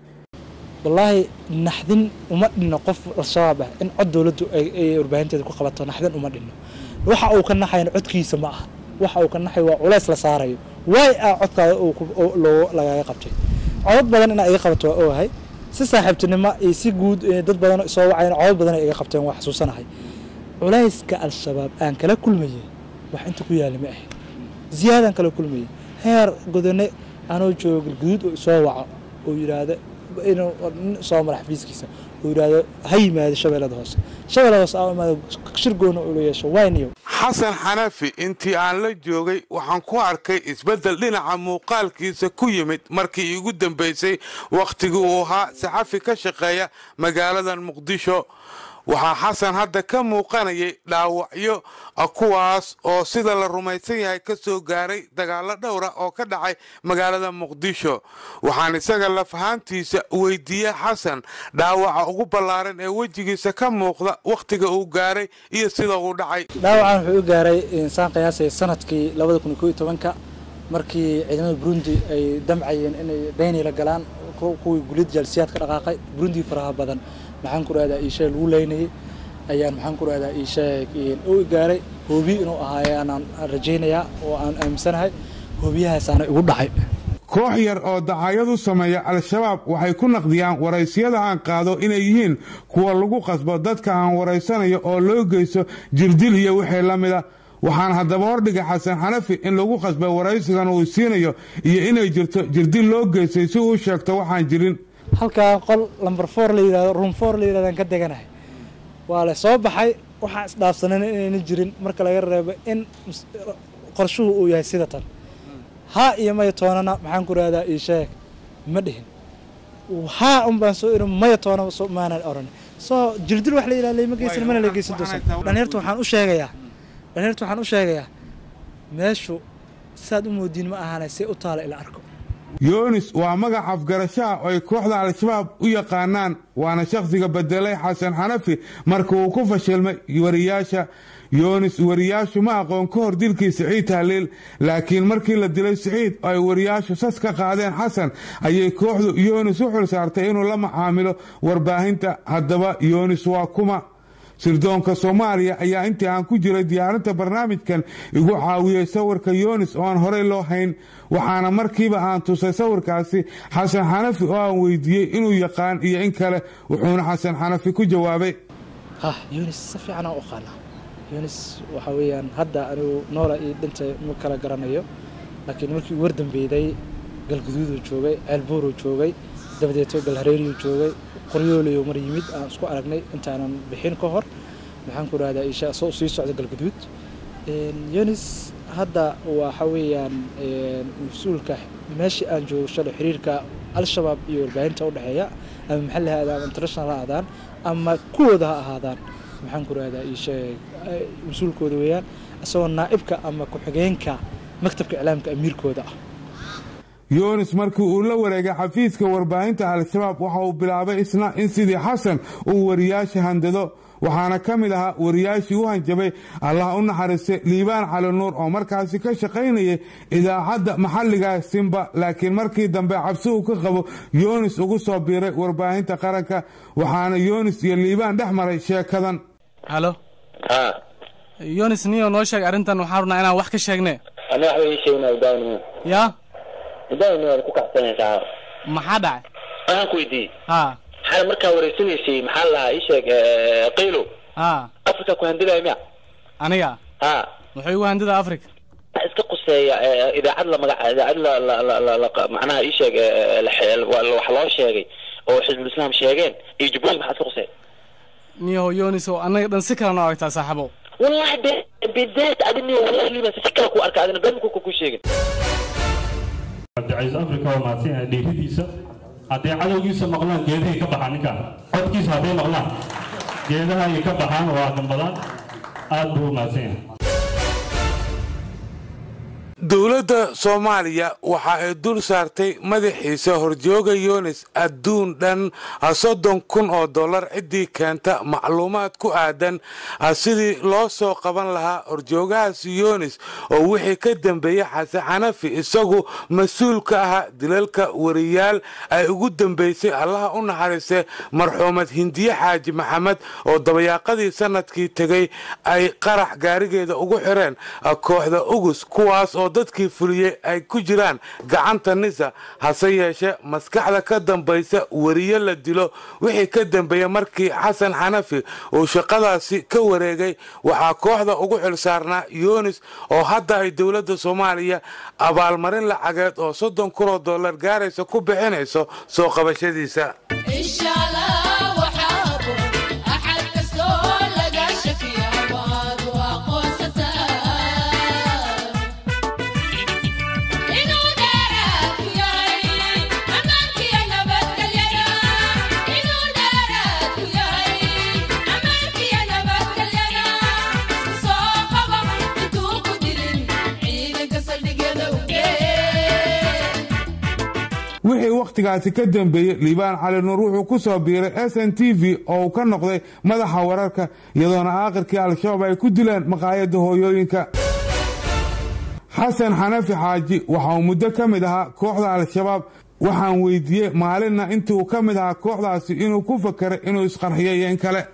Wallaahi naxdin uma dhinno qof Al-Shabaab ah in cod dowladdu ay warbaahinteeda ku qabato, naxdin uma dhinno. Waxa uu ka naxayana codkiisa ma aha, waxa uu ka naxay waa culays la saarayo. Waay ah codkaada loo lagaga qabtay. Codad badan inaa iga qabato waa ogahay, si saaxiibtinimo iyo si guud dad badan soo wacayna codad badan ay iga qabteen, waa xasuusanahay. Culayska Al-Shabaab aan kala kulmayay wax inta ku yaala ma ahayn, ziyaadaan kala kulmayay. Heer Godone anoo joogo Galguduud oo isoo waco oo yidhaahdo inuu nin soo mara xafiiskiisa oo yidhaahdo ha yimaado Shabeellada Hoose, Shabeellada Hoose aa imaado, shir goona ula yeesho wayniyo. Xasan Xanafi intii aan la joogay waxaan ku arkay isbeddel dhinaca muuqaalkiisa ku yimid markii iigu dambaysay wakhtigii uu ahaa saxafi ka shaqeeya magaaladan Muqdisho. Waxaa Xasan hadda ka muuqanayay dhaawacyo, kuwaas oo sida la rumaysan yahay ka soo gaaray dagaallo dhowra oo ka dhacay magaalada Muqdisho. Waxaan isaga laf ahaantiisa weydiiyey Xasan dhaawaca ugu ballaaran ee wejigiisa ka muuqda wakhtiga uu gaaray iyo sida uu dhacay. Dhaawacan wuxuu u gaaray insaan qiyaasay sanadkii 2011-ka, markii ciidamada Burundi ay damcayeen inay dayni la galaan kuwii gulid jaalsiyaad ka dhaqaaqay Burundi faraha badan, maxaan ku rahdaa iisheeg, lagu leynayay ayaan, maxaan ku rahdaa iisheeg, u gaaray. Hoobi inuu ahaayaan aan rajaynayaa oo aan aaminsanahay, hoobiyahaasaana igu dhacay. Koox yar oo dacaayad u sameeya Al-Shabaab waxay ku naqdiyaan waraysiyada aan qaado inay yihiin kuwa lagu qasbo dadka aan waraysanayo oo loo geysto jirdil iyo wixii la mida. Waxaan haddaba hordhigay Xasan Xanafi in lagu qasbay waraysigan uu siinayo iyo inay jirto jirdil loo geystay si uu sheegto waxaan jirin. Halkaa qol number 4 la yidhahdo, room 4 la yidhahdo aan ka deganahay, waa la soo baxay. Waxaan isdhaafsanayna inayna jirin marka laga reebo in qorshuhu uu yahay sida tan. Haa iyo maya toonana, maxaan ku rahdaa ii sheeg, ma dhihin. Haa un baan soo irin, maya toona soo maanan oran. Soo jirdil wax la yidhahdo lama geysan, mana la geysan doosan. Dhalinyarta waxaan u sheegayaa meeshu saad u moodiin ma ahaanay, see u taala ila arko. Yoonis waa magac afgarashaha oo ay kooxda Al-Shabaab u yaqaanaan, waana shakhsiga bedelay Xasan Xanafi marka uu ku fashilmay wariyaasha. Yoonis wariyaashu ma aqoon ka hor dilkii Siciid Tahliil, laakiin markii la dilay Siciid oo ay wariyaashu sas ka qaadeen Xasan ayay kooxdu Yoonis u xil saartay inuu la macaamilo warbaahinta. Haddaba Yoonis waa kuma? Sirdoonka Soomaaliya ayaa intii aan ku jiray diyaarinta barnaamijkan igu caawiyey sawirka Yoonis oo aan horey loo hayn, waxaana markiiba aan tusay sawirkaasi Xasan Xanafi oo aan weydiiyey inuu yaqaan iyo in kale, wuxuuna Xasan Xanafi ku jawaabay: Ha, Yunis si fiican aan u aqaanaa. Yunis waxa weeyaan hadda anigu noola iyo dhintay ma kala garanayo, laakiin markii ugu wardambeeyday Galguduuduu joogay, Ceelbuuruu joogay, dabadeeto Galhareeriyuu joogay, Qoryooliyuu mar yimid aan isku aragnay intaanan bixin ka hor, maxaan ku rahdaa isha soo sii socda Galguduud. Yunis hadda waxa weeyaan mas-uulka meeshii aan joogo shalay xiriirka Al-Shabaab iyo warbaahinta u dhexeeya, ama maxalli ha aadaan, international ha ahaadaan, ama kuwooda ha ahaadaan, maxaan ku rahdaa iisheeg, mas-uulkooda weeyaan, isagoo naa'ibka ama ku-xigeenka maktabka iclaamka amiirkooda ah. Yoonis markii uu la wareegay xafiiska warbaahinta Al-Shabaab waxa uu bilaabay isna in sidii Xasan uu wariyaasha handado, waxaana ka mid ahaa wariyaashii u hanjabay Allah u naxariistay Liibaan Cali Nuur oo markaasi ka shaqaynayay idaacadda maxalliga Simba, laakiin markii dambe cabsi uu ka qabo Yoonis ugu soo biiray warbaahinta qaranka. Waxaana Yoonis iyo Liibaan dhex maray sheekadan. Halo Yonis, niyo noo sheeg arrintan, waxaan rabnaa inaan wax ka sheegne. Ana waxba ii sheegna daawni. Ya. Daawni waad ku kacsanaysaa. Maxaa dhacay? Waxaan ku weydiiyey, ha, xal markaa wareysanaysay, maxaa la lahaa, ii sheeg, Qaylo ha Afrika ku handidaya miya? Aniga? Ha. Muxuu igu handida Africa? Waxa iska quseeya idaacad la magaca idaacad la la la la la macnaha ii sheeg, wax loo sheegay oo Xisbul Islaam sheegeen iyo Jubbooyin, maxaa iska quseeya? Niyaho Yonis oo annaga dhan si kale noo aragtaa, saaxiibow. Wallahi bidaat adini, wallahi liba si kale ku arka adina been ku sheegin. Cabdicasiis Africa waa mahadsan yahay dhiiridiisa. Hadday cadowgiisa maqlaan geedahay ka baxaan, ninkaan codkiisa hadday maqlaan geedaha ay ka baxaan, waa gambadaan. Aad buu u mahadsan yahay. Dowladda Soomaaliya waxa ay dul saartay madaxiisa horjooga Yunis adduun dhan $30,000 ciddii keenta macluumaad ku aadan sidii loo soo qaban lahaa horjoogahaasi Yunis, oo wixii ka dambeeyey Xasan Xanafi isagu mas-uul ka ahaa dilalka wariyaal ay ugu dambeysay, Allaha u naxariistay, marxuumad Hindiye Xaaji Maxamed, oo dabayaaqadii sanadkii tegay ay qarax gaarigeeda ugu xireen kooxda Ugus, kuwaas oo dadkii fuliyey ay ku jiraan gacanta NISA. Hase yeeshee, maskaxda ka dambaysa wariye la dilo wixii ka dambeeyey markii Xasan Xanafi uu shaqadaasi ka wareegay waxaa kooxda ugu xilsaarnaa Yunis, oo hadda ay dowladda Soomaaliya abaalmarin lacageed oo $30,000 gaaraysa ku bixinayso soo qabashadiisa. Wixii wakhtigaasi ka dambeeyey, Liibaan Cali Nuur wuxuu ku soo biiray SNTV oo uu ka noqday madaxa wararka, iyadoona aakhirkii Al-Shabaab ay ku dileen maqaayadda hooyooyinka. Xasan Xanafi Xaaji waxa uu muddo ka mid ahaa kooxda Al-Shabaab. Waxaan weydiiyey maalinna intii uu ka mid ahaa kooxdaasi inuu ku fakeray inuu isqarxiyo iyo in kale.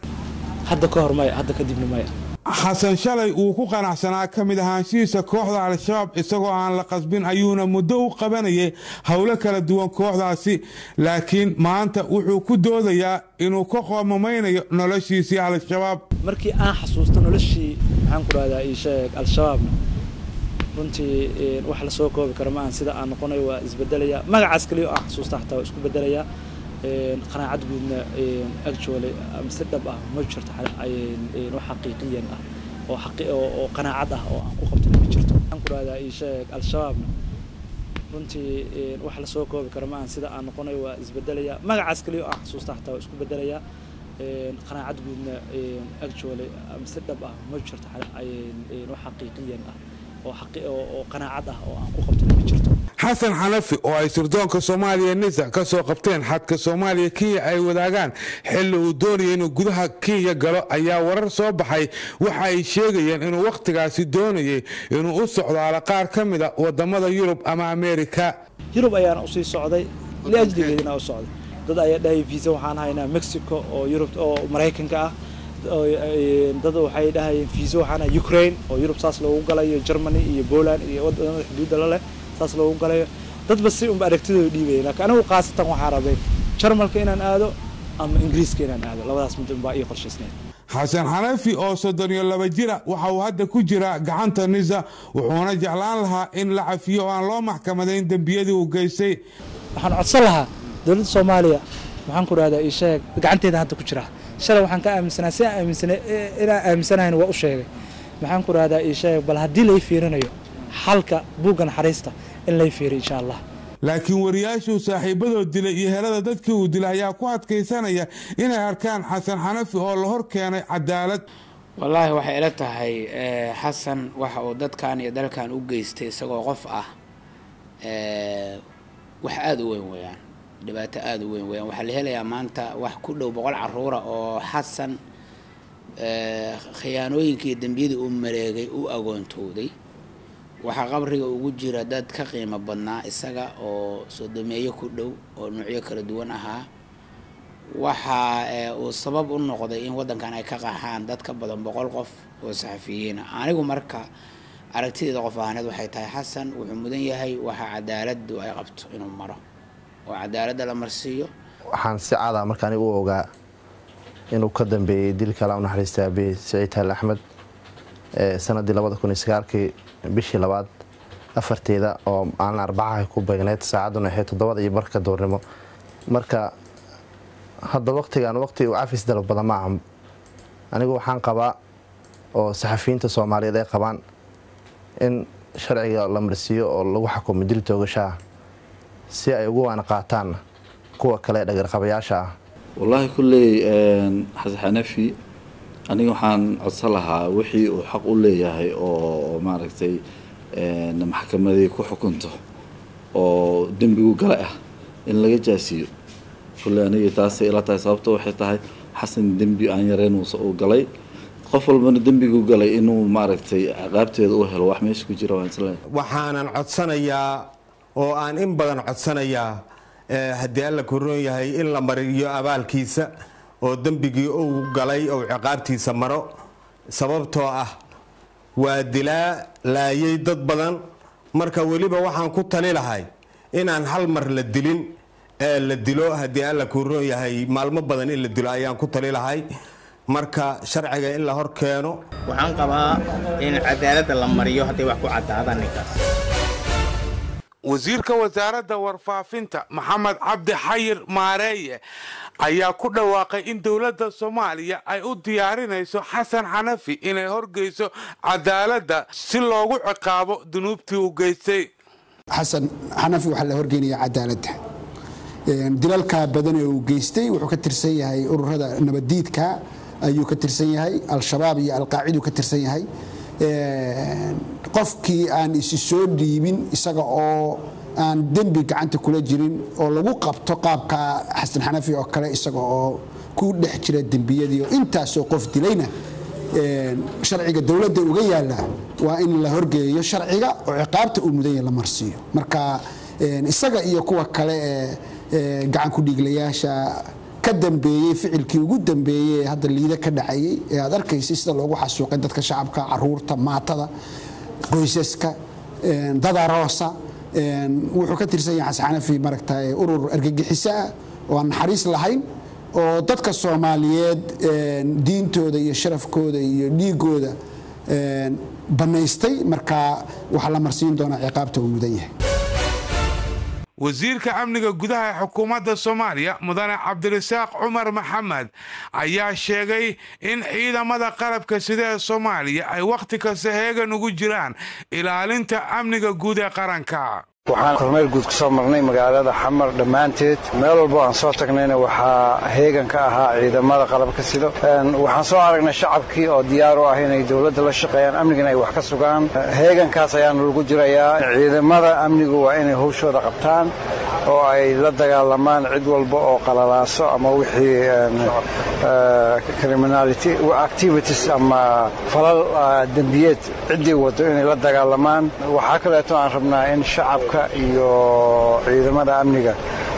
Hadda ka hor maya, hadda kadibna maya. Xasan shalay uu ku qanacsanaa ka mid ahaanshihiisa kooxda Al-Shabaab, isagoo aan la qasbin ayuuna muddo u qabanayay howlo kala duwan kooxdaasi, laakiin maanta wuxuu ku doodayaa inuu ka qoomamaynayo noloshiisii Al-Shabaab. Markii aan xasuusto noloshii, maxaan ku rahdaa, ii sheeg, Al-Shabaabna, runtii wax lasoo koobi karo ma aan. Sida aan noqonayo waa isbedelaya, magacaas kaliya oo aan xasuusta xataa waa isku bedelayaa. Qanaacad guudna actually si dhab ah ma jirto, wax xaqiiqiyan ah oo qanaacad ah oo aan ku qabto ma jirto. Waxaan ku rahdaa, ii sheeg, Al-Shabaabna, runtii wax lasoo koobi karo ma aan. Sida aan noqonayo waa isbedelaya, magacaas kaliya oo aan xasuusta xataa waa isku bedelayaa. Qanaacad guudna actually si dhab ah ma jirto, wax xaqiiqiyan ah oo qanaacad ah oo aan ku qabto ma jirto. Xasan Xanafi oo ay sirdoonka Soomaaliya NISA ka soo qabteen xadka Soomaaliya Kenya ay wadaagaan xilli uu doonayay inuu gudaha Kenya galo ayaa warar soo baxay waxa ay sheegayeen inuu wakhtigaasi doonayay inuu u socdaalo qaar ka mida wadamada Yurub ama Ameerika. Yurub ayaana usii socday, liajligeedina u socday. Dad ayaa dhahay visa waxaan haynaa Mexico oo Yurub oo Maraykanka ah, dad waxay dhahayeen visa waxaan haynaa Ukraine oo Yurub saas loogu galayo, Germany iyo Poland iyo wadamada xuduudda la leh saas loogu galayo. Dadba si unba aragtidooda dhiibayay, laakiin anigu khaasatan waxaan rabay Jarmalka inaan aado ama Ingiriiska inaan aado. Labadaas mid unbaa ii qorshaysnayd. Xasan Xanafi oo 32 jira waxa uu hadda ku jiraa gacanta NISA, wuxuuna jeclaan lahaa in la cafiyo oo aan loo maxkamadayn dembiyadii uu geystay. Waxaan codsan lahaa dowladda Soomaaliya, waxaan ku rahdaa, ii sheeg, gacanteeda hadda ku jira. Shalay waxaan ka aaminsanaa si aan aaminsanay inaan aaminsanahayn waa u sheegay. Maxaan ku rahdaa, ii sheeg, bal haddii lay fiirinayo xalka buugga naxariista in lay fiiriyo, insha Allah. Laakiin wariyaashuu saaxiibadood dilay iyo helada dadkii uu dilay ayaa ku adkaysanaya inay arkaan Xasan Xanafi oo la hor keenay cadaalad. Wallaahi waxay ila tahay Xasan waxa uu dadkan iyo dalkan u geystay isagoo qof ah wax aada u weyn weeyaan, dhibaato aada u weyn weeyaan. Waxaa la helayaa maanta wax ku dhow 100 caruura oo Xasan khiyaanooyinkii iyo dembiyadii uu mareegay u agoontowday. Waxaa qabriga ugu jira dad ka qiimo badnaa isaga oo sodomeeyo ku dhow oo noocyo kala duwan ahaa. Waxa uu sabab u noqday in waddankan ay ka qaxaan dad ka badan 100 qof oo saxafiyiin ah. Anigu marka aragtideeda qof ahaaneed waxay tahay Xasan wuxuu mudan yahay waxa cadaaladdu ay qabto inuu maro oo cadaaladda la marsiiyo. Waxaan si caada marka anigu u ogaa inuu ka dambeeyey dilka, Alla u naxariistay, aabihii Siciid Tahliil Axmed sanadii 2009-kii bishii labaad 4-teeda oo maalin Arbacaha ku beegneyd, saacadduna ahayd 7:15 duurnimo. Marka hadda waqtigan waqti uu cafis dalab badan ma aha. Anigu waxaan qabaa oo saxafiyiinta Soomaaliyeed ay qabaan in sharciga la marsiiyo oo lagu xukumo dil toogashaah si ay ugu waana qaataan kuwa kale ee dhagarqabayaasha ah. Wallaahi kulley Xasan Xanafi aniga waxaan codsan lahaa wixii uu xaq u leeyahay oo maaragtay Maxkamadii ku xukunto oo dembigu gala ah in laga jaasiyo. Kulle aniga taasay ila tahay. Sababto waxay tahay, Xasan dembi aan yareyn uu galay. Qof walbana dembigu galay inuu maaragtay ciqaabteeda u helo, wax meesha ku jira waan isleeyahay. Waxaanan codsanayaa oo aan in badan codsanayaa, haddii Alla koron yahay, in la mariyo abaalkiisa oo dembigii uu galay ou ciqaabtiisa maro, sababtoo ah waa dilaa laayay dad badan. Marka weliba waxaan ku tali lahay inaan hal mar la dilin ee la dilo, haddii Alla koron yahay, maalmo badan in la dilo ayaan ku tali lahay. Marka sharciga in la hor keeno. Waxaan qabaa in cadaaladda la mariyo hadday wax ku caddaadaan ninkaas. Wasiirka wasaaradda warfaafinta Maxamed Cabdi Xayir Maareeye ayaa ku dhawaaqay in dowladda Soomaaliya ay u diyaarinayso Xasan Xanafi inay horgeyso cadaaladda si loogu ciqaabo dunuubtii uu geystay. Xasan Xanafi waxaa la horgeynaya cadaaladda. Dilalka badan ee uu geystay, wuxuu ka tirsan yahay ururada nabadiidka ayuu ka tirsan yahay, Al-Shabaab iyo Alqaaciduu ka tirsan yahay. Qofkii aan isi soo dhiibin isaga oo aan dembi gacanta kula jirin oo lagu qabto qaabka Xasan Xanafi oo kale, isaga oo ku dhex jira dembiyadii oo intaasoo qof dilayna, sharciga dowladda uga yaala waa in la horgeeyo sharciga oo ciqaabta uu mudan yahay la marsiiyo. Marka isaga iyo kuwa kale ee gacan ku dhiiglayaasha ka dambeeyey ficilkii ugu dambeeyey ee hadda Liida ka dhacayay ee aad arkaysay sida loogu xasuuqay dadka shacabka, caruurta, maatada, qoysaska, dad aroosa, wuxuu ka tirsan yahay Xasan Xanafi maaragtay urur argagixiso ah oo aan naxariis lahayn oo dadka Soomaaliyeed diintooda iyo sharafkooda iyo dhiigooda bannaystay. Marka waxaa la marsiin doonaa ciqaabta uu mudan yahay. Wasiirka amniga gudaha ee xukuumadda Soomaaliya, mudane Cabdirasaaq Cumar Maxamed, ayaa sheegay in ciidamada qalabka sida ee Soomaaliya ay wakhti kasta heegan ugu jiraan ilaalinta amniga guud ee qaranka. Waxaan kormeel guud ku soo marnay magaalada Xamar dhammaanteed. Meel walbo aan soo tagnayna waxaa heegan ka ahaa ciidamada qalabka sido. Waxaan soo aragnay shacabkii oo diyaar u ah inay dowladda la shaqeeyaan, amnigana ay wax ka sugaan. Heegankaas ayaanu lagu jirayaa. Ciidamada amnigu waa inay howshooda qabtaan oo ay la dagaalamaan cid walba oo qalalaaso ama wixii criminality activities ama falal dembiyeed ciddii wado inay la dagaalamaan. Waxaa kaleeto aan rabnaa in shacabka iyo ciidamada amniga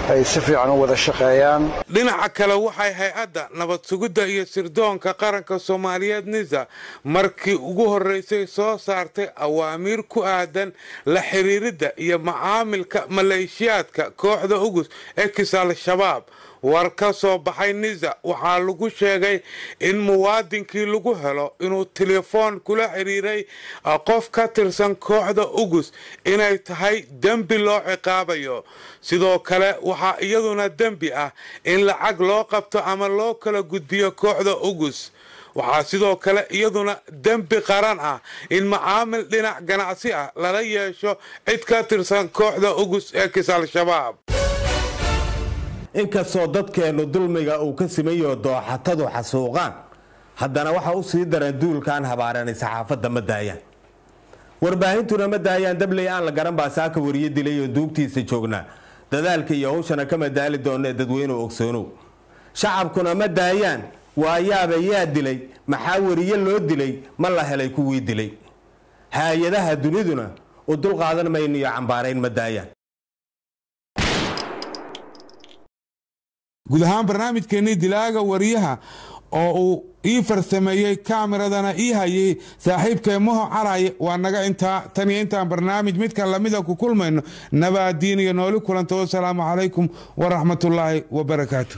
ay si fiican u wada shaqeeyaan. Dhinaca kale, waxay hay-adda nabad sugidda iyo sirdoonka qaranka Soomaaliyeed, NISA, markii ugu horreysay soo saartay awaamiir ku aadan la xiriiridda iyo macaamilka maleeshiyaadka kooxda Ugus ex Al-Shabaab. War ka soo baxay NISA waxaa lagu sheegay in muwaadinkii lagu helo inuu telefoon kula xiriiray qof ka tirsan kooxda Ugus inay tahay dembi loo ciqaabayo. Sidoo kale waxaa iyaduna dembi ah in lacag loo qabto ama loo kala gudbiyo kooxda Ugus. Waxaa sidoo kale iyaduna dembi qaran ah in macaamil dhinac ganacsi ah lala yeesho cid ka tirsan kooxda Ugus ex Al-Shabaab. Inkastoo dadkeennu dulmiga uu ka simayo, dooxatadu xasuuqaan, haddana waxa u sii daran duulkaan habaaranay. Saxaafadda ma daayaan, warbaahintuna ma daayaan. Dabley aan la garan baa saaka wariye dilay oo duugtiisa joognaa. Dadaalka iyo hawshana kama daali doona, dadweynuhu ogsoonow. Shacabkuna ma daayaan. Waa yaaba, yaa dilay? Maxaa wariye loo dilay? Ma la helay kuwii dilay? Hay-adaha duniduna u dul qaadan mayno iyo cambaarayn ma daayaan. Guud ahaan barnaamijkeenii Dilaaga Wariyaha oo uu ii farsameeyey, kaamiradana ii hayay saaxiibkee Maho Caraye, waa naga intaa. Tan iyo intaan barnaamij midkan lamida ku kulmayno, nabaadiin iyo nooli kulanta. Wasalaamu calaykum waraxmatullaahi wabarakaatu.